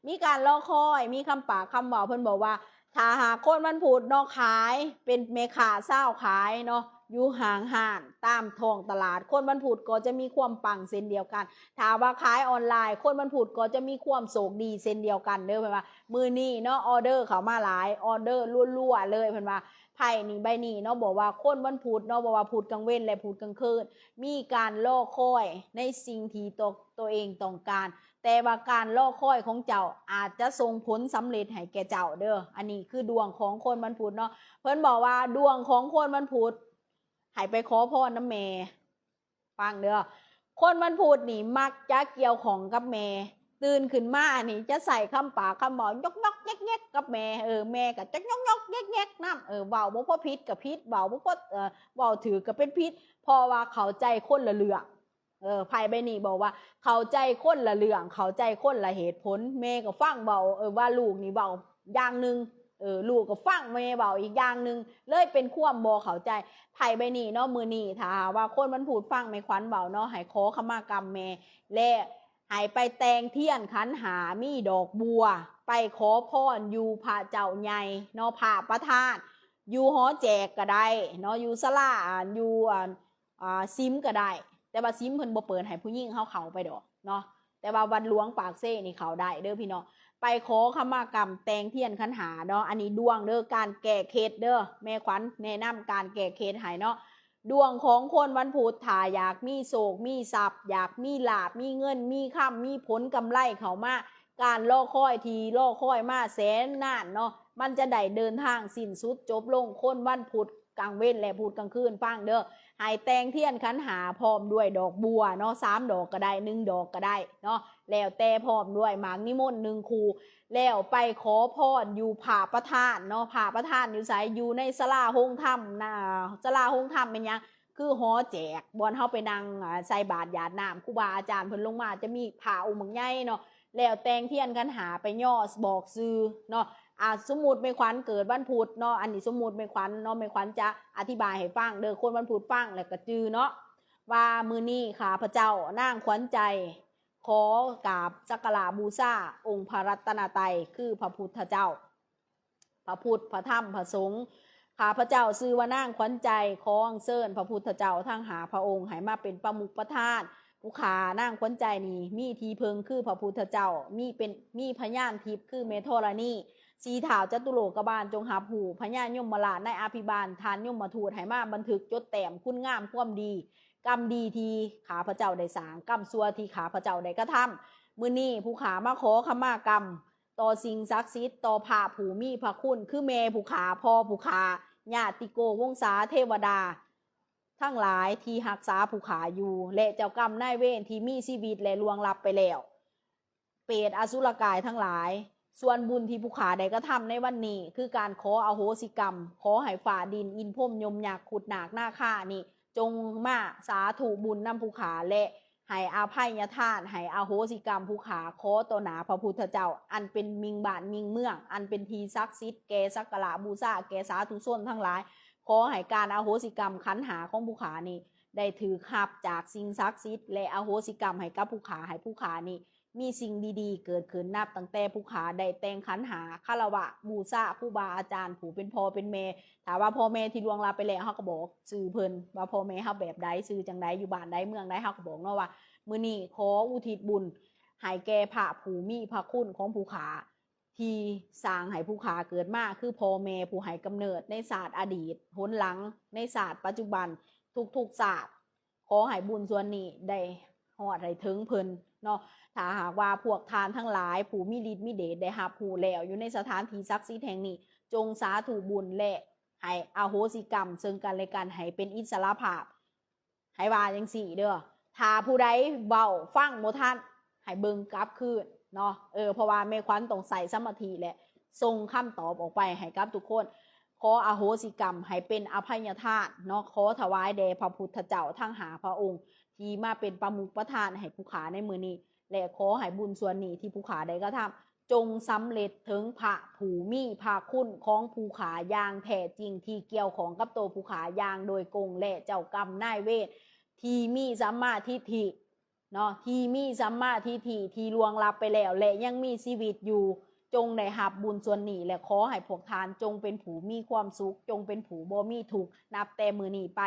ມີການລໍຄອຍ, ມີຄຳປາກຄຳເວົ້າ. ເພິ່ນບອກວ່າ ຖ້າຫາກຄົນວັນພຸດເນາະ ຂາຍ ເປັນແມ່ຄ້າຊາວຂາຍເນາະ ຢູ່ຫ້າງຮ້ານຕາມທ້ອງຕະຫຼາດ, ຄົນວັນພຸດກໍຈະມີຄວາມປັງເຊັ່ນດຽວກັນ. ຖ້າວ່າຂາຍອອນລາຍ, ຄົນວັນພຸດກໍຈະມີຄວາມໂຊກດີເຊັ່ນດຽວກັນເດີ້. ເພິ່ນວ່າມື້ນີ້ເນາະ ອໍເດີເຂົ້າມາຫຼາຍ, ອໍເດີລົວໆເລີຍ. ເພິ່ນວ່າໄພ້ນີ້ໃບນີ້ເນາະ ບອກວ່າຄົນວັນພຸດເນາະ, ບໍ່ວ່າພຸດກາງເວັນ ແລະ ພຸດກາງຄືນ ມີການລໍຄອຍໃນສິ່ງທີ່ຕົວ ຕົວເອງຕ້ອງການ, ແຕ່ວ່າການລໍຄອຍຂອງເຈົ້າອາດຈະສົ່ງຜົນສຳເລັດໃຫ້ແກ່ເຈົ້າເດີ້. ອັນນີ້ຄືດວງຂອງຄົນວັນພຸດເນາະ. ເພິ່ນບອກວ່າດວງຂອງຄົນວັນພຸດ ໃຫ້ໄປຂໍພອນນຳແມ່. ຟັງເດີ້, ຄົນວັນພຸດນີ້ມັກຈະກ່ຽວຂ້ອງກັບແມ່, ຕື່ນຂຶ້ນມານີ້ຈະໃຊ້ຄຳປາກຄຳເວົ້າຢອກໆແຍກໆກັບແມ່. ເອີ ແມ່ກໍຈະຢອກໆແຍກໆນຳ, ເອີ ເວົ້າບໍ່ພໍຜິດກໍຜິດ, ເວົ້າບໍ່ພໍ ເອີ ເວົ້າຖືກກໍເປັນຜິດ, ເພາະວ່າເຂົ້າໃຈຄົນລະເລື່ອງ. ເອີ ໄພ້ໃບນີ້ບອກວ່າເຂົ້າໃຈຄົນລະເລື່ອງ, ເຂົ້າໃຈຄົນລະເຫດຜົນ. ແມ່ກໍຟັງເວົ້າ ເອີ ວ່າລູກນີ້ເວົ້າຢ່າງໜຶ່ງ, ເອີ ລູກກໍຟັງແມ່ເວົ້າອີກຢ່າງໜຶ່ງ, ເລີຍເປັນຄວາມບໍ່ເຂົ້າໃຈ. ໄພ້ໃບນີ້ເນາະ ມື້ນີ້ຖ້າຫາກວ່າຄົນວັນພຸດຟັງແມ່ຂວັນເວົ້າເນາະ, ໃຫ້ຂໍຂະມາກຳແມ່ ແລະ ໃຫ້ໄປແຕ່ງທຽນຂັນຫ້າ ມີດອກບົວ, ໄປຂໍພອນຢູ່ພະເຈົ້າໃຫຍ່ເນາະ, ພະປະທານ ຢູ່ຫໍແຈກກໍໄດ້ເນາະ ຢູ່ສາລາ ຢູ່ ອ່າ ອ່າ ສິມກໍໄດ້ ແຕ່ວ່າສິມເພິ່ນບໍ່ເປີດໃຫ້ຜູ້ຍິງເຮົາເຂົ້າໄປດອກເນາະ ແຕ່ວ່າວັດຫຼວງປາກເຊນີ້ເຂົ້າໄດ້ເດີພີ່ນ້ອງ ໄປຂໍຂະມາກຳ ແຕ່ງທຽນຂັນຫ້າເນາະ ອັນນີ້ດວງເດີ ການແກ້ເຄັດເດີ ແມ່ຂວັນແນະນຳການແກ້ເຄັດໃຫ້ເນາະ ດວງຂອງຄົນວັນພຸດ ຖ້າຢາກມີໂຊກມີຊັບ ຢາກມີລາບ ມີເງິນມີຄຳ ມີຜົນກຳໄລເຂົ້າມາ ການລໍຄອຍທີ່ລໍຄອຍມາແສນນານເນາະ ມັນຈະໄດ້ເດີນທາງສິ້ນສຸດຈົບລົງ ຄົນວັນພຸດກາງເວັນ ແລະ ພຸດກາງຄືນ ຟັງເດີ ໃຫ້ແຕ່ງທຽນຂັນຫ້າ ພ້ອມດ້ວຍດອກບົວເນາະ ສາມດອກກໍໄດ້ ໜຶ່ງດອກກໍໄດ້ເນາະ ແລ້ວແຕ່ ພ້ອມດ້ວຍໝາກນິມົນໜຶ່ງຄູ່ ແລ້ວໄປຂໍພອນຢູ່ພະປະທານເນາະ ພະປະທານຢູ່ໃສ? ຢູ່ໃນສາລາໂຮງທຳນະ ສາລາໂຮງທຳແມ່ນຫຍັງ? ຄືຫໍແຈກ ບ່ອນເຮົາໄປນັ່ງ ອ່າ ໃສ່ບາດຢາດນ້ຳ ຄູບາອາຈານເພິ່ນລົງມາ ຈະມີພະອົງບັກໃຫຍ່ເນາະ ແລ້ວແຕ່ງທຽນຂັນຫ້າ ໄປຍໍບອກຊື່ເນາະ ອ່າ ສົມມຸດແມ່ຂວັນເກີດວັນພຸດເນາະ ອັນນີ້ສົມມຸດແມ່ຂວັນເນາະ ແມ່ຂວັນຈະອະທິບາຍໃຫ້ຟັງເດີ ຄົນວັນພຸດຟັງແລ້ວກໍຈື່ເນາະ ວ່າມື້ນີ້ຂ້າພະເຈົ້ານາງຂວັນໃຈ ຂໍກາບສັກກາລະບູຊາອົງພະລັດຕະນະໄຕ ຄືພະພຸດທະເຈົ້າ ພະພຸດ ພະທຳ ພະສົງ ຂ້າພະເຈົ້າຊື່ວ່ານາງຂວັນໃຈ ຂໍອັນເຊີນພະພຸດທະເຈົ້າທັງຫ້າພະອົງໃຫ້ມາເປັນປະມຸກປະທານ ຜູ້ຂ້ານາງຂວັນໃຈນີ້ມີທີ່ເພິ່ງຄືພະພຸດທະເຈົ້າ ມີເປັນ ມີພະຍານທິບຄືແມ່ທໍລະນີ ສີ່ທ້າວຈະຕຸໂລກະບານຈົ່ງຮັບຮູ້ ພະຍາຍົມມະລາດນາຍອະພິບານ ທ່ານຍົມມະທູດໃຫ້ມາບັນທຶກຈົດແຕ້ມຄຸນງາມຄວາມດີ ກຳດີທີ່ຂ້າພະເຈົ້າໄດ້ສ້າງ ກຳຊົ່ວທີ່ຂ້າພະເຈົ້າໄດ້ກະທຳ ມື້ນີ້ຜູ້ຂ້າມາຂໍຂະມາກຳ ຕໍ່ສິ່ງສັກສິດ ຕໍ່ພະຜູ້ມີພະຄຸນ ຄືແມ່ຜູ້ຂ້າ ພໍ່ຜູ້ຂ້າ ຍາຕິໂກວົງສາເທວະດາທັງຫຼາຍທີ່ຮັກສາຜູ້ຂ້າຢູ່ ແລະ ເຈົ້າກຳນາຍເວນທີ່ມີຊີວິດ ແລະ ລ່ວງລັບໄປແລ້ວ ເປດອະສຸລະກາຍທັງຫຼາຍ ສ່ວນບຸນທີ່ຜູ້ຂ້າໄດ້ກະທຳໃນວັນນີ້ ຄືການຂໍອະໂຫສິກຳ ຂໍໃຫ້ຟ້າດິນ ອິນພົມ ຍົມ ຍັກ ຄຸດ ນາກ ນາຄານີ້ ຈົ່ງມາສາທຸບຸນນຳຜູ້ຂ້າ ແລະ ໃຫ້ອະໄພຍະທານ ໃຫ້ອະໂຫສິກຳຜູ້ຂ້າ ຂໍຕໍ່ໜ້າພະພຸດທະເຈົ້າ ອັນເປັນມິ່ງບ້ານມິ່ງເມືອງ ອັນເປັນທີ່ສັກສິດ ແກ່ສັກກາລະບູຊາ ແກ່ສາທຸຊົນທັງຫຼາຍ ຂໍໃຫ້ການອະໂຫສິກຳຂັນຫ້າຂອງຜູ້ຂ້ານີ້ ໄດ້ຖືກຮັບຈາກສິ່ງສັກສິດ ແລະ ອະໂຫສິກຳໃຫ້ກັບຜູ້ຂ້າ ໃຫ້ຜູ້ຂ້ານີ້ ມີສິ່ງດີໆເກີດຂຶ້ນ ນັບຕັ້ງແຕ່ຜູ້ຂ້າໄດ້ແຕ່ງຂັນຫ້າ ຄາລະວະບູຊາຄູບາອາຈານຜູ້ເປັນພໍ່ເປັນແມ່ ຖ້າວ່າພໍ່ແມ່ທີ່ລ່ວງລັບໄປແລ້ວ ເຮົາກໍບອກຊື່ເພິ່ນວ່າພໍ່ແມ່ເຮົາແບບໃດ ຊື່ຈັ່ງໃດ ຢູ່ບ້ານໃດ ເມືອງໃດ ເຮົາກໍບອກເນາະວ່າ ມື້ນີ້ຂໍອຸທິດບຸນໃຫ້ແກ່ພະຜູ້ມີພະຄຸນຂອງຜູ້ຂ້າ ທີ່ສ້າງໃຫ້ຜູ້ຂ້າເກີດມາ ຄືພໍ່ແມ່ຜູ້ໃຫ້ກຳເນີດໃນຊາດອະດີດ ຫົນຫຼັງໃນຊາດປັດຈຸບັນ ທຸກໆຊາດ ຂໍໃຫ້ບຸນສ່ວນນີ້ໄດ້ຮອດໃຫ້ເຖິງເພິ່ນເນາະ ຖ້າຫາກວ່າພວກທ່ານທັງຫຼາຍ ຜູ້ມີລິດມີເດດໄດ້ຮັບຮູ້ແລ້ວ ຢູ່ໃນສະຖານທີ່ສັກສິດແຫ່ງນີ້ ຈົ່ງສາທຸບຸນ ແລະ ໃຫ້ອະໂຫສິກຳເຊິ່ງກັນແລະກັນ ໃຫ້ເປັນອິດສະຫຼະພາບ ໃຫ້ວ່າຈັ່ງຊີ້ເດີ ຖ້າຜູ້ໃດເວົ້າຟັງບໍ່ທັນ ໃຫ້ເບິ່ງກັບຄືນເນາະ ເອີ ເພາະວ່າແມ່ຂວັນຕ້ອງໃຊ້ສະມາທິ ແລະ ສົ່ງຄຳຕອບອອກໄປໃຫ້ກັບທຸກຄົນ ຂໍອະໂຫສິກຳໃຫ້ເປັນອະໄພຍະທານເນາະ ຂໍຖວາຍແດ່ພະພຸດທະເຈົ້າທັງຫ້າພະອົງ ທີ່ມາເປັນປະມຸກປະທານໃຫ້ຜູ້ຂ້າໃນມື້ນີ້ ແລະ ຂໍໃຫ້ບຸນສ່ວນນີ້ທີ່ຜູ້ຂ້າໄດ້ກະທຳ ຈົ່ງສຳເລັດເຖິງພະຜູ້ມີພະຄຸນຂອງຜູ້ຂ້າຢ່າງແທ້ຈິງ ທີ່ກ່ຽວຂ້ອງກັບໂຕຜູ້ຂ້າຢ່າງໂດຍກົງ ແລະ ເຈົ້າກຳນາຍເວນທີ່ມີສຳມາທິດຖິເນາະ ທີ່ມີສຳມາທິດຖິທີ່ລ່ວງລັບໄປແລ້ວ ແລະ ຍັງມີຊີວິດຢູ່ ຈົ່ງໄດ້ຮັບບຸນສ່ວນນີ້ ແລະ ຂໍໃຫ້ພວກທ່ານຈົ່ງເປັນຜູ້ມີຄວາມສຸກ ຈົ່ງເປັນຜູ້ບໍ່ມີທຸກ ນັບແຕ່ມື້ນີ້ໄປ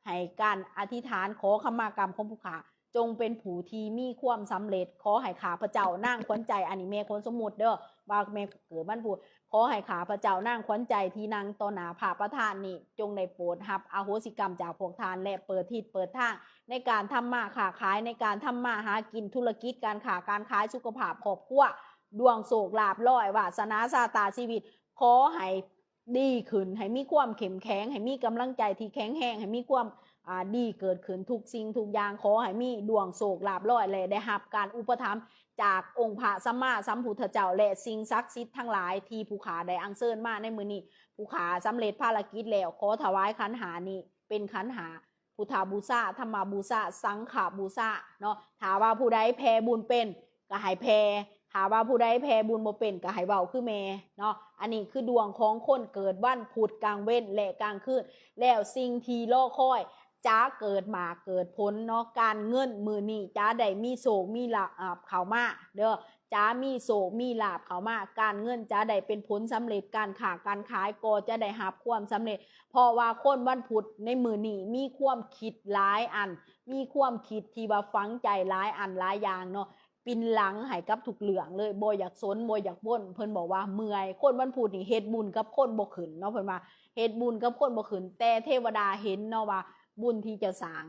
ໃຫ້ການອະທິຖານຂໍຂະມາກຳຂອງຜູ້ຂ້າ ຈົ່ງເປັນຜູ້ທີ່ມີຄວາມສຳເລັດ ຂໍໃຫ້ຂ້າພະເຈົ້ານາງຂວັນໃຈ ອັນນີ້ແມ່ຄົນສົມມຸດເດີ ວ່າແມ່ເກີດວັນພຸດ ຂໍໃຫ້ຂ້າພະເຈົ້ານາງຂວັນໃຈທີ່ນັ່ງຕໍ່ໜ້າພະປະທານນີ້ ຈົ່ງໄດ້ໂປດຮັບອະໂຫສິກຳຈາກພວກທ່ານ ແລະ ເປີດທິດເປີດທາງໃນການທຳມາຄ້າຂາຍ ໃນການທຳມາຫາກິນ ທຸລະກິດການຄ້າການຂາຍ ສຸຂະພາບຄອບຄົວ ດວງໂຊກລາບລອຍ ວາສະໜາຊາຕາຊີວິດ ຂໍໃຫ້ ດີຂຶ້ນ ໃຫ້ມີຄວາມເຂັ້ມແຂງ ໃຫ້ມີກຳລັງໃຈທີ່ແຂງແຮງ ໃຫ້ມີຄວາມ ອ່າ ດີເກີດຂຶ້ນທຸກສິ່ງທຸກຢ່າງ ຂໍໃຫ້ມີດວງໂຊກລາບລອຍ ແລະ ໄດ້ຮັບການອຸປະຖຳຈາກອົງພະສຳມາສຳພຸດທະເຈົ້າ ແລະ ສິ່ງສັກສິດທັງຫຼາຍທີ່ຜູ້ຂ້າໄດ້ອັນເຊີນມາໃນມື້ນີ້ ຜູ້ຂ້າສຳເລັດພາລະກິດແລ້ວ ຂໍຖວາຍຂັນຫ້ານີ້ເປັນຂັນຫ້າ ພຸດທະບູຊາ ທຳມະບູຊາ ສັງຄະບູຊາເນາະ ຖ້າວ່າຜູ້ໃດແຜ່ບຸນເປັນ ກໍໃຫ້ແຜ່ ຖ້າວ່າຜູ້ໃດແຜ່ບຸນບໍ່ເປັນ ກໍໃຫ້ເວົ້າຄືແມ່ເນາະ ອັນນີ້ຄືດວງຂອງຄົນເກີດວັນພຸດກາງເວັນ ແລະ ກາງຄືນ ແລ້ວສິ່ງທີ່ລໍຄອຍຈະເກີດໝາກເກີດຜົນເນາະ ການເງິນມື້ນີ້ຈະໄດ້ມີໂຊກມີລາບເຂົ້າມາເດີ ຈະມີໂຊກມີລາບເຂົ້າມາ, ການເງິນຈະໄດ້ເປັນຜົນສຳເລັດ, ການຄ້າການຂາຍກໍຈະໄດ້ຮັບຄວາມສຳເລັດ, ເພາະວ່າຄົນວັນພຸດໃນມື້ນີ້ມີຄວາມຄິດຫຼາຍອັນ, ມີຄວາມຄິດທີ່ວ່າຝັງໃຈຫຼາຍອັນຫຼາຍຢ່າງເນາະ, ປິ່ນຫຼັງໃຫ້ກັບທຸກເລື່ອງເລີຍ, ບໍ່ຢາກສົນ ບໍ່ຢາກວົນ, ເພິ່ນບອກວ່າເມື່ອຍ. ຄົນວັນພຸດນີ້ເຮັດບຸນກັບຄົນບໍ່ຂຶ້ນເນາະ, ເພິ່ນວ່າເຮັດບຸນກັບຄົນບໍ່ຂຶ້ນ, ແຕ່ເທວະດາເຫັນເນາະວ່າບຸນທີ່ເຈົ້າສ້າງ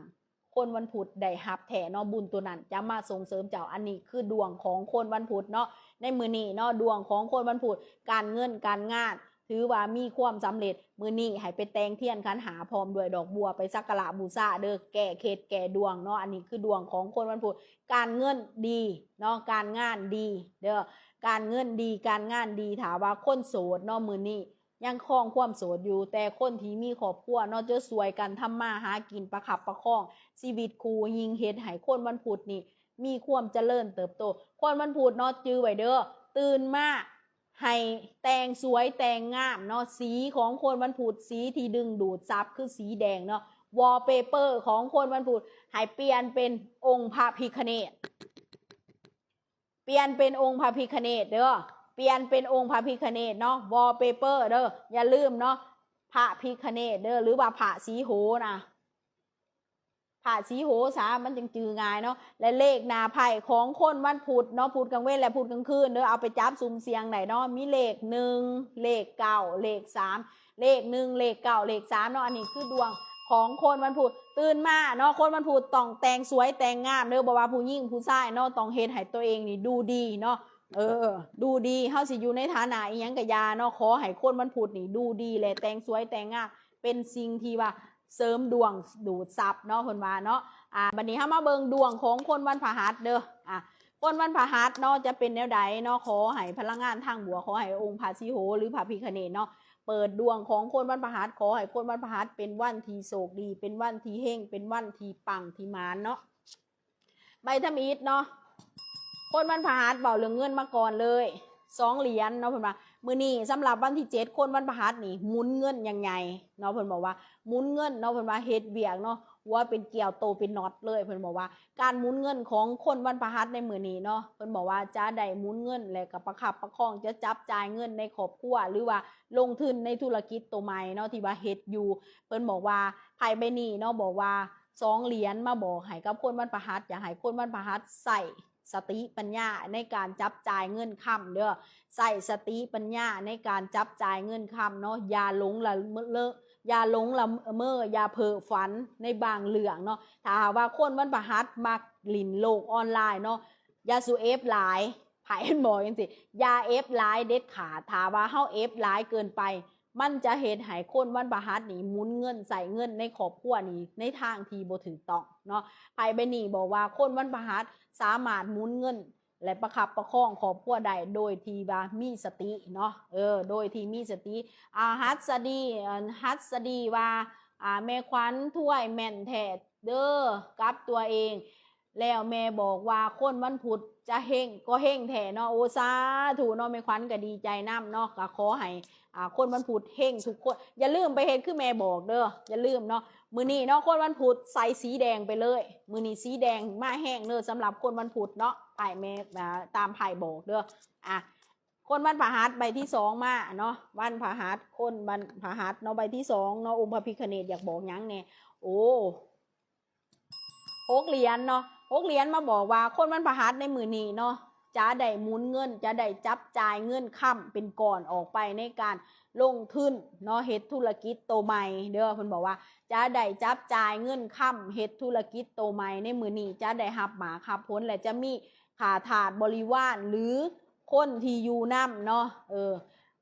ຄົນວັນພຸດໄດ້ຮັບແທ້ເນາະ, ບຸນຕົວນັ້ນຈະມາສົ່ງເສີມເຈົ້າ. ອັນນີ້ຄືດວງຂອງຄົນວັນພຸດເນາະ ໃນມື້ນີ້ເນາະ, ດວງຂອງຄົນວັນພຸດ, ການເງິນການງານ ຖືວ່າມີຄວາມສຳເລັດ. ມື້ນີ້ໃຫ້ໄປແຕ່ງທຽນຂັນຫ້າ ພ້ອມດ້ວຍດອກບົວ, ໄປສັກກາລະບູຊາເດີ້, ແກ້ເຄັດແກ້ດວງເນາະ. ອັນນີ້ຄືດວງຂອງຄົນວັນພຸດ, ການເງິນດີເນາະ, ການງານດີເດີ້, ການເງິນດີ ການງານດີ. ຖ້າວ່າຄົນໂສດເນາະ ມື້ນີ້ ຍັງຄອງຄວາມໂສດຢູ່, ແຕ່ຄົນທີ່ມີຄອບຄົວເນາະ ຈະຊ່ວຍກັນທຳມາຫາກິນ ປະຄັບປະຄອງຊີວິດຄູ່, ຍິ່ງເຮັດໃຫ້ຄົນວັນພຸດນີ້ມີຄວາມຈະເລີນເຕີບໂຕ. ຄົນວັນພຸດເນາະ ຈື່ໄວ້ເດີ້, ຕື່ນມາໃຫ້ແຕ່ງສວຍແຕ່ງງາມເນາະ, ສີຂອງຄົນວັນພຸດ ສີທີ່ດຶງດູດຊັບຄືສີແດງເນາະ, ວອລເປເປີຂອງຄົນວັນພຸດ ໃຫ້ປ່ຽນເປັນອົງພະພິຄະເນດ. ປ່ຽນເປັນອົງພະພິຄະເນດເດີ້, ປ່ຽນເປັນອົງພະພິຄະເນດເນາະ, ວອລເປເປີເດີ້. ຢ່າລືມເນາະ ພະພິຄະເນດເດີ້ ຫຼືວ່າພະສີໂຫນະ, ພະສີໂຫຊະ ມັນຈຶ່ງຈື່ງ່າຍເນາະ. ແລະ ເລກໜ້າໄພ້ຂອງຄົນວັນພຸດເນາະ, ພຸດກາງເວັນ ແລະ ພຸດກາງຄືນເດີ້, ເອົາໄປຈັບສຸ່ມສ່ຽງໄດ້ເນາະ, ມີເລກໜຶ່ງ ເລກເກົ້າ ເລກສາມ ເລກໜຶ່ງ ເລກເກົ້າ ເລກສາມເນາະ. ອັນນີ້ຄືດວງຂອງຄົນວັນພຸດ, ຕື່ນມາເນາະ ຄົນວັນພຸດຕ້ອງແຕ່ງສວຍແຕ່ງງາມເດີ້, ບໍ່ວ່າຜູ້ຍິງຜູ້ຊາຍເນາະ, ຕ້ອງເຮັດໃຫ້ຕົວເອງນີ້ດູດີເນາະ, ເອີ ດູດີ. ເຮົາຊິຢູ່ໃນຖານະອີ່ຫຍັງກະຢ່າເນາະ, ຂໍໃຫ້ຄົນວັນພຸດນີ້ດູດີ ແລະ ແຕ່ງສວຍແຕ່ງງາມ, ເປັນສິ່ງທີ່ວ່າເສີມດວງດູດຊັບເນາະ ເພິ່ນວ່າເນາະ. ອາ ບັດນີ້ເຮົາມາເບິ່ງດວງຂອງຄົນວັນພະຫັດເດີ້. ອາ ຄົນວັນພະຫັດເນາະ ຈະເປັນແນວໃດເນາະ? ຂໍໃຫ້ພະລັງງານທາງບວກ, ຂໍໃຫ້ອົງພະສີໂຫ ຫຼື ພະພິຄະເນດເນາະ ເປີດດວງຂອງຄົນວັນພະຫັດ. ຂໍໃຫ້ຄົນວັນພະຫັດເປັນວັນທີ່ໂຊກດີ, ເປັນວັນທີ່ເຮັງ, ເປັນວັນທີ່ປັງທີ່ໝານເນາະ. ໃບທຳອິດເນາະ ຄົນວັນພະຫັດ ເວົ້າເລື່ອງເງິນມາກ່ອນເລີຍ ສອງຫຼຽນເນາະ ເພິ່ນວ່າ. ມື້ນີ້ສຳລັບວັນທີເຈັດ ຄົນວັນພະຫັດນີ້ ໝູນເງິນຢ່າງໃຫຍ່ເນາະ, ເພິ່ນບອກວ່າໝູນເງິນເນາະ, ເພິ່ນວ່າເຮັດວຽກເນາະ ຫົວເປັນກຽວໂຕເປັນນັອດເລີຍ. ເພິ່ນບອກວ່າການໝູນເງິນຂອງຄົນວັນພະຫັດໃນມື້ນີ້ເນາະ ເພິ່ນບອກວ່າຈະໄດ້ໝູນເງິນ ແລະ ກໍປະຄັບປະຄອງ ຈະຈັບຈ່າຍເງິນໃນຄອບຄົວ ຫຼືວ່າລົງທຶນໃນທຸລະກິດໂຕໃໝ່ເນາະ ທີ່ວ່າເຮັດຢູ່. ເພິ່ນບອກວ່າໄພ້ໃບນີ້ເນາະ ບອກວ່າ ສອງຫຼຽນມາບອກໃຫ້ກັບຄົນວັນພະຫັດ, ຢາກໃຫ້ຄົນວັນພະຫັດໃຊ້ສະຕິປັນຍາໃນການຈັບຈ່າຍເງິນຄຳເດີ້, ໃຊ້ສະຕິປັນຍາໃນການຈັບຈ່າຍເງິນຄຳເນາະ, ຢ່າຫຼົງລະເມີ ຢ່າຫຼົງລະເມີ, ຢ່າເພີ້ຝັນໃນບາງເລື່ອງເນາະ. ຖ້າຫາກວ່າຄົນວັນພະຫັດມັກຫຼິ້ນໂລກອອນລາຍເນາະ, ຢ່າສູ່ເອັບຫຼາຍ, ໃຜມັນບອກຈັ່ງຊີ້, ຢ່າເອັບຫຼາຍເດັດຂາດ. ຖ້າວ່າເຮົາເອັບຫຼາຍເກີນໄປ ມັນຈະເຮັດໃຫ້ຄົນວັນພະຫັດນີ້ໝູນເງິນໃຊ້ເງິນໃນຄອບຄົວນີ້ໃນທາງທີ່ບໍ່ຖືກຕ້ອງເນາະ. ໄພ້ໃບນີ້ບອກວ່າຄົນວັນພະຫັດສາມາດໝູນເງິນ ແລະ ປະຄັບປະຄອງຄອບຄົວໄດ້ໂດຍທີ່ວ່າມີສະຕິເນາະ, ເອີ ໂດຍທີ່ມີສະຕິ. ອາ ຫັດສະດີ ອາ ຫັດສະດີວ່າ ອາ ແມ່ຂວັນທວຍແມ່ນແທ້ເດີ້ກັບຕົວເອງ. ແລ້ວແມ່ບອກວ່າຄົນວັນພຸດຈະເຮັງກໍເຮັງແທ້ເນາະ. ໂອ ສາທຸເນາະ, ແມ່ຂວັນກໍດີໃຈນຳເນາະ, ກໍຂໍໃຫ້ ອ່າ ຄົນວັນພຸດເຮັງທຸກຄົນ. ຢ່າລືມໄປເຮັດຄືແມ່ບອກເດີ້, ຢ່າລືມເນາະ. ມື້ນີ້ເນາະ ຄົນວັນພຸດໃສ່ສີແດງໄປເລີຍ, ມື້ນີ້ສີແດງມາແຮງເດີ້ ສຳລັບຄົນວັນພຸດເນາະ. ໄພ້ແມ່ ອ່າ ຕາມໄພ້ບອກເດີ້. ອ່ະ ຄົນວັນພະຫັດໃບທີສອງມາເນາະ, ວັນພະຫັດ ຄົນວັນພະຫັດເນາະ ໃບທີສອງເນາະ, ອົງພະພິຄະເນດຢາກບອກຫຍັງແດ່? ໂອ້ ຫົກຫຼຽນເນາະ, ຫົກຫຼຽນມາບອກວ່າຄົນວັນພະຫັດໃນມື້ນີ້ເນາະ ຈະໄດ້ໝູນເງິນ, ຈະໄດ້ຈັບຈ່າຍເງິນຄຳເປັນກ້ອນອອກໄປໃນການລົງທຶນເນາະ, ເຮັດທຸລະກິດໂຕໃໝ່ເດີ້. ເພິ່ນບອກວ່າຈະໄດ້ຈັບຈ່າຍເງິນຄຳ ເຮັດທຸລະກິດໂຕໃໝ່ໃນມື້ນີ້, ຈະໄດ້ຮັບໝາກຮັບຜົນ ແລະ ຈະມີຂ້າທາດບໍລິວານ ຫຼື ຄົນທີ່ຢູ່ນຳເນາະ ເອີ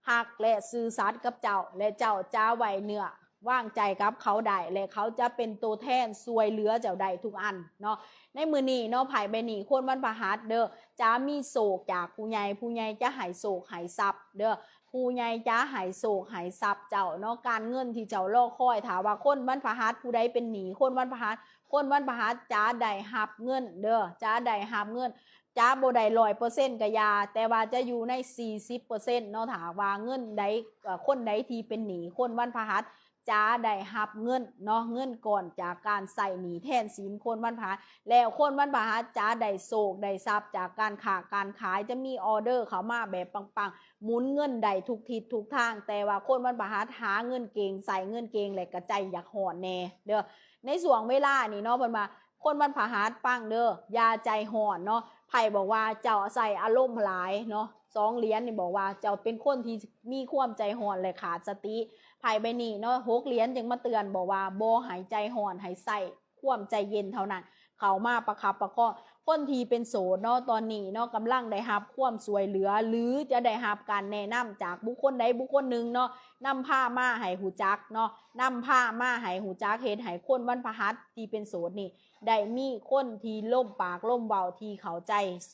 ຮັກ ແລະ ຊື່ສັດກັບເຈົ້າ ແລະ ເຈົ້າຈະໄວ້ເນື້ອວາງໃຈກັບເຂົາໄດ້ ແລະ ເຂົາຈະເປັນໂຕແທນຊ່ວຍເຫຼືອເຈົ້າໄດ້ທຸກອັນເນາະ. ໃນມື້ນີ້ເນາະ ໄພ້ໃບນີ້ ຄົນວັນພະຫັດເດີ້ ຈະມີໂຊກຈາກຜູ້ໃຫຍ່, ຜູ້ໃຫຍ່ຈະໃຫ້ໂຊກໃຫ້ຊັບເດີ້, ຜູ້ໃຫຍ່ຈະໃຫ້ໂຊກໃຫ້ຊັບເຈົ້າເນາະ. ການເງິນທີ່ເຈົ້າລໍຄອຍ, ຖ້າວ່າຄົນວັນພະຫັດຜູ້ໃດເປັນໜີ້ ຄົນວັນພະຫັດ, ຄົນວັນພະຫັດຈະໄດ້ຮັບເງິນເດີ້, ຈະໄດ້ຮັບເງິນ. ຈະບໍ່ໄດ້ຮ້ອຍເປີເຊັນກະຢ່າ, ແຕ່ວ່າຈະຢູ່ໃນສີ່ສິບເປີເຊັນເນາະ. ຖ້າຫາກວ່າເງິນໃດ ເອີ ຄົນໃດທີ່ເປັນໜີ້ຄົນວັນພະຫັດ ຈະໄດ້ຮັບເງິນເນາະ ເງິນກ້ອນຈາກການໃຊ້ໜີ້ແທນສິນຄົນວັນພະຫັດ ແລ້ວຄົນວັນພະຫັດຈະໄດ້ໂຊກໄດ້ຊັບຈາກການຄ້າການຂາຍ ຈະມີອໍເດີເຂົ້າມາແບບປັງໆ ໝູນເງິນໄດ້ທຸກທິດທຸກທາງ. ແຕ່ວ່າຄົນວັນພະຫັດຫາເງິນເກັ່ງ ໃຊ້ເງິນເກັ່ງ ແລະກະໃຈຢາກຮ້ອນແດ່ເດີ. ໃນຊ່ວງເວລານີ້ເນາະ ເພິ່ນວ່າຄົນວັນພະຫັດຟັງເດີ ຢ່າໃຈຮ້ອນເນາະ. ໄພ້ບອກວ່າເຈົ້າໃຊ້ອາລົມຫຼາຍເນາະ ສອງຫຼຽນນີ້ບອກວ່າເຈົ້າເປັນຄົນທີ່ມີຄວາມໃຈຮ້ອນ ແລະຂາດສະຕິ. ໄພ້ໃບນີ້ເນາະ ຫົກຫຼຽນຈຶ່ງມາເຕືອນ ບອກວ່າບໍ່ໃຫ້ໃຈຮ້ອນ ໃຫ້ໃຊ້ຄວາມໃຈເຢັນເທົ່ານັ້ນ ເຂົ້າມາປະຄັບປະຄອງ. ຄົນທີ່ເປັນໂສດເນາະ ຕອນນີ້ເນາະ ກຳລັງໄດ້ຮັບຄວາມຊ່ວຍເຫຼືອ ຫຼືຈະໄດ້ຮັບການແນະນຳຈາກບຸກຄົນໃດບຸກຄົນໜຶ່ງເນາະ ນຳພາມາໃຫ້ຮູ້ຈັກເນາະ ນຳພາມາໃຫ້ຮູ້ຈັກ ເຮັດໃຫ້ຄົນວັນພະຫັດທີ່ເປັນໂສດນີ້ ໄດ້ມີຄົນທີ່ລົມປາກລົມເວົ້າທີ່ເຂົ້າໃຈ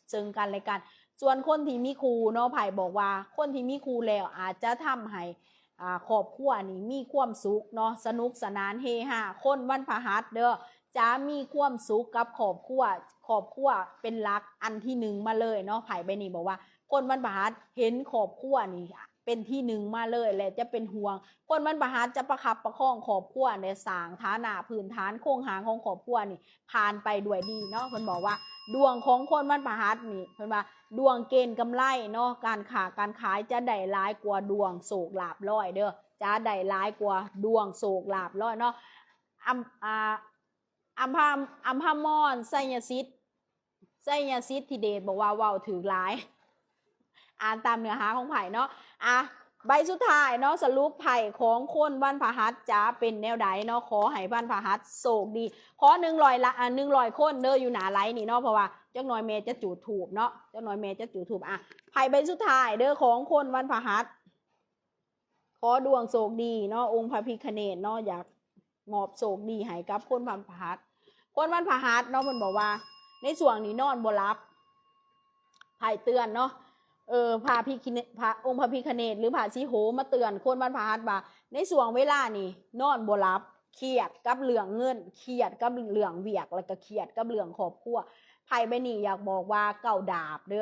ເຊິ່ງກັນແລະກັນ. ສ່ວນຄົນທີ່ມີຄູ່ເນາະ ໄພ້ບອກວ່າຄົນທີ່ມີຄູ່ແລ້ວອາດຈະທຳໃຫ້ ອ່າ ຄອບຄົວນີ້ມີຄວາມສຸກເນາະ ສະໜຸກສະໜານເຮຮາ. ຄົນວັນພະຫັດເດີ ຈະມີຄວາມສຸກກັບຄອບຄົວ ຄອບຄົວເປັນຫຼັກອັນທີໜຶ່ງມາເລີຍເນາະ. ໄພ້ໃບນີ້ບອກວ່າຄົນວັນພະຫັດເຫັນຄອບຄົວນີ້ເປັນທີໜຶ່ງມາເລີຍ ແລະຈະເປັນຫ່ວງ. ຄົນວັນພະຫັດຈະປະຄັບປະຄອງຄອບຄົວ ແລະສ້າງຖານະພື້ນຖານໂຄງຮ່າງຂອງຄອບຄົວນີ້ຜ່ານໄປດ້ວຍດີເນາະ. ເພິ່ນບອກວ່າດວງຂອງຄົນວັນພະຫັດນີ້ ເພິ່ນວ່າດວງເກນກຳໄລເນາະ ການຄ້າການຂາຍຈະໄດ້ຫຼາຍກວ່າດວງໂຊກລາບລອຍເດີ ຈະໄດ້ຫຼາຍກວ່າດວງໂຊກລາບລອຍເນາະ. ອຳ ອ່າ ອຳພາ ອຳພາມອນ ໄຊຍະສິດ ໄຊຍະສິດທິເດດ ບອກວ່າເວົ້າຖືກຫຼາຍ ອ່ານຕາມເນື້ອຫາຂອງໄພ້ເນາະ. ອ່ະ ໃບສຸດທ້າຍເນາະ ສະຫຼຸບໄພ້ຂອງຄົນວັນພະຫັດຈະເປັນແນວໃດເນາະ. ຂໍໃຫ້ວັນພະຫັດໂຊກດີ. ຂໍໜຶ່ງຮ້ອຍລະ ອ່າ ໜຶ່ງຮ້ອຍຄົນເດີ ຢູ່ໜ້າໄລນີ້ເນາະ ເພາະວ່າຈັກໜ່ອຍແມ່ຈະຈູດທູບເນາະ ຈັກໜ່ອຍແມ່ຈະຈູດທູບ. ອ່ະ ໄພ້ໃບສຸດທ້າຍເດີ ຂອງຄົນວັນພະຫັດ ຂໍດວງໂຊກດີເນາະ ອົງພະພິຄະເນດເນາະ ຢາກມອບໂຊກດີໃຫ້ກັບຄົນວັນພະຫັດ. ຄົນວັນພະຫັດເນາະ ເພິ່ນບອກວ່າໃນຊ່ວງນີ້ນອນບໍ່ຫຼັບ ໄພ້ເຕືອນເນາະ ເອີ ພະພິຄະເນ ພະ ອົງພະພິຄະເນດ ຫຼື ພະສີໂຫມາເຕືອນຄົນວັນພະຫັດວ່າ ໃນຊ່ວງເວລານີ້ນອນບໍ່ຫຼັບ ຄຽດກັບເລື່ອງເງິນ ຄຽດກັບເລື່ອງວຽກ ແລ້ວກໍຄຽດກັບເລື່ອງຄອບຄົວ. ໄພ້ໃບນີ້ຢາກບອກວ່າເກົ້າດາບເດີ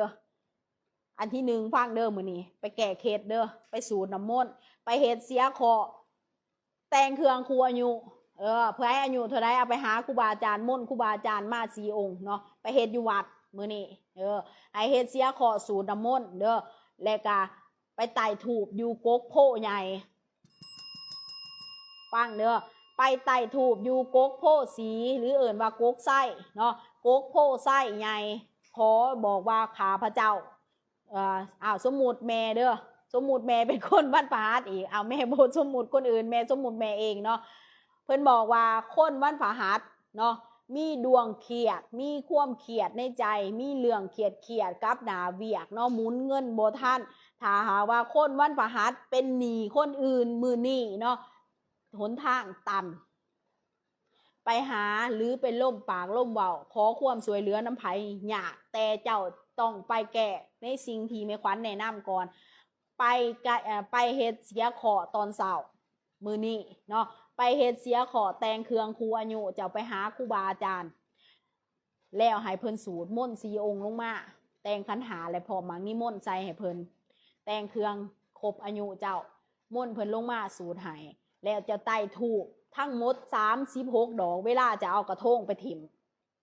ອັນທີໜຶ່ງ ຟັງເດີ ມື້ນີ້ໄປແກ້ເຄັດເດີ ໄປສູດນ້ຳມົນ ໄປເຮັດເສຍເຄາະ ແຕ່ງເຄື່ອງຄູ່ອາຍຸ ເອີ ໃຜອາຍຸເທົ່າໃດ ເອົາໄປຫາຄູບາອາຈານ ມົນຄູບາອາຈານມາສີ່ອົງເນາະ ໄປເຮັດຢູ່ວັດມື້ນີ້ ເອີ ໃຫ້ເຮັດເສຍເຄາະ ສູດນ້ຳມົນເດີ ແລະກະໄປໄຕ້ທູບຢູ່ກົກໂພໃຫຍ່ ຟັງເດີ ໄປໄຕ້ທູບຢູ່ກົກໂພສີ ຫຼື ເອີ້ນວ່າກົກໄຊເນາະ ກົກໂພໄຊໃຫຍ່ ຂໍບອກວ່າຂ້າພະເຈົ້າ ເອີ ອ້າວ ສົມມຸດແມ່ເດີ ສົມມຸດແມ່ເປັນຄົນວັນພະຫັດອີກ ອ້າວ ແມ່ບໍ່ສົມມຸດຄົນອື່ນ ແມ່ສົມມຸດແມ່ເອງເນາະ. ເພິ່ນບອກວ່າຄົນວັນພະຫັດເນາະ ມີດວງຄຽດ ມີຄວາມຄຽດໃນໃຈ ມີເລື່ອງຄຽດໆກັບໜ້າວຽກເນາະ ໝູນເງິນບໍ່ທັນ. ຖ້າຫາກວ່າຄົນວັນພະຫັດເປັນໜີ້ຄົນອື່ນມື້ນີ້ເນາະ ຫົນທາງຕັນ ໄປຫາ ຫຼື ໄປລົມປາກລົມເວົ້າ ຂໍຄວາມຊ່ວຍເຫຼືອນຳໃຜຍາກ ແຕ່ເຈົ້າຕ້ອງໄປແກ້ໃນສິ່ງທີ່ແມ່ຂວັນແນະນຳກ່ອນ ໄປກະ ເອີ ໄປເຮັດເສຍເຄາະຕອນເຊົ້າມື້ນີ້ເນາະ ໄປເຮັດເສຍເຄາະ ແຕ່ງເຄື່ອງຄູ່ອາຍຸ ເຈົ້າໄປຫາຄູບາອາຈານ ແລ້ວໃຫ້ເພິ່ນສູດມົນສີ່ອົງລົງມາ ແຕ່ງຂັນຫ້າ ແລະ ພ້ອມໝາກນິມົນໃສ່ໃຫ້ເພິ່ນ ແຕ່ງເຄື່ອງຄົບອາຍຸເຈົ້າ ມົນເພິ່ນລົງມາສູດໃຫ້ ແລ້ວເຈົ້າໄຕ້ທູບທັງໝົດສາມສິບຫົກດອກ ເວລາຈະເອົາກະໂທງໄປຖິ້ມ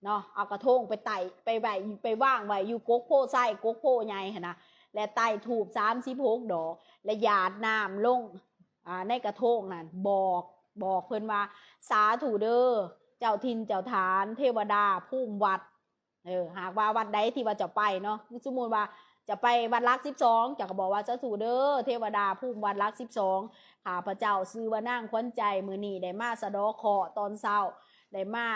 ເນາະ ເອົາກະໂທງໄປໄຕ້ ໄປໄວ້ ໄປວາງໄວ້ຢູ່ກົກໂພໄຊ ກົກໂພໃຫຍ່ຫັ້ນນະ ແລະ ໄຕ້ທູບສາມສິບຫົກດອກ ແລະ ຫຍາດນ້ຳລົງ ອ່າ ໃນກະໂທງນັ້ນ ບອກ ບອກເພິ່ນວ່າ ສາທຸເດີ ເຈົ້າຖິ່ນເຈົ້າຖານ ເທວະດາພູມວັດ ເອີ ຫາກວ່າວັດໃດທີ່ວ່າເຈົ້າໄປເນາະ ສົມມຸດວ່າຈະໄປວັດຫຼັກສິບສອງ ເຈົ້າກໍບອກວ່າ ສາທຸເດີ ເທວະດາພູມວັດຫຼັກສິບສອງ ຂ້າພະເຈົ້າຊື່ວ່ານາງຂວັນໃຈ ມື້ນີ້ໄດ້ມາສະເດາະເຄາະຕອນເຊົ້າ ໄດ້ມາ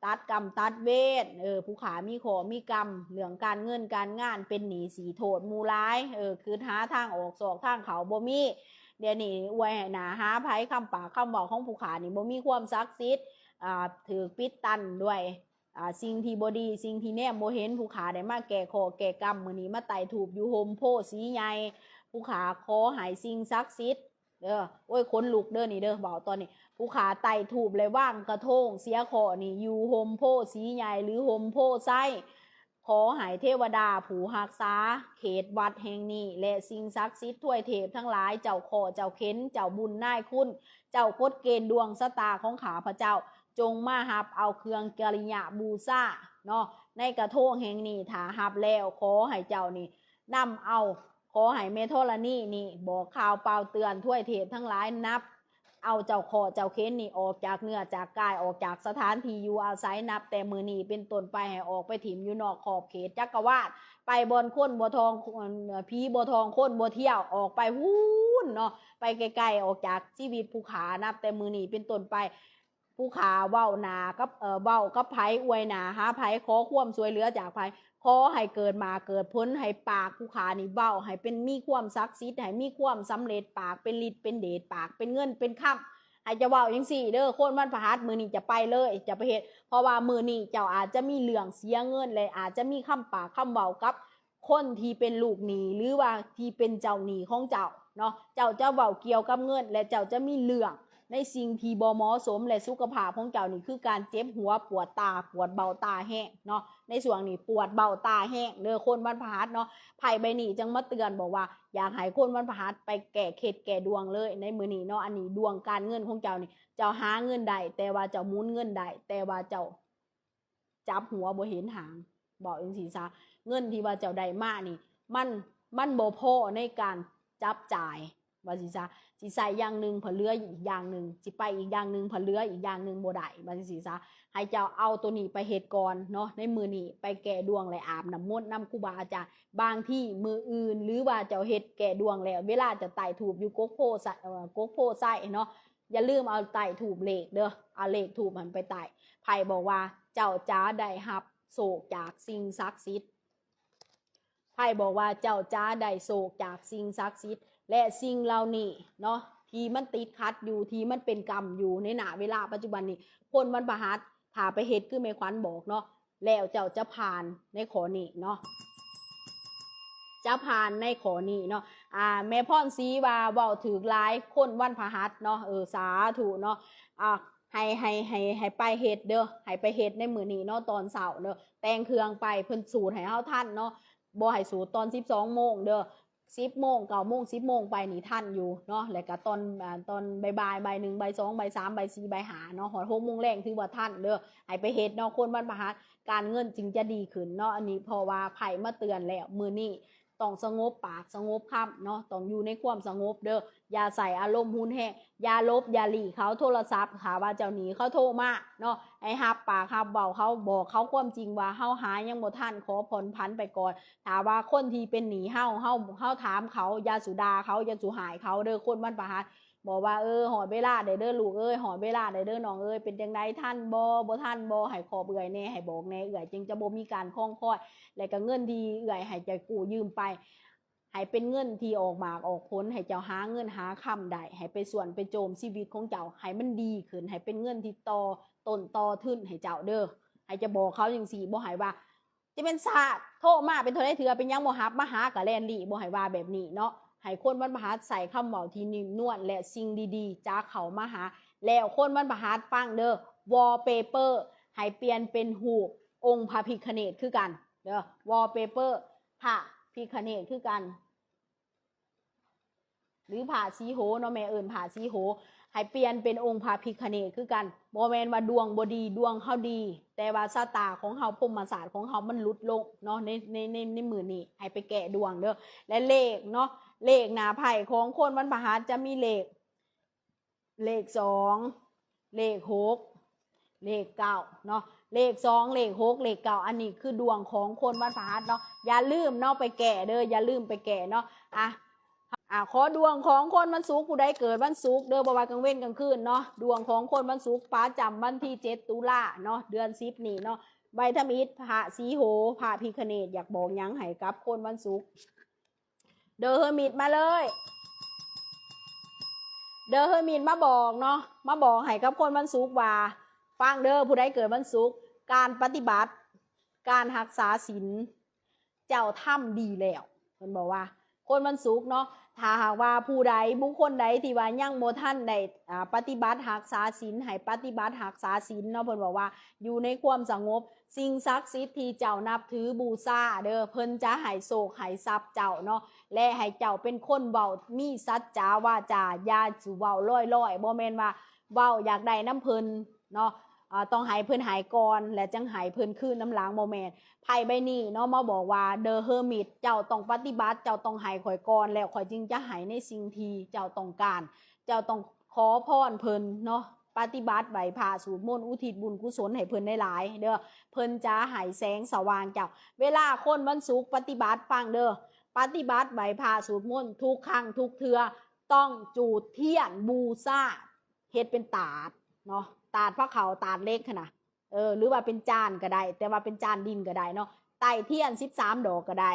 ຕັດກຳຕັດເວນ ເອີ ຜູ້ຂ້າມີເຄາະມີກຳ ເລື່ອງການເງິນການງານ ເປັນໜີ້ສີໂທດໝູ່ຫຼາຍ ເອີ ຄິດຫາທາງອອກຊອກທາງເຂົ້າບໍ່ມີ ດຽວນີ້ອວຍໃຫ້ໜ້າຫາໃຜ ຄຳປາກຄຳເວົ້າຂອງຜູ້ຂ້ານີ້ບໍ່ມີຄວາມສັກສິດ ອ່າ ຖືກປິດຕັນດ້ວຍ ອ່າ ສິ່ງທີ່ບໍ່ດີ ສິ່ງທີ່ແນມບໍ່ເຫັນ ຜູ້ຂ້າໄດ້ມາແກ້ເຄາະແກ້ກຳ ມື້ນີ້ມາໄຕ້ທູບຢູ່ຮົ່ມໂພສີໃຫຍ່ ຜູ້ຂ້າຂໍໃຫ້ສິ່ງສັກສິດ ເດີ ໂອ້ຍ ຂົນລຸກເດີນີ້ເດີ ເວົ້າຕອນນີ້ ຜູ້ຂ້າໄຕ້ທູບ ແລະ ວາງກະໂທງເສຍເຄາະນີ້ຢູ່ຮົ່ມໂພສີໃຫຍ່ ຫຼື ຮົ່ມໂພໄຊ ຂໍໃຫ້ເທວະດາຜູ້ຮັກສາເຂດວັດແຫ່ງນີ້ ແລະ ສິ່ງສັກສິດທວຍເທບທັງຫຼາຍ, ເຈົ້າເຄາະເຈົ້າເຂັນ, ເຈົ້າບຸນນາຍຄຸນ, ເຈົ້າກົດເກນດວງຊະຕາຂອງຂ້າພະເຈົ້າ, ຈົ່ງມາຮັບເອົາເຄື່ອງກະລິຍະບູຊາເນາະ ໃນກະໂທງແຫ່ງນີ້. ຖ້າຮັບແລ້ວ ຂໍໃຫ້ເຈົ້ານີ້ນຳເອົາ ຂໍໃຫ້ແມ່ທໍລະນີນີ້ບອກກ່າວປ່າວເຕືອນທວຍເທບທັງຫຼາຍ, ນັບເອົາເຈົ້າເຄາະເຈົ້າເຂັນນີ້ອອກຈາກເນື້ອຈາກກາຍ, ອອກຈາກສະຖານທີ່ຢູ່ອາໄສ. ນັບແຕ່ມື້ນີ້ເປັນຕົ້ນໄປ ໃຫ້ອອກໄປຖິ້ມຢູ່ນອກຂອບເຂດຈັກກະວານ, ໄປບ່ອນຄົນບໍ່ທ່ອງ ເອີ ຜີບໍ່ທ່ອງຄົນບໍ່ທ່ຽວ, ອອກໄປພຸ້ນເນາະ, ໄປໄກໆ ອອກຈາກຊີວິດຜູ້ຂ້າ. ນັບແຕ່ມື້ນີ້ເປັນຕົ້ນໄປ ຜູ້ຂ້າເວົ້າໜ້າກັບ ເອີ ເວົ້າກັບໃຜ, ອວຍໜ້າຫາໃຜ, ຂໍຄວາມຊ່ວຍເຫຼືອຈາກໃຜ, ຂໍໃຫ້ເກີດໝາກເກີດຜົນ, ໃຫ້ປາກຜູ້ຂ້ານີ້ເວົ້າໃຫ້ເປັນ ມີຄວາມສັກສິດ, ໃຫ້ມີຄວາມສຳເລັດ, ປາກເປັນລິດເປັນເດດ, ປາກເປັນເງິນເປັນຄຳ. ໃຫ້ເຈົ້າເວົ້າຈັ່ງຊີ້ເດີ ຄົນວັນພະຫັດ, ມື້ນີ້ຈະໄປເລີຍ, ຈະໄປເຮັດ, ເພາະວ່າມື້ນີ້ເຈົ້າອາດຈະມີເລື່ອງເສຍເງິນ ແລະ ອາດຈະມີຄຳປາກຄຳເວົ້າກັບ ຄົນທີ່ເປັນລູກໜີ້ ຫຼືວ່າທີ່ເປັນເຈົ້າໜີ້ຂອງເຈົ້າເນາະ, ເຈົ້າຈະເວົ້າກ່ຽວກັບເງິນ ແລະ ເຈົ້າຈະມີເລື່ອງໃນສິ່ງທີ່ບໍ່ເໝາະສົມ ແລະ ສຸຂະພາບຂອງເຈົ້ານີ້ຄືການເຈັບຫົວ, ປວດຕາ, ປວດເບົາຕາແຮງເນາະ. ໃນຊ່ວງນີ້ປວດເບົາຕາແຮງເດີ ຄົນວັນພະຫັດເນາະ. ໄພ້ໃບນີ້ຈຶ່ງມາເຕືອນບອກວ່າ ຢາກໃຫ້ຄົນວັນພະຫັດໄປແກ້ເຄັດແກ້ດວງເລີຍໃນມື້ນີ້ເນາະ. ອັນນີ້ດວງການເງິນຂອງເຈົ້ານີ້ ເຈົ້າຫາເງິນໄດ້ ແຕ່ວ່າເຈົ້າໝູນເງິນໄດ້ ແຕ່ວ່າເຈົ້າ ຈັບຫົວບໍ່ເຫັນຫາງ, ເວົ້າຈັ່ງຊີ້ຊະ. ເງິນທີ່ວ່າເຈົ້າໄດ້ມານີ້ ມັນ ມັນບໍ່ພໍໃນການຈັບຈ່າຍ ວ່າຊີ້ຊະ, ຊິໃຊ້ຢ່າງໜຶ່ງ ເພື່ອເຫຼືອອີກຢ່າງໜຶ່ງ, ຊິໄປອີກຢ່າງໜຶ່ງ ເພື່ອເຫຼືອອີກຢ່າງໜຶ່ງບໍ່ໄດ້ ວ່າຈັ່ງຊີ້ຊະ. ໃຫ້ເຈົ້າເອົາໂຕນີ້ໄປເຮັດກ່ອນເນາະ, ໃນມື້ນີ້ໄປແກ້ດວງ ແລະ ອາບນ້ຳມົນນຳຄູບາອາຈານ. ບາງທີມື້ອື່ນ ຫຼືວ່າເຈົ້າເຮັດແກ້ດວງແລ້ວ ເວລາຈະໄຕ້ທູບຢູ່ກົກໂພໄຊ ເອີ ກົກໂພໄຊເນາະ, ຢ່າລືມເອົາໄຕ້ທູບເລກເດີ, ເອົາເລກທູບຫັ້ນໄປໄຕ້. ໄພ້ບອກວ່າ ເຈົ້າຈະໄດ້ຮັບໂຊກຈາກສິ່ງສັກສິດ. ໄພ້ບອກວ່າ ເຈົ້າຈະໄດ້ໂຊກຈາກສິ່ງສັກສິດ ແລະ ສິ່ງເຫຼົ່ານີ້ເນາະ ທີ່ມັນຕິດຂັດຢູ່ ທີ່ມັນເປັນກຳຢູ່ໃນ ນະ ເວລາປັດຈຸບັນນີ້. ຄົນວັນພະຫັດ ຖ້າໄປເຮັດຄືແມ່ຂວັນບອກເນາະ ແລ້ວເຈົ້າຈະຜ່ານໃນຂໍ້ນີ້ເນາະ, ຈະຜ່ານໃນຂໍ້ນີ້ເນາະ. ອາ ແມ່ພອນສີວ່າເວົ້າຖືກຫຼາຍ ຄົນວັນພະຫັດເນາະ. ເອີ ສາທຸເນາະ. ອາ ໃຫ້ ໃຫ້ ໃຫ້ ໃຫ້ໄປເຮັດເດີ, ໃຫ້ໄປເຮັດໃນມື້ນີ້ເນາະ ຕອນເຊົ້າເດີ, ແຕ່ງເຄື່ອງໄປ. ເພິ່ນສູດໃຫ້ເຮົາທັນເນາະ, ບໍ່ໃຫ້ສູດຕອນສິບສອງໂມງເດີ. ສິບໂມງ ເກົ້າໂມງ ສິບໂມງໄປນີ້ທັນຢູ່ເນາະ, ແລ້ວກະຕອນ ອາ ຕອນບ່າຍໆ ບ່າຍໜຶ່ງ ບ່າຍສອງ ບ່າຍສາມ ບ່າຍສີ່ ບ່າຍຫ້າເນາະ, ຮອດຫົກໂມງແລງຖືວ່າທັນເດີ. ໃຫ້ໄປເຮັດເນາະ ຄົນວັນພະຫັດ, ການເງິນຈຶ່ງຈະດີຂຶ້ນເນາະ. ອັນນີ້ເພາະວ່າໄພ້ມາເຕືອນແລ້ວ, ມື້ນີ້ຕ້ອງສະຫງົບປາກສະຫງົບຄຳເນາະ, ຕ້ອງຢູ່ໃນຄວາມສະຫງົບເດີ. ຢ່າໃຊ້ອາລົມຮຸນແຮງ, ຢ່າຫຼົບຢ່າຫຼີກເຂົາໂທລະສັບ. ຖ້າວ່າເຈົ້າໜີ້ເຂົາໂທມາເນາະ, ໃຫ້ຮັບປາກຮັບເວົ້າເຂົາ, ບອກເຂົາຄວາມຈິງວ່າເຮົາຫາຍັງບໍ່ທັນ, ຂໍຜ່ອນຜັນໄປກ່ອນ. ຖ້າວ່າຄົນທີ່ເປັນໜີ້ເຮົາ, ເຮົາ ເຮົາຖາມເຂົາ, ຢ່າສູ່ດ່າເຂົາ, ຢ່າສູ່ຮ້າຍເຂົາເດີ ຄົນວັນພະຫັດ. ບອກວ່າ ເອີ ຮອດເວລາແລ້ວເດີລູກເອີຍ, ຮອດເວລາແລ້ວເດີນ້ອງເອີຍ, ເປັນຈັ່ງໃດ ທັນບໍ່ ບໍ່ທັນບໍ່, ໃຫ້ຂອບເອື້ອຍແດ່, ໃຫ້ບອກແດ່, ເອື້ອຍຈຶ່ງຈະບໍ່ມີການຄອງຄອຍ. ແລ້ວກະເງິນທີ່ເອື້ອຍໃຫ້ຈະກູ້ຢືມໄປ ໃຫ້ເປັນເງິນທີ່ອອກໝາກອອກຜົນ, ໃຫ້ເຈົ້າຫາເງິນຫາຄຳໄດ້, ໃຫ້ໄປສວນໄປໂຈມຊີວິດຂອງເຈົ້າໃຫ້ມັນດີຂຶ້ນ, ໃຫ້ເປັນເງິນທີ່ຕໍ່ຕົ້ນຕໍ່ທຶນໃຫ້ເຈົ້າເດີ. ໃຫ້ຈະບອກເຂົາຈັ່ງຊີ້, ບໍ່ໃຫ້ວ່າ ຈະແມ່ນຊາດ ໂທມາເປັນເທົ່າໃດເທື່ອ ເປັນຫຍັງບໍ່ຮັບ, ມາຫາກະແລ່ນລີ້, ບໍ່ໃຫ້ວ່າແບບນີ້ເນາະ. ໃຫ້ຄົນວັນພະຫັດໃຊ້ຄຳເວົ້າທີ່ນຸ້ມນວນ ແລະ ສິ່ງດີໆຈະເຂົ້າມາຫາ. ແລ້ວຄົນວັນພະຫັດຟັງເດີ, wallpaper ໃຫ້ປ່ຽນເປັນຮູບອົງພະພິຄະເນດຄືກັນເດີ, wallpaper ພະພິຄະເນດຄືກັນ. ຫຼື ພະສີໂຫເນາະ, ແມ່ເອີ້ນພະສີໂຫ, ໃຫ້ປ່ຽນເປັນອົງພະພິຄະເນດຄືກັນ. ບໍ່ແມ່ນວ່າດວງບໍ່ດີ, ດວງເຮົາດີ, ແຕ່ວ່າຊະຕາຂອງເຮົາ, ພົມມະສາດຂອງເຮົາມັນຫຼຸດລົງເນາະ ໃນ ໃນ ໃນ ໃນມື້ນີ້. ໃຫ້ໄປແກ້ດວງເດີ. ແລະ ເລກເນາະ, ເລກໜ້າໄພ້ຂອງຄົນວັນພະຫັດຈະມີເລກ ເລກສອງ ເລກຫົກ ເລກເກົ້າເນາະ. ເລກສອງ ເລກຫົກ ເລກເກົ້າ ອັນນີ້ຄືດວງຂອງຄົນວັນພະຫັດເນາະ. ຢ່າລືມເນາະ ໄປແກ້ເດີ, ຢ່າລືມໄປແກ້ເນາະ. ອາ ອາ ຂໍດວງຂອງຄົນວັນສຸກ, ຜູ້ໃດເກີດວັນສຸກເດີ, ບໍ່ວ່າກາງເວັນກາງຄືນເນາະ. ດວງຂອງຄົນວັນສຸກປະຈຳວັນທີເຈັດ ຕຸລາເນາະ, ເດືອນສິບນີ້ເນາະ. ໃບທຳອິດພະສີໂຫ, ພະພິຄະເນດ ຢາກບອກຫຍັງໃຫ້ກັບຄົນວັນສຸກ? ເດີເຮີມິດມາເລີຍ, ເດີເຮີມິດມາບອກເນາະ, ມາບອກໃຫ້ກັບຄົນວັນສຸກວ່າ ຟັງເດີ, ຜູ້ໃດເກີດວັນສຸກ, ການປະຕິບັດ, ການຮັກສາສິນ ເຈົ້າທຳດີແລ້ວ. ເພິ່ນບອກວ່າ ຄົນວັນສຸກເນາະ ຖ້າຫາກວ່າຜູ້ໃດ ບຸກຄົນໃດທີ່ວ່າຍັງບໍ່ທັນໄດ້ ອ່າ ປະຕິບັດຮັກສາສິນ ໃຫ້ປະຕິບັດຮັກສາສິນເນາະ ເພິ່ນບອກວ່າຢູ່ໃນຄວາມສະຫງົບ ສິ່ງສັກສິດທີ່ເຈົ້ານັບຖືບູຊາເດີ ເພິ່ນຈະໃຫ້ໂຊກໃຫ້ຊັບເຈົ້າເນາະ ແລະ ໃຫ້ເຈົ້າເປັນຄົນເວົ້າມີສັດຈາວາຈາ ຢ່າສູ່ເວົ້າລອຍໆ ບໍ່ແມ່ນວ່າເວົ້າຢາກໄດ້ນຳເພິ່ນເນາະ ອ່າ ຕ້ອງໃຫ້ເພິ່ນໃຫ້ກ່ອນ ແລະ ຈັ່ງໃຫ້ເພິ່ນຄືນນຳຫຼັງ ບໍ່ແມ່ນ. ໄພ້ໃບນີ້ເນາະ ມາບອກວ່າ The Hermit ເຈົ້າຕ້ອງປະຕິບັດ ເຈົ້າຕ້ອງໃຫ້ຂ້ອຍກ່ອນ ແລ້ວຂ້ອຍຈຶ່ງຈະໃຫ້ໃນສິ່ງທີ່ເຈົ້າຕ້ອງການ. ເຈົ້າຕ້ອງຂໍພອນເພິ່ນເນາະ ປະຕິບັດໄຫວ້ພະ ສູດມົນ ອຸທິດບຸນກຸສົນໃຫ້ເພິ່ນຫຼາຍໆເດີ ເພິ່ນຈະໃຫ້ແສງສະຫວ່າງເຈົ້າ. ເວລາຄົນວັນສຸກປະຕິບັດ ຟັງເດີ ປະຕິບັດໄຫວ້ພະ ສູດມົນ ທຸກຄັ້ງທຸກເທື່ອ ຕ້ອງຈູດທຽນບູຊາ ເຮັດເປັນຕາດເນາະ ຕາດພະເຂົ້າ ຕາດເຫຼັກຫັ້ນນະ ເອີ ຫຼືວ່າເປັນຈານກໍໄດ້ ແຕ່ວ່າເປັນຈານດິນກໍໄດ້ເນາະ ໄຕ້ທຽນສິບສາມດອກກໍໄດ້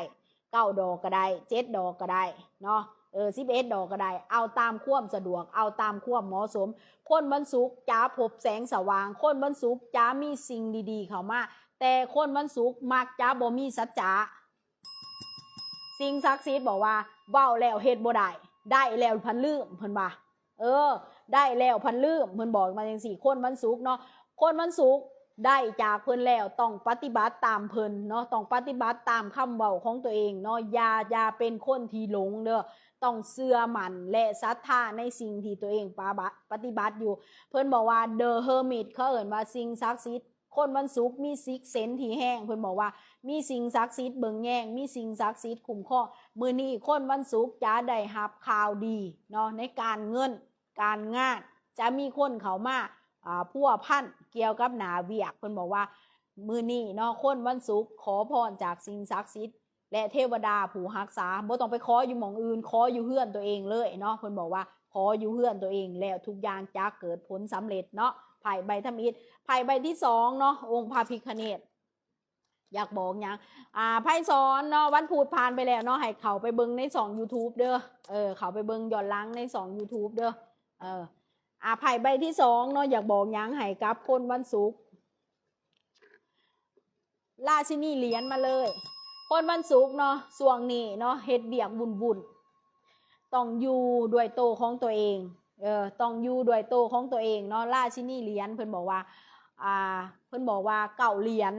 ເກົ້າດອກກໍໄດ້ ເຈັດດອກກໍໄດ້ເນາະ ເອີ ສິບເອັດດອກກໍໄດ້ ເອົາຕາມຄວາມສະດວກ ເອົາຕາມຄວາມເໝາະສົມ. ຄົນວັນສຸກຈະພົບແສງສະຫວ່າງ ຄົນວັນສຸກຈະມີສິ່ງດີໆເຂົ້າມາ ແຕ່ຄົນວັນສຸກມັກຈະບໍ່ມີສັດຈະ. ສິ່ງສັກສິດບອກວ່າ ເວົ້າແລ້ວເຮັດບໍ່ໄດ້ ໄດ້ແລ້ວພັດລືມ ເພິ່ນວ່າ ເອີ ໄດ້ແລ້ວພັດລືມ ເພິ່ນບອກມາຈັ່ງຊີ້. ຄົນວັນສຸກເນາະ ຄົນວັນສຸກໄດ້ຈາກເພິ່ນແລ້ວ ຕ້ອງປະຕິບັດຕາມເພິ່ນເນາະ ຕ້ອງປະຕິບັດຕາມຄຳເວົ້າຂອງຕົວເອງເນາະ ຢ່າ ຢ່າເປັນຄົນທີ່ຫຼົງເດີ ຕ້ອງເຊື່ອໝັ້ນ ແລະ ສັດທາໃນສິ່ງທີ່ຕົວເອງປະບະ ປະຕິບັດຢູ່. ເພິ່ນບອກວ່າ The Hermit ເຂົາເອີ້ນວ່າສິ່ງສັກສິດ ຄົນວັນສຸກມີຊິກເຊັນທີ່ແຮງ ເພິ່ນບອກວ່າມີສິ່ງສັກສິດເບິ່ງແຍງ ມີສິ່ງສັກສິດຄຸ້ມຄອງ. ມື້ນີ້ຄົນວັນສຸກຈະໄດ້ຮັບຂ່າວດີເນາະ ໃນການເງິນ ການງານ ຈະມີຄົນເຂົ້າມາ ອ່າ ພົວພັນກ່ຽວກັບໜ້າວຽກ. ເພິ່ນບອກວ່າມື້ນີ້ເນາະ ຄົນວັນສຸກຂໍພອນຈາກສິ່ງສັກສິດ ແລະ ເທວະດາຜູ້ຮັກສາ ບໍ່ຕ້ອງໄປຂໍຢູ່ໝ່ອງອື່ນ ຂໍຢູ່ເຮືອນຕົວເອງເລີຍເນາະ ເພິ່ນບອກວ່າຂໍຢູ່ເຮືອນຕົວເອງ ແລ້ວທຸກຢ່າງຈະເກີດຜົນສຳເລັດເນາະ. ໄພ້ໃບທຳອິດ ໄພ້ໃບທີສອງເນາະ ອົງພະພິຄະເນດ ຢາກບອກຫຍັງ ອ່າ ໄພສອນເນາະ ວັນພຸດຜ່ານໄປແລ້ວເນາະ ໃຫ້ເຂົ້າໄປເບິ່ງໃນຊ່ອງ YouTube ເດີ ເອີ ເຂົ້າໄປເບິ່ງຍ້ອນຫຼັງໃນຊ່ອງ YouTube ເດີ ເອີ ອ່າ ໄພໃບທີສອງເນາະ ຢາກບອກຫຍັງໃຫ້ກັບຄົນວັນສຸກ ລາຊິນີຫຼຽນມາເລີຍ ຄົນວັນສຸກເນາະ ຊ່ວງນີ້ເນາະ ເຮັດວຽກວຸ່ນໆ ຕ້ອງຢູ່ດ້ວຍໂຕຂອງຕົວເອງ ເອີ ຕ້ອງຢູ່ດ້ວຍໂຕຂອງຕົວເອງເນາະ. ລາຊິນີຫຼຽນ ເພິ່ນບອກວ່າ ອ່າ ເພິ່ນບອກວ່າເກົ້າຫຼຽນ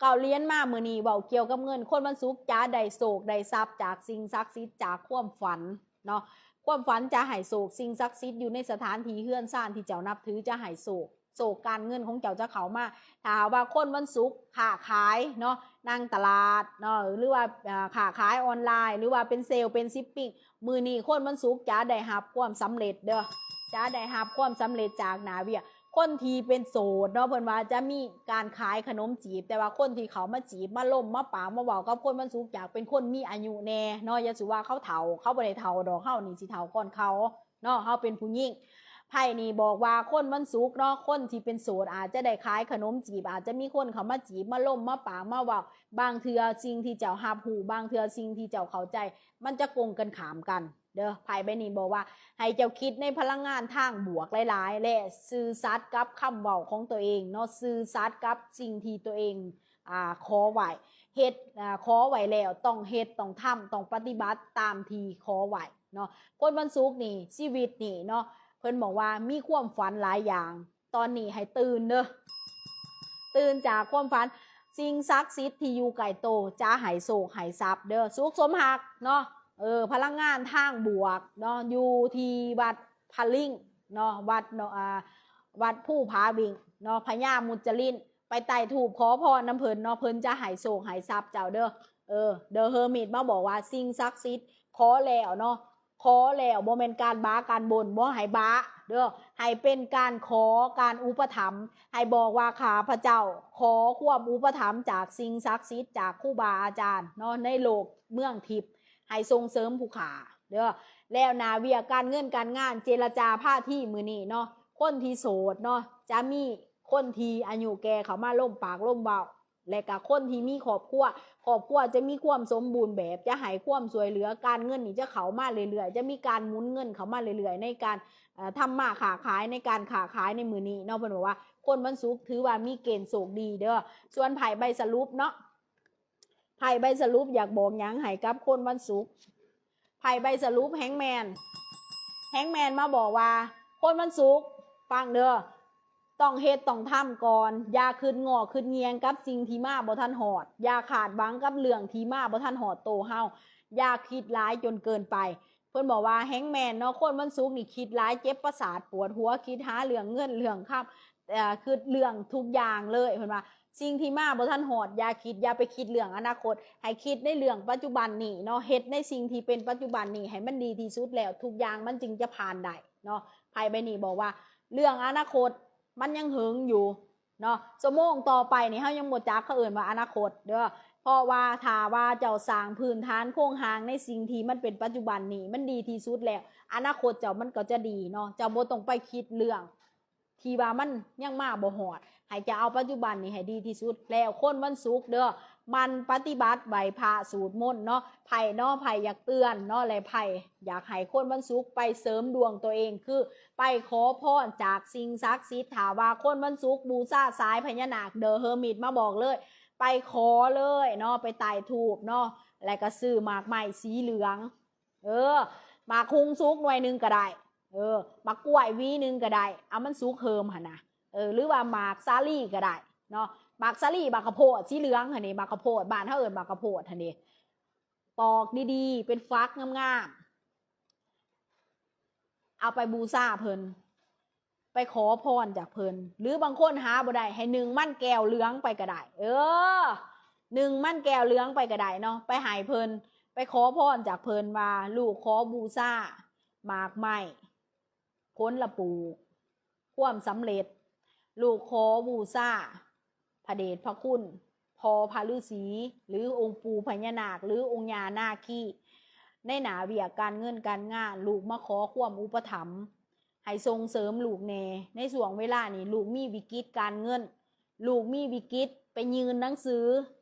ເກົ້າຫຼຽນມາມື້ນີ້ ເວົ້າກ່ຽວກັບເງິນ ຄົນວັນສຸກຈະໄດ້ໂຊກໄດ້ຊັບຈາກສິ່ງສັກສິດ ຈາກຄວາມຝັນເນາະ ຄວາມຝັນຈະໃຫ້ໂຊກ ສິ່ງສັກສິດຢູ່ໃນສະຖານທີ່ເຮືອນຊານທີ່ເຈົ້ານັບຖືຈະໃຫ້ໂຊກ ໂຊກການເງິນຂອງເຈົ້າຈະເຂົ້າມາ. ຖ້າຫາກວ່າຄົນວັນສຸກຄ້າຂາຍເນາະ ນັ່ງຕະຫຼາດເນາະ ຫຼືວ່າ ອ່າ ຄ້າຂາຍອອນລາຍ ຫຼືວ່າເປັນເຊລ ເປັນຊິບປິງ ມື້ນີ້ຄົນວັນສຸກຈະໄດ້ຮັບຄວາມສຳເລັດເດີ ຈະໄດ້ຮັບຄວາມສຳເລັດຈາກໜ້າວຽກ. ຄົນທີ່ເປັນໂສດເນາະ ເພິ່ນວ່າຈະມີການຂາຍຂະໜົມຈີບ ແຕ່ວ່າຄົນທີ່ເຂົ້າມາຈີບ ມາລົມ ມາປາກ ມາເວົ້າກັບຄົນວັນສຸກ ຢາກເປັນຄົນມີອາຍຸແດ່ເນາະ ຢ່າສູ່ວ່າເຂົາເຖົ້າ ເຂົາບໍ່ໄດ້ເຖົ້າດອກ ເຮົານີ້ຊິເຖົ້າກ່ອນເຂົາ ເນາະ ເຮົາເປັນຜູ້ຍິງ. ໄພ້ນີ້ບອກວ່າຄົນວັນສຸກເນາະ ຄົນທີ່ເປັນໂສດອາດຈະໄດ້ຂາຍຂະໜົມຈີບ ອາດຈະມີຄົນເຂົ້າມາຈີບ ມາລົມ ມາປາກ ມາເວົ້າ. ບາງເທື່ອສິ່ງທີ່ເຈົ້າຮັບຮູ້ ບາງເທື່ອສິ່ງທີ່ເຈົ້າເຂົ້າໃຈ ມັນຈະກົງກັນຂ້າມກັນເດີ. ໄພ້ໃບນີ້ບອກວ່າໃຫ້ເຈົ້າຄິດໃນພະລັງງານທາງບວກຫຼາຍໆ ແລະ ຊື່ສັດກັບຄຳເວົ້າຂອງຕົວເອງເນາະ ຊື່ສັດກັບສິ່ງທີ່ຕົວເອງ ອ່າ ຂໍໄວ້ ເຮັດ ອ່າ ຂໍໄວ້ແລ້ວ ຕ້ອງເຮັດ ຕ້ອງທຳ ຕ້ອງປະຕິບັດຕາມທີ່ຂໍໄວ້ເນາະ. ຄົນວັນສຸກນີ້ ຊີວິດນີ້ເນາະ ເພິ່ນບອກວ່າມີຄວາມຝັນຫຼາຍຢ່າງ ຕອນນີ້ໃຫ້ຕື່ນເດີ ຕື່ນຈາກຄວາມຝັນ ສິ່ງສັກສິດທີ່ຢູ່ໃກ້ໂຕຈະໃຫ້ໂຊກໃຫ້ຊັບເດີ ສຸກສົມຮັກເນາະ ເອີ ພະລັງງານທາງບວກເນາະ ຢູ່ທີ່ວັດພະລິງເນາະ ວັດເນາະ ອ່າ ວັດພູຜາວິງເນາະ ພະຍາມຸດຈະລິນ ໄປໄຕ້ທູບຂໍພອນນຳເພິ່ນເນາະ ເພິ່ນຈະໃຫ້ໂຊກໃຫ້ຊັບເຈົ້າເດີ. ເອີ The Hermit ມາບອກວ່າສິ່ງສັກສິດ ຂໍແລ້ວເນາະ ຂໍແລ້ວບໍ່ແມ່ນການບາການບົນ ບໍ່ໃຫ້ບາເດີ ໃຫ້ເປັນການຂໍການອຸປະຖຳ ໃຫ້ບອກວ່າ ຂ້າພະເຈົ້າຂໍຄວາມອຸປະຖຳຈາກສິ່ງສັກສິດ ຈາກຄູບາອາຈານເນາະ ໃນໂລກເມືອງທິບ ໃຫ້ສົ່ງເສີມຜູ້ຂ້າເດີ. ແລ້ວໜ້າວຽກການເງິນການງານ ເຈລະຈາພາທີມື້ນີ້ເນາະ ຄົນທີ່ໂສດເນາະ ຈະມີຄົນທີ່ອາຍຸແກ່ເຂົ້າມາລົມປາກລົມເວົ້າ ແລະກະຄົນທີ່ມີຄອບຄົວ ຄອບຄົວຈະມີຄວາມສົມບູນແບບ ຈະໃຫ້ຄວາມຊ່ວຍເຫຼືອ ການເງິນນີ້ຈະເຂົ້າມາເລື້ອຍໆ ຈະມີການໝູນເງິນເຂົ້າມາເລື້ອຍໆ ໃນການ ເອີ ທຳມາຄ້າຂາຍ ໃນການຄ້າຂາຍໃນມື້ນີ້ເນາະ. ເພິ່ນບອກວ່າຄົນວັນສຸກຖືວ່າມີເກນໂຊກດີເດີ. ສ່ວນໄພ້ໃບສະຫຼຸບເນາະ ໄພ້ໃບສະຫຼຸບຢາກບອກຫຍັງໃຫ້ກັບຄົນວັນສຸກ? ໄພ້ໃບສະຫຼຸບແຮງແມນ ແຮງແມນມາບອກວ່າ ຄົນວັນສຸກ ຟັງເດີ້ ຕ້ອງເຮັດຕ້ອງທຳກ່ອນ ຢ່າຄິດງໍຄິດງຽງກັບສິ່ງທີ່ມາບໍ່ທັນຮອດ ຢ່າຄາດຫວັງກັບເລື່ອງທີ່ມາບໍ່ທັນຮອດໂຕເຮົາ ຢ່າຄິດຫຼາຍຈົນເກີນໄປ. ເພິ່ນບອກວ່າແຮງແມນເນາະ ຄົນວັນສຸກນີ້ຄິດຫຼາຍ ເຈັບປະສາດ ປວດຫົວ ຄິດຫາເລື່ອງເງິນເລື່ອງຄຳ ເອີ ຄິດເລື່ອງທຸກຢ່າງເລີຍ. ເພິ່ນວ່າສິ່ງທີ່ມາບໍ່ທັນຮອດຢ່າຄິດ ຢ່າໄປຄິດເລື່ອງອະນາຄົດ ໃຫ້ຄິດໃນເລື່ອງປັດຈຸບັນນີ້ເນາະ ເຮັດໃນສິ່ງທີ່ເປັນປັດຈຸບັນນີ້ໃຫ້ມັນດີທີ່ສຸດ ແລ້ວທຸກຢ່າງມັນຈຶ່ງຈະຜ່ານໄດ້ເນາະ. ໄພ້ໃບນີ້ບອກວ່າເລື່ອງອະນາຄົດມັນຍັງເຫິງຢູ່ເນາະ ຊົ່ວໂມງຕໍ່ໄປນີ້ເຮົາຍັງບໍ່ຈັກ ເຂົາເອີ້ນວ່າອະນາຄົດເດີ້ ເພາະວ່າຖ້າວ່າເຈົ້າສ້າງພື້ນຖານໂຄງຮ່າງໃນສິ່ງທີ່ມັນເປັນປັດຈຸບັນນີ້ ມັນດີທີ່ສຸດແລ້ວ ອະນາຄົດເຈົ້າມັນກໍຈະດີເນາະ. ເຈົ້າບໍ່ຕ້ອງໄປຄິດເລື່ອງ ທີ່ວ່າມັນຍັງມາບໍ່ຮອດ ໃຫ້ຈະເອົາປັດຈຸບັນນີ້ໃຫ້ດີທີ່ສຸດ. ແລ້ວຄົນວັນສຸກເດີ້ ໝັ່ນປະຕິບັດໄຫວ້ພະສູດມົນເນາະ ໃຜເນາະ ໃຜຢາກເຕືອນເນາະ ແລະ ໃຜຢາກໃຫ້ຄົນວັນສຸກໄປເສີມດວງຕົວເອງ ຄືໄປຂໍພອນຈາກສິ່ງສັກສິດ. ຖ້າວ່າຄົນວັນສຸກບູຊາສາຍພະຍານາກ The Hermit ມາບອກເລີຍ ໄປຂໍເລີຍເນາະ ໄປໄຕ້ທູບເນາະ ແລ້ວກໍຊື້ໝາກໄມ້ສີເຫຼືອງ ເອີ ໝາກຮຸ່ງສຸກໜ່ວຍໜຶ່ງກໍໄດ້ ເອີ ໝາກກ້ວຍຫວີໜຶ່ງກໍໄດ້ ເອົາມັນສຸກເຫິມຫັ້ນນະ ເອີ ຫຼືວ່າໝາກສາລີກໍໄດ້ເນາະ ໝາກສາລີ ໝາກກະໂພດສີເຫຼືອງຫັ້ນເດ ໝາກກະໂພດ ບ້ານເຮົາເອີ້ນໝາກກະໂພດຫັ້ນເດ ປອກດີໆ ເປັນຝັກງາມໆ ເອົາໄປບູຊາເພິ່ນ ໄປຂໍພອນຈາກເພິ່ນ ຫຼືບາງຄົນຫາບໍ່ໄດ້ ໃຫ້ໜຶ້ງມັນແກວເຫຼືອງໄປກໍໄດ້ ເອີ ໜຶ້ງມັນແກວເຫຼືອງໄປກໍໄດ້ເນາະ ໄປໃຫ້ເພິ່ນ ໄປຂໍພອນຈາກເພິ່ນວ່າ ລູກຂໍບູຊາໝາກໄມ້ ຜົນລະປູກ ຄວາມສຳເລັດ ລູກຂໍບູຊາ ພະເດດພະຄຸນ ພໍ່ພະລືສີ ຫຼື ອົງປູ່ພະຍານາກ ຫຼື ອົງຍ່ານາຄີ ໃນໜ້າວຽກການເງິນການງານ ລູກມາຂໍຄວາມອຸປະຖຳ ໃຫ້ສົ່ງເສີມລູກແດ່ ໃນຊ່ວງເວລານີ້ ລູກມີວິກິດການເງິນ ລູກມີວິກິດ ໄປຍື່ນໜັງສື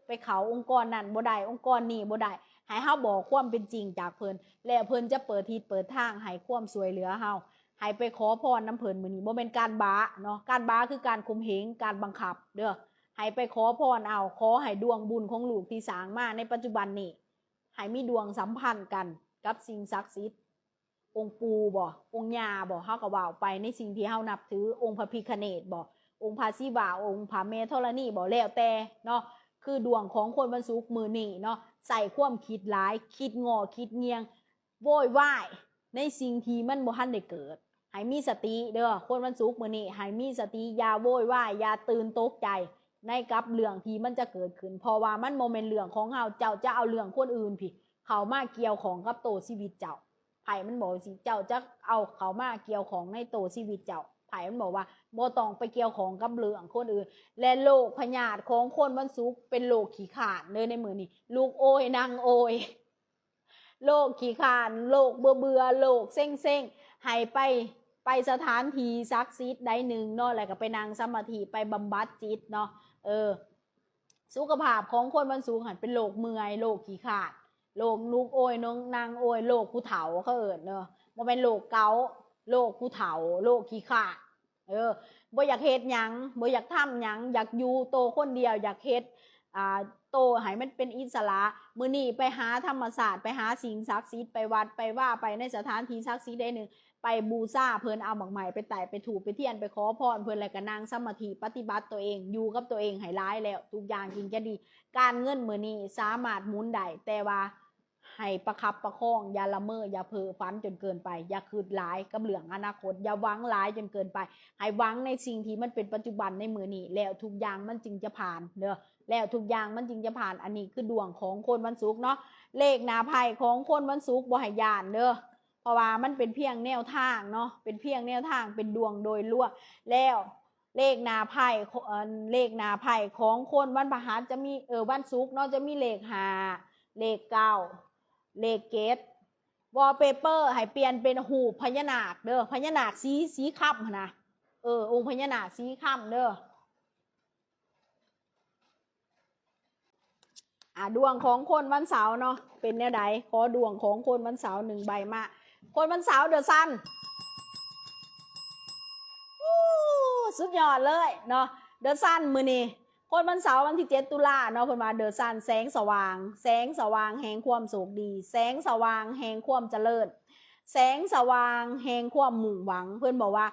ໄປເຂົ້າອົງກອນນັ້ນບໍ່ໄດ້ ອົງກອນນີ້ບໍ່ໄດ້ ໃຫ້ເຮົາບອກຄວາມເປັນຈິງຈາກເພິ່ນ ແລ້ວເພິ່ນຈະເປີດທິດເປີດທາງໃຫ້ຄວາມຊ່ວຍເຫຼືອເຮົາ. ໃຫ້ໄປຂໍພອນນຳເພິ່ນມື້ນີ້ ບໍ່ແມ່ນການບ້າເນາະ ການບ້າຄືການຂົ່ມເຫງ ການບັງຄັບເດີ້ ໃຫ້ໄປຂໍພອນເອົາ ຂໍໃຫ້ດວງບຸນຂອງລູກທີ່ສ້າງມາໃນປັດຈຸບັນນີ້ ໃຫ້ມີດວງສຳພັນກັນກັບສິ່ງສັກສິດ ອົງປູ່ບໍ ອົງຍ່າບໍ ເຮົາກໍເວົ້າໄປໃນສິ່ງທີ່ເຮົານັບຖື ອົງພະພິຄະເນດບໍ ອົງພະສິວະ ອົງພະແມ່ທໍລະນີບໍ ແລ້ວແຕ່ເນາະ ຄືດວງຂອງຄົນວັນສຸກມື້ນີ້ເນາະ ໃຊ້ຄວາມຄິດຫຼາຍ ຄິດງໍຄິດງຽງ ໂວຍວາຍໃນສິ່ງທີ່ມັນບໍ່ທັນໄດ້ເກີດ ໃຫ້ມີສະຕິເດີ້ ຄົນວັນສຸກມື້ນີ້ໃຫ້ມີສະຕິ ຢ່າໂວຍວາຍ ຢ່າຕື່ນຕົກໃຈໃນກັບເລື່ອງທີ່ມັນຈະເກີດຂຶ້ນ ເພາະວ່າມັນບໍ່ແມ່ນເລື່ອງຂອງເຮົາ ເຈົ້າຈະເອົາເລື່ອງຄົນອື່ນພີ້ເຂົ້າມາກ່ຽວຂ້ອງກັບໂຕຊີວິດເຈົ້າ. ໄພ້ມັນບອກຈັ່ງຊີ້ ເຈົ້າຈະເອົາເຂົ້າມາກ່ຽວຂ້ອງໃນໂຕຊີວິດເຈົ້າ ໄພ້ມັນບອກວ່າບໍ່ຕ້ອງໄປກ່ຽວຂ້ອງກັບເລື່ອງຄົນອື່ນ ແລະ ໂລກພະຍາດຂອງຄົນວັນສຸກເປັນໂລກຂີ້ຄ້ານເດີ້ ໃນມື້ນີ້ ລູກໂອຍນາງໂອຍ ໂລກຂີ້ຄ້ານ ໂລກເບື່ອໆ ໂລກເຊັງໆ ໃຫ້ໄປ ໄປສະຖານທີ່ສັກສິດໃດໜຶ່ງເນາະ ແລ້ວກໍໄປນັ່ງສະມາທິ ໄປບຳບັດຈິດເນາະ ເອີ ສຸຂະພາບຂອງຄົນວັນສຸກຫັ້ນເປັນໂລກເມື່ອຍ ໂລກຂີ້ຄ້ານ ໂລກລູກໂອຍ ນາງໂອຍ ໂລກຜູ້ເຖົ້າເຂົາເອີ້ນເນາະ ບໍ່ແມ່ນໂລກເກົາ ໂລກຜູ້ເຖົ້າ ໂລກຂີ້ຄ້ານ ເອີ ບໍ່ຢາກເຮັດຫຍັງ ບໍ່ຢາກທຳຫຍັງ ຢາກຢູ່ໂຕຄົນດຽວ ຢາກເຮັດ ອ່າ ໂຕໃຫ້ມັນເປັນອິດສະຫຼະ. ມື້ນີ້ໄປຫາທຳມະຊາດ ໄປຫາສິ່ງສັກສິດ ໄປວັດໄປວາ ໄປໃນສະຖານທີ່ສັກສິດໃດໜຶ່ງ ໄປບູຊາເພິ່ນ ເອົາໝາກໄມ້ໄປໄຕ້ ໄປທູບໄປທຽນ ໄປຂໍພອນເພິ່ນ ແລ້ວກໍນັ່ງສະມາທິ ປະຕິບັດຕົວເອງ ຢູ່ກັບຕົວເອງໃຫ້ຫຼາຍ ແລ້ວທຸກຢ່າງຈຶ່ງຈະດີ. ການເງິນມື້ນີ້ສາມາດໝູນໄດ້ ແຕ່ວ່າ ໃຫ້ປະຄັບປະຄອງ ຢ່າລະເມີ ຢ່າເພີຝັນຈົນເກີນໄປ ຢ່າຄິດຫຼາຍກັບເລື່ອງອະນາຄົດ ຢ່າຫວັງຫຼາຍຈົນເກີນໄປ ໃຫ້ຫວັງໃນສິ່ງທີ່ມັນເປັນປັດຈຸບັນໃນມື້ນີ້ ແລ້ວທຸກຢ່າງມັນຈຶ່ງຈະຜ່ານເດີ້ ແລ້ວທຸກຢ່າງມັນຈຶ່ງຈະຜ່ານ. ອັນນີ້ຄືດວງຂອງຄົນວັນສຸກເນາະ ເລກໜ້າໄພ້ຂອງຄົນວັນສຸກ ບໍ່ໃຫ້ຢ້ານເດີ້ ເພາະວ່າມັນເປັນພຽງແນວທາງເນາະ ເປັນພຽງແນວທາງ ເປັນດວງໂດຍລວມ ແລ້ວ ເລກໜ້າໄພ້ ເອີ ເລກໜ້າໄພ້ຂອງຄົນວັນພະຫັດຈະມີ ເອີ ວັນສຸກເນາະ ຈະມີເລກຫ້າ ເລກເກົ້າ ເລກເຈັດ wallpaper ໃຫ້ປ່ຽນເປັນຮູບພະຍານາກເດີ້ ພະຍານາກສີ ສີຄຳຫັ້ນນະ ເອີ ອົງພະຍານາກສີຄຳເດີ້. ອ່າ ດວງຂອງຄົນວັນເສົາເນາະ ເປັນແນວໃດ? ຂໍດວງຂອງຄົນວັນເສົາໜຶ່ງໃບມາ. ຄົນວັນເສົາ The Sun ອູ້ ສຸດຍອດເລີຍເນາະ The Sun ມື້ນີ້ ຄົນວັນເສົາວັນທີເຈັດຕຸລາເນາະ ເພິ່ນວ່າ The Sun ແສງສະຫວ່າງ, ແສງສະຫວ່າງແຫ່ງຄວາມໂຊກດີ, ແສງສະຫວ່າງແຫ່ງຄວາມຈະເລີນ, ແສງສະຫວ່າງແຫ່ງຄວາມມຸ່ງຫວັງ. ເພິ່ນບອກວ່າ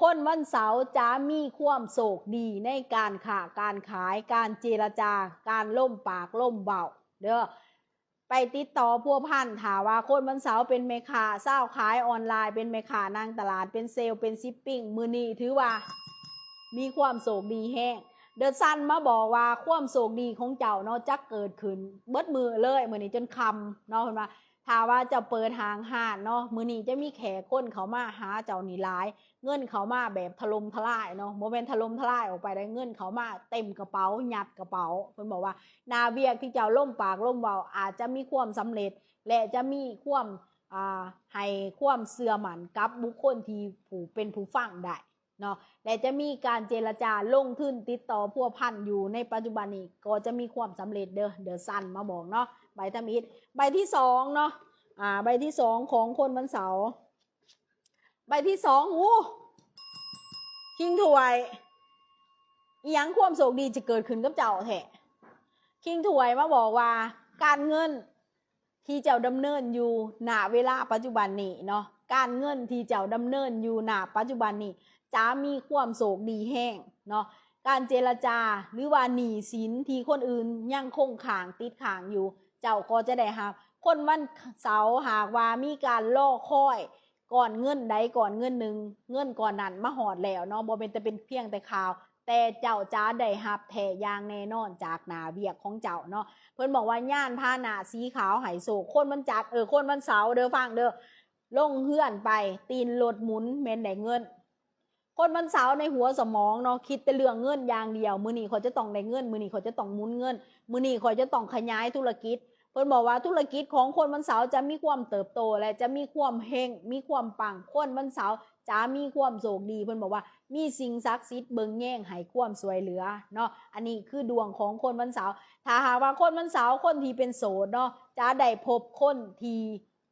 ຄົນວັນເສົາຈະມີຄວາມໂຊກດີໃນການຄ້າການຂາຍ, ການເຈລະຈາ, ການລົມປາກລົມເວົ້າເດີ້. ໄປຕິດຕໍ່ພົວພັນ, ຖ້າວ່າຄົນວັນເສົາເປັນແມ່ຄ້າຊາວຂາຍອອນລາຍ, ເປັນແມ່ຄ້ານາງຕະຫຼາດ, ເປັນເຊວ, ເປັນຊິບປິງ, ມື້ນີ້ຖືວ່າມີຄວາມໂຊກດີແຮງ. The Sun ມາບອກວ່າຄວາມໂຊກດີຂອງເຈົ້າເນາະ ຈະເກີດຂຶ້ນເບິດມື້ເລີຍ, ມື້ນີ້ຈົນຄ່ຳເນາະ. ເພິ່ນວ່າ ຖ້າວ່າເຈົ້າເປີດຫ້າງຮ້ານເນາະ, ມື້ນີ້ຈະມີແຂກຄົນເຂົ້າມາຫາເຈົ້ານີ້ຫຼາຍ, ເງິນເຂົ້າມາແບບຖະຫຼົ່ມທະລາຍເນາະ, ບໍ່ແມ່ນຖະຫຼົ່ມທະລາຍອອກໄປໄດ໋, ເງິນເຂົ້າມາເຕັມກະເປົາ, ຍັດກະເປົາ. ເພິ່ນບອກວ່າ ໜ້າວຽກທີ່ເຈົ້າລົມປາກລົມເວົ້າອາດຈະມີຄວາມສຳເລັດ ແລະ ຈະມີຄວາມ ອ່າ ໃຫ້ຄວາມເຊື່ອໝັ້ນກັບບຸກຄົນທີ່ຜູ້ເປັນຜູ້ຟັງໄດ້ເນາະ ແລະ ຈະມີການເຈລະຈາ, ລົງທຶນ, ຕິດຕໍ່ພົວພັນຢູ່ໃນປັດຈຸບັນນີ້ກໍຈະມີຄວາມສຳເລັດເດີ້. The Sun ມາບອກເນາະ. ໃບທຳອິດ ໃບທີສອງເນາະ, ອ່າ ໃບທີສອງຂອງຄົນວັນເສົາ. ໃບທີສອງ ໂອ້ ຄິງຖ້ວຍ. ອີ່ຫຍັງຄວາມໂຊກດີຈະເກີດຂຶ້ນກັບເຈົ້າແທ້? ຄິງຖ້ວຍມາບອກວ່າ ການເງິນທີ່ເຈົ້າດຳເນີນຢູ່ ນະ ເວລາປັດຈຸບັນນີ້ເນາະ, ການເງິນທີ່ເຈົ້າດຳເນີນຢູ່ ນະ ປັດຈຸບັນນີ້ ຈະມີຄວາມໂຊກດີແຮງເນາະ. ການເຈລະຈາ ຫຼືວ່າໜີ້ສິນທີ່ຄົນອື່ນຍັງຄົງຄ້າງຕິດຄ້າງຢູ່ ເຈົ້າກໍຈະໄດ້ຮັບ. ຄົນວັນເສົາຫາກວ່າມີການລໍຄອຍ ກ້ອນເງິນໃດກ້ອນເງິນໜຶ່ງ, ເງິນກ້ອນນັ້ນມາຮອດແລ້ວເນາະ, ບໍ່ແມ່ນແຕ່ເປັນພຽງແຕ່ຂ່າວ, ແຕ່ເຈົ້າຈະໄດ້ຮັບແທ້ຢ່າງແນ່ນອນຈາກໜ້າວຽກຂອງເຈົ້າເນາະ. ເພິ່ນບອກວ່າ ຍານພາຫະນະສີຂາວໃຫ້ໂຊກ. ຄົນວັນຈັນ, ເອີ ຄົນວັນເສົາເດີ້, ຟັງເດີ້, ລົງເຮືອນໄປ, ຕີນລົດໝູນ ແມ່ນໄດ້ເງິນ. ຄົນວັນເສົາໃນຫົວສະໝອງເນາະ ຄິດແຕ່ເລື່ອງເງິນຢ່າງດຽວ, ມື້ນີ້ຂ້ອຍຈະຕ້ອງໄດ້ເງິນ, ມື້ນີ້ຂ້ອຍຈະຕ້ອງໝູນເງິນ, ມື້ນີ້ຂ້ອຍຈະຕ້ອງຂະຫຍາຍທຸລະກິດ. ເພິ່ນບອກວ່າທຸລະກິດຂອງຄົນວັນເສົາຈະມີຄວາມເຕີບໂຕ ແລະ ຈະມີຄວາມເຮັງ, ມີຄວາມປັງ. ຄົນວັນເສົາຈະມີຄວາມໂຊກດີ, ເພິ່ນບອກວ່າມີສິ່ງສັກສິດເບິ່ງແຍງໃຫ້ຄວາມຊ່ວຍເຫຼືອເນາະ. ອັນນີ້ຄືດວງຂອງຄົນວັນເສົາ. ຖ້າຫາກວ່າຄົນວັນເສົາ ຄົນທີ່ເປັນໂສດເນາະ ຈະໄດ້ພົບຄົນທີ່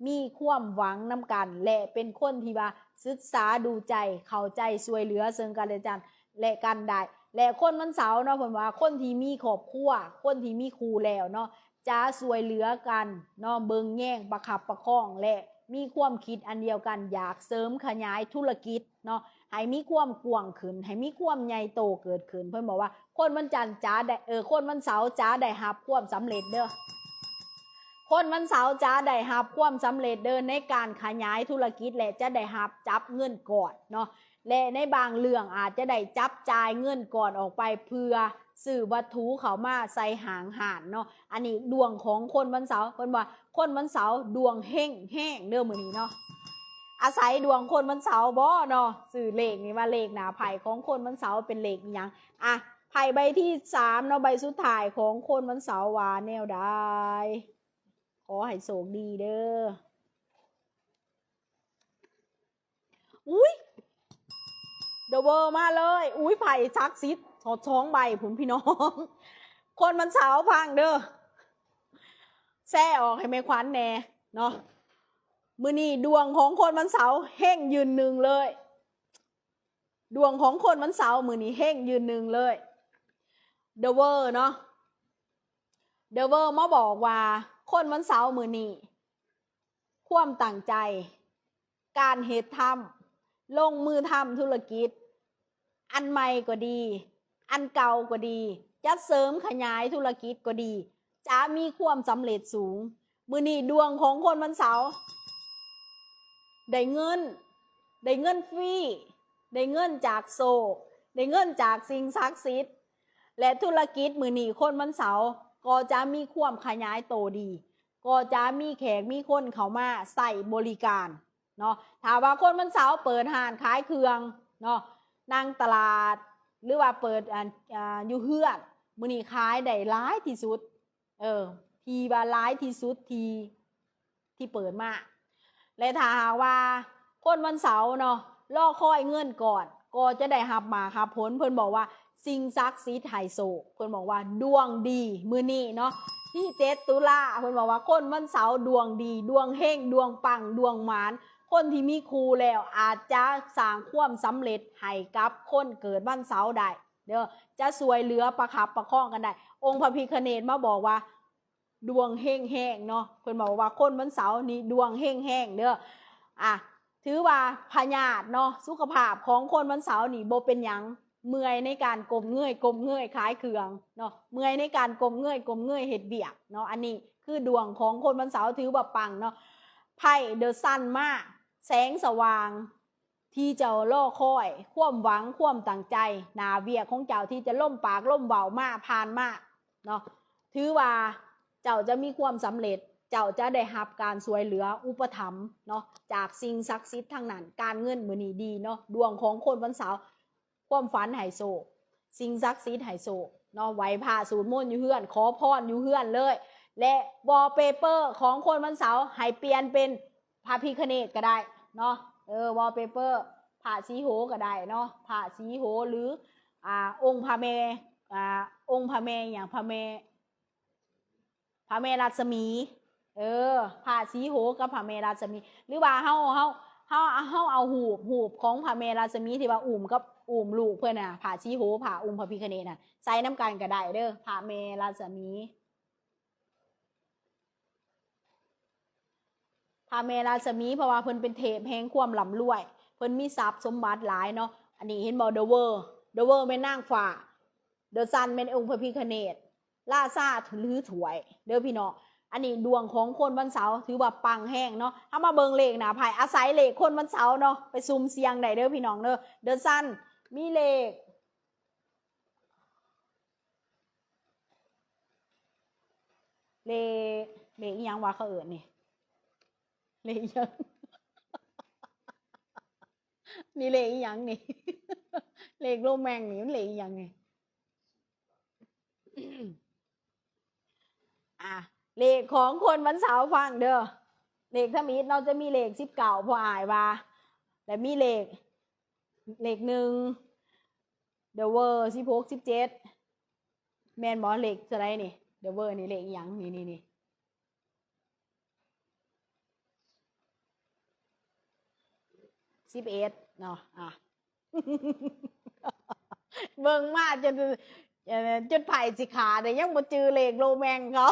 ມີຄວາມຫວັງນຳກັນ ແລະ ເປັນຄົນທີ່ວ່າສຶກສາດູໃຈ, ເຂົ້າໃຈ, ຊ່ວຍເຫຼືອເຊິ່ງກັນແລະກັນ ແລະ ກັນໄດ້. ແລະ ຄົນວັນເສົາເນາະ ເພິ່ນວ່າຄົນທີ່ມີຄອບຄົວ, ຄົນທີ່ມີຄູ່ແລ້ວເນາະ ຈະຊ່ວຍເຫຼືອກັນເນາະ, ເບິ່ງແຍງ, ປະຄັບປະຄອງ ແລະ ມີຄວາມຄິດອັນດຽວກັນ, ຢາກເສີມຂະຫຍາຍທຸລະກິດເນາະ ໃຫ້ມີຄວາມກວ້າງຂຶ້ນ, ໃຫ້ມີຄວາມໃຫຍ່ໂຕເກີດຂຶ້ນ. ເພິ່ນບອກວ່າ ຄົນວັນຈັນຈະໄດ້ ເອີ ຄົນວັນເສົາຈະໄດ້ຮັບຄວາມສຳເລັດເດີ້. ຄົນວັນເສົາຈະໄດ້ຮັບຄວາມສຳເລັດເດີ້ ໃນການຂະຫຍາຍທຸລະກິດ ແລະ ຈະໄດ້ຮັບຈັບເງິນກ້ອນເນາະ ແລະ ໃນບາງເລື່ອງອາດຈະໄດ້ຈັບຈ່າຍເງິນກ້ອນອອກໄປ ເພື່ອຊື້ວັດຖຸເຂົ້າມາໃສ່ຫ້າງຮ້ານເນາະ. ອັນນີ້ດວງຂອງຄົນວັນເສົາ ເພິ່ນວ່າ ຄົນວັນເສົາດວງເຮັງແຮງເດີ້ມື້ນີ້ເນາະ. ອາໄສດວງຄົນວັນເສົາບໍເນາະ? ຊື່ເລກນີ້ວ່າເລກໜ້າໄພ້ຂອງຄົນວັນເສົາເປັນເລກອີ່ຫຍັງ? ອ່ະ ໄພ້ໃບທີສາມເນາະ ໃບສຸດທ້າຍຂອງຄົນວັນເສົາວ່າແນວໃດ? ຂໍໃຫ້ໂຊກດີເດີ້. ອຸ້ຍ The World ມາເລີຍ. ອຸ້ຍ ໄພ້ສັກສິດຮອດສອງໃບພຸ້ນພີ່ນ້ອງ. ຄົນວັນເສົາຟັງເດີ້ ແຊອອກໃຫ້ແມ່ຂວັນແດ່ເນາະ. ມື້ນີ້ດວງຂອງຄົນວັນເສົາເຮັງຢືນໜຶ່ງເລີຍ. ດວງຂອງຄົນວັນເສົາມື້ນີ້ເຮັງຢືນໜຶ່ງເລີຍ. The World ເນາະ The World ມາບອກວ່າ ຄົນວັນເສົາມື້ນີ້ ຄວາມຕັ້ງໃຈ, ການເຮັດທຳ, ລົງມືທຳທຸລະກິດ ອັນໃໝ່ກໍດີ, ອັນເກົ່າກໍດີ, ຈະເສີມຂະຫຍາຍທຸລະກິດກໍດີ, ຈະມີຄວາມສຳເລັດສູງ. ມື້ນີ້ດວງຂອງຄົນວັນເສົາ ໄດ້ເງິນ, ໄດ້ເງິນຟຣີ, ໄດ້ເງິນຈາກໂຊກ, ໄດ້ເງິນຈາກສິ່ງສັກສິດ ແລະ ທຸລະກິດມື້ນີ້ຄົນວັນເສົາກໍຈະມີຄວາມຂະຫຍາຍໂຕດີ, ກໍຈະມີແຂກມີຄົນເຂົ້າມາໃຊ້ບໍລິການເນາະ. ຖ້າວ່າຄົນວັນເສົາເປີດຮ້ານຂາຍເຄື່ອງເນາະ, ນັ່ງຕະຫຼາດ ຫຼືວ່າເປີດ ອັນ ອ່າ ຢູ່ເຮືອນ, ມື້ນີ້ຂາຍໄດ້ຫຼາຍທີ່ສຸດ. ເອີ ທີ່ວ່າຫຼາຍທີ່ສຸດທີ່ ທີ່ເປີດມາ. ແລະ ຖ້າຫາກວ່າຄົນວັນເສົາເນາະ ລໍຄອຍເງິນກ້ອນ ກໍຈະໄດ້ຮັບໝາກຮັບຜົນ. ເພິ່ນບອກວ່າສິ່ງສັກສິດໃຫ້ໂຊກ. ເພິ່ນບອກວ່າດວງດີມື້ນີ້ເນາະ ທີເຈັດຕຸລາ. ເພິ່ນບອກວ່າຄົນວັນເສົາດວງດີ, ດວງເຮັງ, ດວງປັງ, ດວງໝານ. ຄົນທີ່ມີຄູ່ແລ້ວອາດຈະສ້າງຄວາມສຳເລັດໃຫ້ກັບຄົນເກີດວັນເສົາໄດ້. ເດີ ຈະຊ່ວຍເຫຼືອປະຄັບປະຄອງກັນໄດ້. ອົງພະພິຄະເນດມາບອກວ່າ ດວງເຮັງແຮງເນາະ ເພິ່ນບອກວ່າຄົນວັນເສົານີ້ດວງເຮັງແຮງເດີ. ອ່າ ຖືວ່າພະຍາດເນາະ ສຸຂະພາບຂອງຄົນວັນເສົານີ້ບໍ່ເປັນຫຍັງ, ເມື່ອຍໃນການກົ້ມເງີຍ ກົ້ມເງີຍຂາຍເຄື່ອງເນາະ ເມື່ອຍໃນການກົ້ມເງີຍ ກົ້ມເງີຍເຮັດວຽກເນາະ. ອັນນີ້ຄືດວງຂອງຄົນວັນເສົາ ຖືວ່າປັງເນາະ. ໄພ້ເດີຊັນມາ ແສງສະຫວ່າງ ທີ່ເຈົ້າລໍຄອຍ ຄວາມຫວັງ ຄວາມຕັ້ງໃຈ ໜ້າວຽກຂອງເຈົ້າທີ່ຈະລົມປາກລົມເວົ້າມາ ຜ່ານມາເນາະ ຖືວ່າເຈົ້າຈະມີຄວາມສຳເລັດ, ເຈົ້າຈະໄດ້ຮັບການຊ່ວຍເຫຼືອອຸປະຖຳເນາະ ຈາກສິ່ງສັກສິດທັງນັ້ນ. ການເງິນມື້ນີ້ດີເນາະ ດວງຂອງຄົນວັນເສົາ ຄວາມຝັນໃຫ້ໂຊກ ສິ່ງສັກສິດໃຫ້ໂຊກເນາະ ໄຫວ້ພະ ສູດມົນຢູ່ເຮືອນ ຂໍພອນຢູ່ເຮືອນເລີຍ ແລະ ວໍເປເປີຂອງຄົນວັນເສົາໃຫ້ປ່ຽນເປັນພະພິຄະເນດກໍໄດ້ເນາະ. ເອີ ວໍເປເປີ ພະສີໂຫກໍໄດ້ເນາະ ພະສີໂຫ ຫຼື ອ່າ ອົງພະແມ່ ອ່າ ອົງພະແມ່ຫຍັງ ພະແມ່ ພະແມ່ລັດສະໝີ ເອີ ພະສີໂຫກັບພະແມ່ລັດສະໝີ ຫຼືວ່າເຮົາ ເຮົາ ເຮົາ ເຮົາເອົາຮູບ ຮູບຂອງພະແມ່ລັດສະໝີທີ່ວ່າອຸ້ມກັບ ອຸ້ມລູກເພິ່ນນະ ພະສີໂຫ ພະອົງພະພິຄະເນດນະ ໃສ່ນຳກັນກໍໄດ້ເດີ ພະແມ່ລັດສະໝີ ພະແມ່ລັດສະໝີ ເພາະວ່າເພິ່ນເປັນເທບແຫ່ງຄວາມລ່ຳລວຍ ເພິ່ນມີຊັບສົມບັດຫຼາຍເນາະ. ອັນນີ້ເຫັນບໍ່ The World The World ແມ່ນນາງຟ້າ The Sun ແມ່ນອົງພະພິຄະເນດ ລາຊາຖືຖ້ວຍເດີພີ່ນ້ອງ. ອັນນີ້ດວງຂອງຄົນວັນເສົາ ຖືວ່າປັງແຮງເນາະ. ເຮົາມາເບິ່ງເລກໜ້າໄພ້ ອາໄສເລກຄົນວັນເສົາເນາະ ໄປສຸ່ມສ່ຽງໄດ້ເດີພີ່ນ້ອງເດີ. The Sun ມີເລກ ເລກ ເລກອີ່ຫຍັງວະ ເຂົາເອີ້ນນີ້ ເລກອີ່ຫຍັງ? ນີ້ເລກອີ່ຫຍັງນີ້? ເລກໂລແມງນີ້ ມັນເລກອີ່ຫຍັງນີ້? ອ່າ ເລກຂອງຄົນວັນເສົາ ຟັງເດີ ເລກທຳອິດເນາະ ຈະມີເລກສິບເກົ້າ ພໍ່ອ້າຍວ່າ ແລະ ມີເລກ ເລກໜຶ່ງ The World ສິບຫົກ ສິບເຈັດ ແມ່ນບໍ່? ເລກເທົ່າໃດນີ້? The World ນີ້ເລກອີ່ຫຍັງ? ນີ້ ນີ້ ນີ້ ສິບເອັດເນາະ ອ່າ ເບິ່ງມາຈົນ ເອີ ຈົນໄພ້ຊິຂາດ ແຕ່ຍັງບໍ່ຈື່ເລກໂລແມງເຂົາ.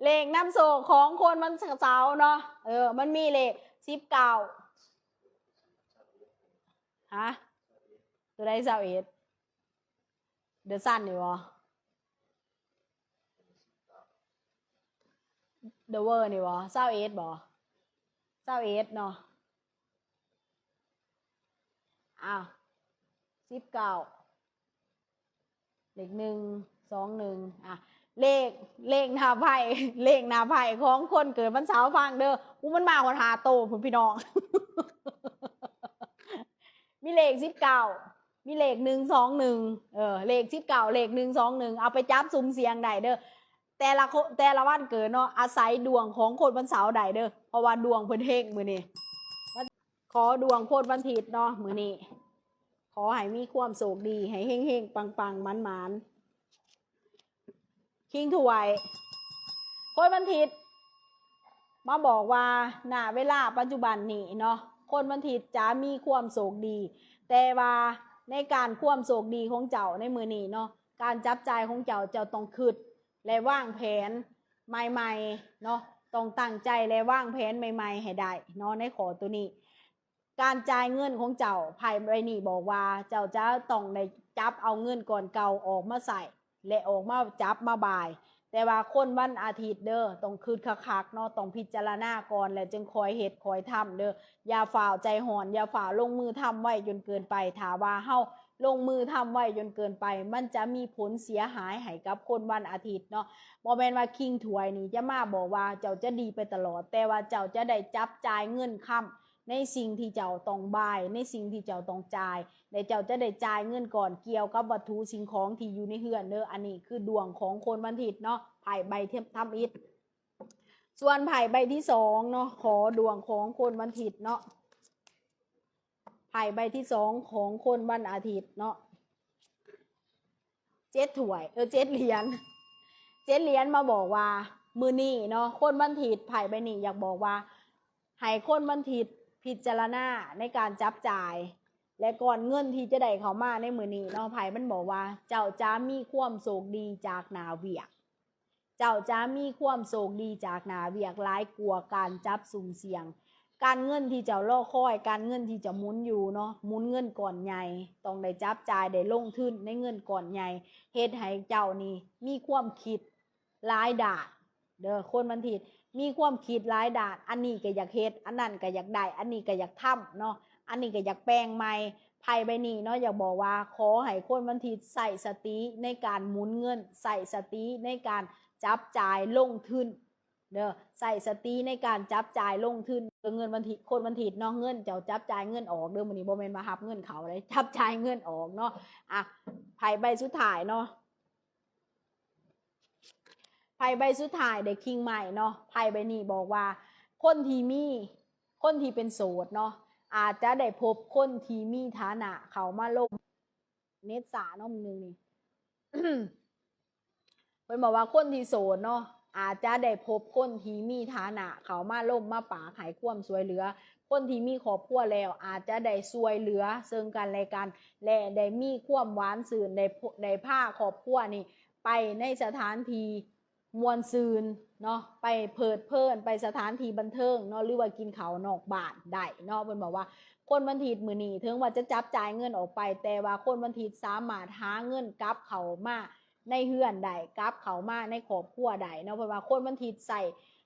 ເລກນຳໂຊກຂອງຄົນວັນເສົາເນາະ ເອີ ມັນມີເລກສິບເກົ້າ ຮະ? ຕົວໃດ? ຊາວເອັດ The Sun ນີ້ບໍ່? The World ນີ້ບໍ່? ຊາວເອັດບໍ່? ຊາວເອັດເນາະ ອ້າວ ສິບເກົ້າ ເລກໜຶ່ງ ສອງໜຶ່ງ ອ່ະ ເລກ ເລກໜ້າໄພ້ ເລກໜ້າໄພ້ຂອງຄົນເກີດວັນເສົາ ຟັງເດີ. ອູ້ ມັນມາຮອດຫ້າໂຕພຸ້ນ ພີ່ນ້ອງ. ມີເລກສິບເກົ້າ ມີເລກໜຶ່ງ ສອງໜຶ່ງ ເອີ ເລກສິບເກົ້າ ເລກໜຶ່ງ ສອງໜຶ່ງ ເອົາໄປຈັບສຸ່ມສ່ຽງໄດ້ເດີ. ແຕ່ລະຄົນ ແຕ່ລະວັນເກີດເນາະ ອາໄສດວງຂອງຄົນວັນເສົາໄດ້ເດີ ເພາະວ່າດວງເພິ່ນເຮັງມື້ນີ້. ຂໍດວງຄົນວັນທິດເນາະ ມື້ນີ້ ຂໍໃຫ້ມີຄວາມໂຊກດີ ໃຫ້ເຮັງໆ ປັງໆ ໝານໆ. ຄິງຖ້ວຍ ຄົນວັນທິດມາບອກວ່າ ນະເວລາປັດຈຸບັນນີ້ເນາະ ຄົນວັນທິດຈະມີຄວາມໂຊກດີ, ແຕ່ວ່າໃນການຄວາມໂຊກດີຂອງເຈົ້າໃນມື້ນີ້ເນາະ ການຈັບຈ່າຍຂອງເຈົ້າ ເຈົ້າຕ້ອງຄິດ ແລະ ວາງແຜນໃໝ່ໆ ເນາະ, ຕ້ອງຕັ້ງໃຈ ແລະ ວາງແຜນໃໝ່ໆ ໃຫ້ໄດ້ເນາະ ໃນຂໍ້ໂຕນີ້. ການຈ່າຍເງິນຂອງເຈົ້າ ໄພ້ໃບນີ້ບອກວ່າ ເຈົ້າຈະຕ້ອງໄດ້ຈັບເອົາເງິນກ້ອນເກົ່າອອກມາໃຊ້ ແລະ ອອກມາຈັບມາບາຍ. ແຕ່ວ່າຄົນວັນອາທິດເດີ ຕ້ອງຄິດຄັກໆ ເນາະ, ຕ້ອງພິຈາລະນາກ່ອນ ແລະ ຈຶ່ງຄ່ອຍເຮັດຄ່ອຍທຳເດີ. ຢ່າຟ້າວໃຈຮ້ອນ, ຢ່າຟ້າວລົງມືທຳໄວຈົນເກີນໄປ. ຖ້າວ່າເຮົາລົງມືທຳໄວຈົນເກີນໄປ ມັນຈະມີຜົນເສຍຫາຍໃຫ້ກັບຄົນວັນອາທິດເນາະ. ບໍ່ແມ່ນວ່າຄິງຖ້ວຍນີ້ຈະມາບອກວ່າເຈົ້າຈະດີໄປຕະຫຼອດ, ແຕ່ວ່າເຈົ້າຈະໄດ້ຈັບຈ່າຍເງິນຄຳ ໃນສິ່ງທີ່ເຈົ້າຕ້ອງບາຍ, ໃນສິ່ງທີ່ເຈົ້າຕ້ອງຈ່າຍ ແລະ ເຈົ້າຈະໄດ້ຈ່າຍເງິນກ່ອນກ່ຽວກັບວັດຖຸສິ່ງຂອງທີ່ຢູ່ໃນເຮືອນເດີ. ອັນນີ້ຄືດວງຂອງຄົນວັນທິດເນາະ, ໄພ້ໃບທຳອິດ. ສ່ວນໄພ້ໃບທີສອງເນາະ, ຂໍດວງຂອງຄົນວັນທິດເນາະ, ໄພ້ໃບທີສອງຂອງຄົນວັນອາທິດເນາະ. ເຈັດຖ້ວຍ ເອີ ເຈັດຫຼຽນ ເຈັດຫຼຽນມາບອກວ່າ ມື້ນີ້ເນາະ ຄົນວັນທິດ ໄພ້ໃບນີ້ຢາກບອກວ່າ ໃຫ້ຄົນວັນທິດພິຈາລະນາໃນການຈັບຈ່າຍ ແລະ ກ້ອນເງິນທີ່ຈະໄດ້ເຂົ້າມາໃນມື້ນີ້ເນາະ ໄພມັນບອກວ່າ ເຈົ້າຈະມີຄວາມໂຊກດີຈາກໜ້າວຽກ. ເຈົ້າຈະມີຄວາມໂຊກດີຈາກໜ້າວຽກຫຼາຍກວ່າການຈັບສຸ່ມສ່ຽງ. ການເງິນທີ່ເຈົ້າລໍຄອຍ, ການເງິນທີ່ຈະໝູນຢູ່ເນາະ, ໝູນເງິນກ້ອນໃຫຍ່, ຕ້ອງໄດ້ຈັບຈ່າຍ, ໄດ້ລົງທຶນໃນເງິນກ້ອນໃຫຍ່, ເຮັດໃຫ້ເຈົ້ານີ້ມີຄວາມຄິດຫຼາຍດ້ານເດີ. ຄົນວັນທິດມີຄວາມຄິດຫຼາຍດ້ານ, ອັນນີ້ກໍຢາກເຮັດ, ອັນນັ້ນກໍຢາກໄດ້, ອັນນີ້ກໍຢາກທຳເນາະ, ອັນນີ້ກໍຢາກແປງໃໝ່. ໄພໃບນີ້ເນາະ ຢາກບອກວ່າ ຂໍໃຫ້ຄົນວັນທິດໃຊ້ສະຕິໃນການໝູນເງິນ, ໃຊ້ສະຕິໃນການຈັບຈ່າຍລົງທຶນເດີ, ໃຊ້ສະຕິໃນການຈັບຈ່າຍລົງທຶນ. ເງິນວັນທິດ, ຄົນວັນທິດເນາະ, ເງິນເຈົ້າຈັບຈ່າຍເງິນອອກເດີ, ມື້ນີ້ບໍ່ແມ່ນວ່າຮັບເງິນເຂົ້າເດ້, ຈັບຈ່າຍເງິນອອກເນາະ. ອ່ະ ໄພໃບສຸດທ້າຍເນາະ, ໄພໃບສຸດທ້າຍໄດ້ຄິງໃໝ່ເນາະ. ໄພໃບນີ້ບອກວ່າ ຄົນທີ່ມີ, ຄົນທີ່ເປັນໂສດເນາະ ອາດຈະໄດ້ພົບຄົນທີ່ມີຖານະເຂົ້າມາລົມ. ເນັດຊ້າເນາະມື້ໜຶ່ງນີ້. ເພິ່ນບອກວ່າຄົນທີ່ໂສດເນາະ ອາດຈະໄດ້ພົບຄົນທີ່ມີຖານະເຂົ້າມາລົມມາປາກໃຫ້ຄວາມຊ່ວຍເຫຼືອ. ຄົນທີ່ມີຄອບຄົວແລ້ວ ອາດຈະໄດ້ຊ່ວຍເຫຼືອເຊິ່ງກັນແລະກັນ ແລະ ໄດ້ມີຄວາມຫວານຊື່ນ, ໄດ້ ໄດ້ພາຄອບຄົວນີ້ໄປໃນສະຖານທີ່ ມ່ວນຊື່ນເນາະ, ໄປເພີດເພີນ, ໄປສະຖານທີ່ບັນເທີງເນາະ ຫຼືວ່າກິນເຂົ້ານອກບ້ານໄດ້ເນາະ. ເພິ່ນບອກວ່າຄົນວັນທິດມື້ນີ້ ເຖິງວ່າຈະຈັບຈ່າຍເງິນອອກໄປ, ແຕ່ວ່າຄົນວັນທິດສາມາດຫາເງິນກັບເຂົ້າມາໃນເຮືອນໄດ້, ກັບເຂົ້າມາໃນຄອບຄົວໄດ້ເນາະ. ເພິ່ນວ່າຄົນວັນທິດໃຊ້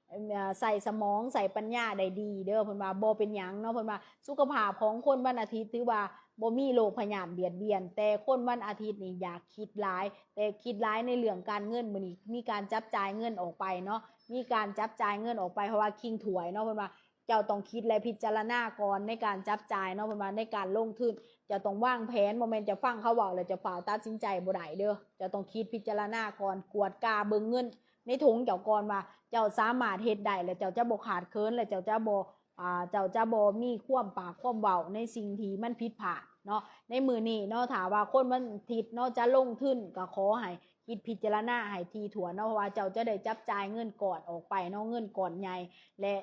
ເອີ ໃຊ້ສະໝອງ, ໃຊ້ປັນຍາໄດ້ດີເດີ. ເພິ່ນວ່າບໍ່ເປັນຫຍັງເນາະ, ເພິ່ນວ່າສຸຂະພາບຂອງຄົນວັນອາທິດຖືວ່າບໍ່ມີໂລກພະຍາດບຽດບຽນ, ແຕ່ຄົນວັນອາທິດນີ້ຢາກຄິດຫຼາຍ, ແຕ່ຄິດຫຼາຍໃນເລື່ອງການເງິນ. ມື້ນີ້ມີການຈັບຈ່າຍເງິນອອກໄປເນາະ, ມີການຈັບຈ່າຍເງິນອອກໄປ ເພາະວ່າຄິງຖ້ວຍເນາະ, ເພິ່ນວ່າເຈົ້າຕ້ອງຄິດ ແລະ ພິຈາລະນາກ່ອນໃນການຈັບຈ່າຍເນາະ. ເພິ່ນວ່າໃນການລົງທຶນ ເຈົ້າຕ້ອງວາງແຜນ, ບໍ່ແມ່ນເຈົ້າຟັງເຂົາເວົ້າແລ້ວເຈົ້າຟ້າວຕັດສິນໃຈບໍ່ໄດ້ເດີ. ເຈົ້າຕ້ອງຄິດພິຈາລະນາກ່ອນ, ກວດກາເບິ່ງເງິນໃນຖົງເຈົ້າກ່ອນວ່າ ເຈົ້າສາມາດເຮັດໄດ້ ແລະ ເຈົ້າຈະບໍ່ຂາດເຂີນ ແລະ ເຈົ້າຈະບໍ່ ອ່າ ເຈົ້າຈະບໍ່ມີຄວາມປາກຄວາມເວົ້າໃນສິ່ງທີ່ມັນຜິດພາດເນາະ. ໃນມື້ນີ້ເນາະ ຖ້າວ່າຄົນວັນທິດເນາະ ຈະລົງທຶນ ກໍຂໍໃຫ້ຄິດພິຈາລະນາໃຫ້ຖີ່ຖ້ວນເນາະ, ເພາະວ່າເຈົ້າຈະໄດ້ຈັບຈ່າຍເງິນກ້ອນອອກໄປເນາະ, ເງິນກ້ອນໃຫຍ່ ແລະ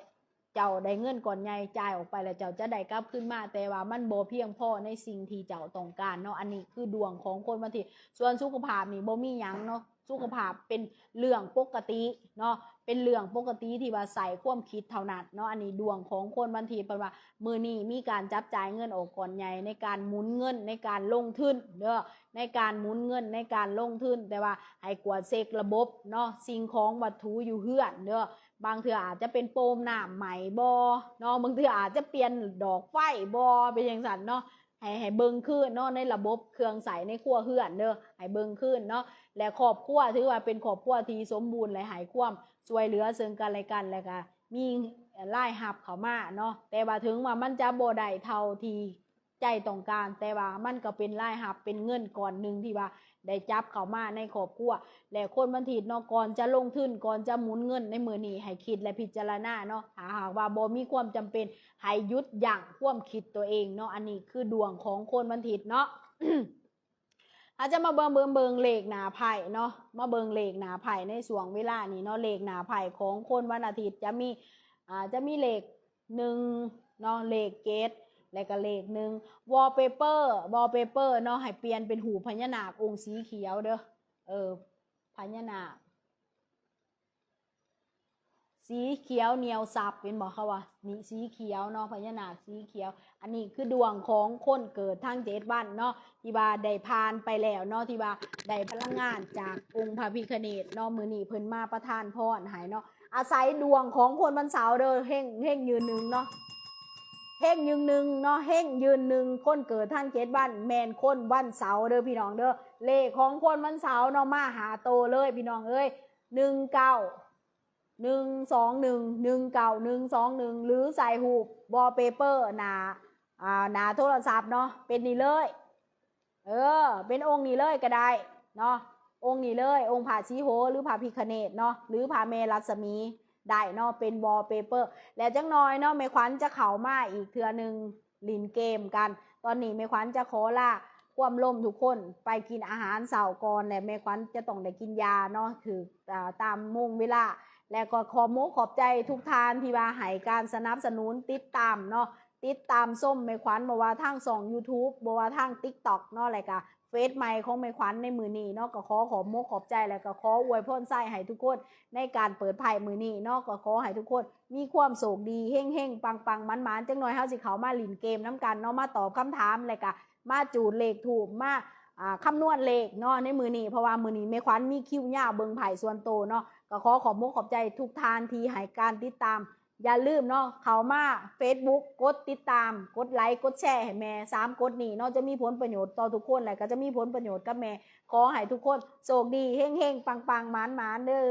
ເຈົ້າໄດ້ເງິນກ້ອນໃຫຍ່ຈ່າຍອອກໄປແລ້ວ ເຈົ້າຈະໄດ້ກັບຄືນມາ, ແຕ່ວ່າມັນບໍ່ພຽງພໍໃນສິ່ງທີ່ເຈົ້າຕ້ອງການເນາະ. ອັນນີ້ຄືດວງຂອງຄົນວັນທິດ. ສ່ວນສຸຂະພາບນີ້ບໍ່ມີຫຍັງເນາະ, ສຸຂະພາບເປັນເລື່ອງປົກກະຕິເນາະ, ເປັນເລື່ອງປົກກະຕິທີ່ວ່າໃຊ້ຄວາມຄິດເທົ່ານັ້ນເນາະ. ອັນນີ້ດວງຂອງຄົນວັນທິດ ເພິ່ນວ່າມື້ນີ້ມີການຈັບຈ່າຍເງິນອອກກ້ອນໃຫຍ່ໃນການໝູນເງິນ, ໃນການລົງທຶນເດີ, ໃນການໝູນເງິນ, ໃນການລົງທຶນ, ແຕ່ວ່າໃຫ້ກວດເຊັກລະບົບເນາະ, ສິ່ງຂອງວັດຖຸຢູ່ເຮືອນເດີ. ບາງເທື່ອອາດຈະເປັນໂປມນ້ຳໄໝ້ບໍ່ເນາະ, ບາງເທື່ອອາດຈະປ່ຽນດອກໄຟບໍ່, ເປັນຈັ່ງຊັ້ນເນາະ. ໃຫ້ ໃຫ້ເບິ່ງຄືນເນາະ ໃນລະບົບເຄື່ອງໃຊ້ໃນຄົວເຮືອນເດີ, ໃຫ້ເບິ່ງຄືນເນາະ. ແລະ ຄອບຄົວຖືວ່າເປັນຄອບຄົວທີ່ສົມບູນ ແລະ ໃຫ້ຄວາມຊ່ວຍເຫຼືອເຊິ່ງກັນແລະກັນ, ແລະກະມີລາຍຮັບເຂົ້າມາເນາະ. ແຕ່ວ່າເຖິງວ່າມັນຈະບໍ່ໄດ້ເທົ່າທີ່ໃຈຕ້ອງການ, ແຕ່ວ່າມັນກໍເປັນລາຍຮັບ, ເປັນເງິນກ້ອນໜຶ່ງທີ່ວ່າໄດ້ຈັບເຂົ້າມາໃນຄອບຄົວ. ແລະ ຄົນວັນທິດເນາະ ກ່ອນຈະລົງທຶນ, ກ່ອນຈະໝູນເງິນໃນມື້ນີ້ ໃຫ້ຄິດ ແລະ ພິຈາລະນາເນາະ. ຖ້າຫາກວ່າບໍ່ມີຄວາມຈຳເປັນ, ໃຫ້ຢຸດຢັ້ງຄວາມຄິດຕົວເອງເນາະ. ອັນນີ້ຄືດວງຂອງຄົນວັນທິດເນາະ. ເຮົາຈະມາເບິ່ງ ເບິ່ງ ເບິ່ງເລກໜ້າໄພ້ເນາະ, ມາເບິ່ງເລກໜ້າໄພ້ໃນຊ່ວງເວລານີ້ເນາະ. ເລກໜ້າໄພ້ຂອງຄົນວັນອາທິດຈະມີ ອ່າ ຈະມີເລກໜຶ່ງເນາະ, ເລກເຈັດ ແລະກະເລກໜຶ່ງ. ວອລເປເປີ ວອລເປເປີເນາະ ໃຫ້ປ່ຽນເປັນຮູບພະຍານາກອົງສີຂຽວເດີ. ເອີ ພະຍານາກ ສີຂຽວໜຽວສັບ ເຫັນບໍ່ ເຂົາວ່ານີ້ສີຂຽວເນາະ, ພະຍານາກສີຂຽວ. ອັນນີ້ຄືດວງຂອງຄົນເກີດທັງເຈັດວັນເນາະ ທີ່ວ່າໄດ້ຜ່ານໄປແລ້ວເນາະ, ທີ່ວ່າໄດ້ພະລັງງານຈາກອົງພະພິຄະເນດເນາະ. ມື້ນີ້ເພິ່ນມາປະທານພອນໃຫ້ເນາະ. ອາໄສດວງຂອງຄົນວັນເສົາເດີ, ເຮັງ ເຮັງຢືນໜຶ່ງເນາະ, ເຮັງຢືນໜຶ່ງເນາະ, ເຮັງຢືນໜຶ່ງ. ຄົນເກີດທັງເຈັດວັນແມ່ນຄົນວັນເສົາເດີພີ່ນ້ອງເດີ. ເລກຂອງຄົນວັນເສົາເນາະ ມາຫ້າໂຕເລີຍພີ່ນ້ອງເອີຍ, ໜຶ່ງເກົ້າ ໜຶ່ງສອງໜຶ່ງ ໜຶ່ງເກົ້າ ໜຶ່ງສອງໜຶ່ງ ຫຼືໃສ່ຮູບວອລເປເປີໜ້າ ອ່າ ໜ້າໂທລະສັບເນາະ, ເປັນນີ້ເລີຍ. ເອີ ເປັນອົງນີ້ເລີຍກໍໄດ້ເນາະ, ອົງນີ້ເລີຍ, ອົງພະສີໂຫ ຫຼືພະພິຄະເນດເນາະ ຫຼືພະແມ່ລັດສະໝີໄດ້ເນາະ, ເປັນວອລເປເປີ. ແລະ ຈັກໜ່ອຍເນາະ ແມ່ຂວັນຈະເຂົ້າມາອີກເທື່ອໜຶ່ງ ຫຼິ້ນເກມກັນ. ຕອນນີ້ແມ່ຂວັນຈະຂໍລາຄວາມລົມທຸກຄົນໄປກິນອາຫານເຊົ້າກ່ອນ ແລະ ແມ່ຂວັນຈະຕ້ອງໄດ້ກິນຢາເນາະ ຖືກ ອ່າ ຕາມໂມງເວລາ. ແລະ ກໍຂອບມົກຂອບໃຈທຸກທ່ານທີ່ວ່າໃຫ້ການສະໜັບສະໜູນຕິດຕາມເນາະ. ຕິດຕາມຊົມແມ່ຂວັນ ບໍ່ວ່າທາງຊ່ອງ YouTube ບໍ່ວ່າທາງ TikTok ເນາະ ແລະກະເຟສໃໝ່ຂອງແມ່ຂວັນໃນມື້ນີ້ເນາະ ກໍຂໍຂອບມົກຂອບໃຈ ແລະກໍຂໍອວຍພອນໄຊໃຫ້ທຸກຄົນໃນການເປີດໄພ້ມື້ນີ້ເນາະ ກໍຂໍໃຫ້ທຸກຄົນມີຄວາມໂຊກດີ ເຮັງໆ ປັງໆ ໝານໆ ຈັກໜ່ອຍເຮົາຊິເຂົ້າມາຫຼິ້ນເກມນຳກັນເນາະ ມາຕອບຄຳຖາມ ແລະກະມາຈູດເລກທູບ ມາ ອ່າ ຄຳນວນເລກເນາະໃນມື້ນີ້ ເພາະວ່າມື້ນີ້ແມ່ຂວັນມີຄິວຍາວເບິ່ງໄພ້ສ່ວນໂຕເນາະ ກໍຂໍຂອບມົກຂອບໃຈທຸກທ່ານທີ່ໃຫ້ການຕິດຕາມ ຢ່າລືມເນາະ ເຂົ້າມາ Facebook ກົດຕິດຕາມ ກົດໄລ ກົດແຊໃຫ້ແມ່ ສາມກົດນີ້ເນາະ ຈະມີຜົນປະໂຫຍດຕໍ່ທຸກຄົນ ແລະກໍຈະມີຜົນປະໂຫຍດກັບແມ່ ຂໍໃຫ້ທຸກຄົນໂຊກດີ ເຮັງໆ ປັງໆ ໝານໆ ເດີ.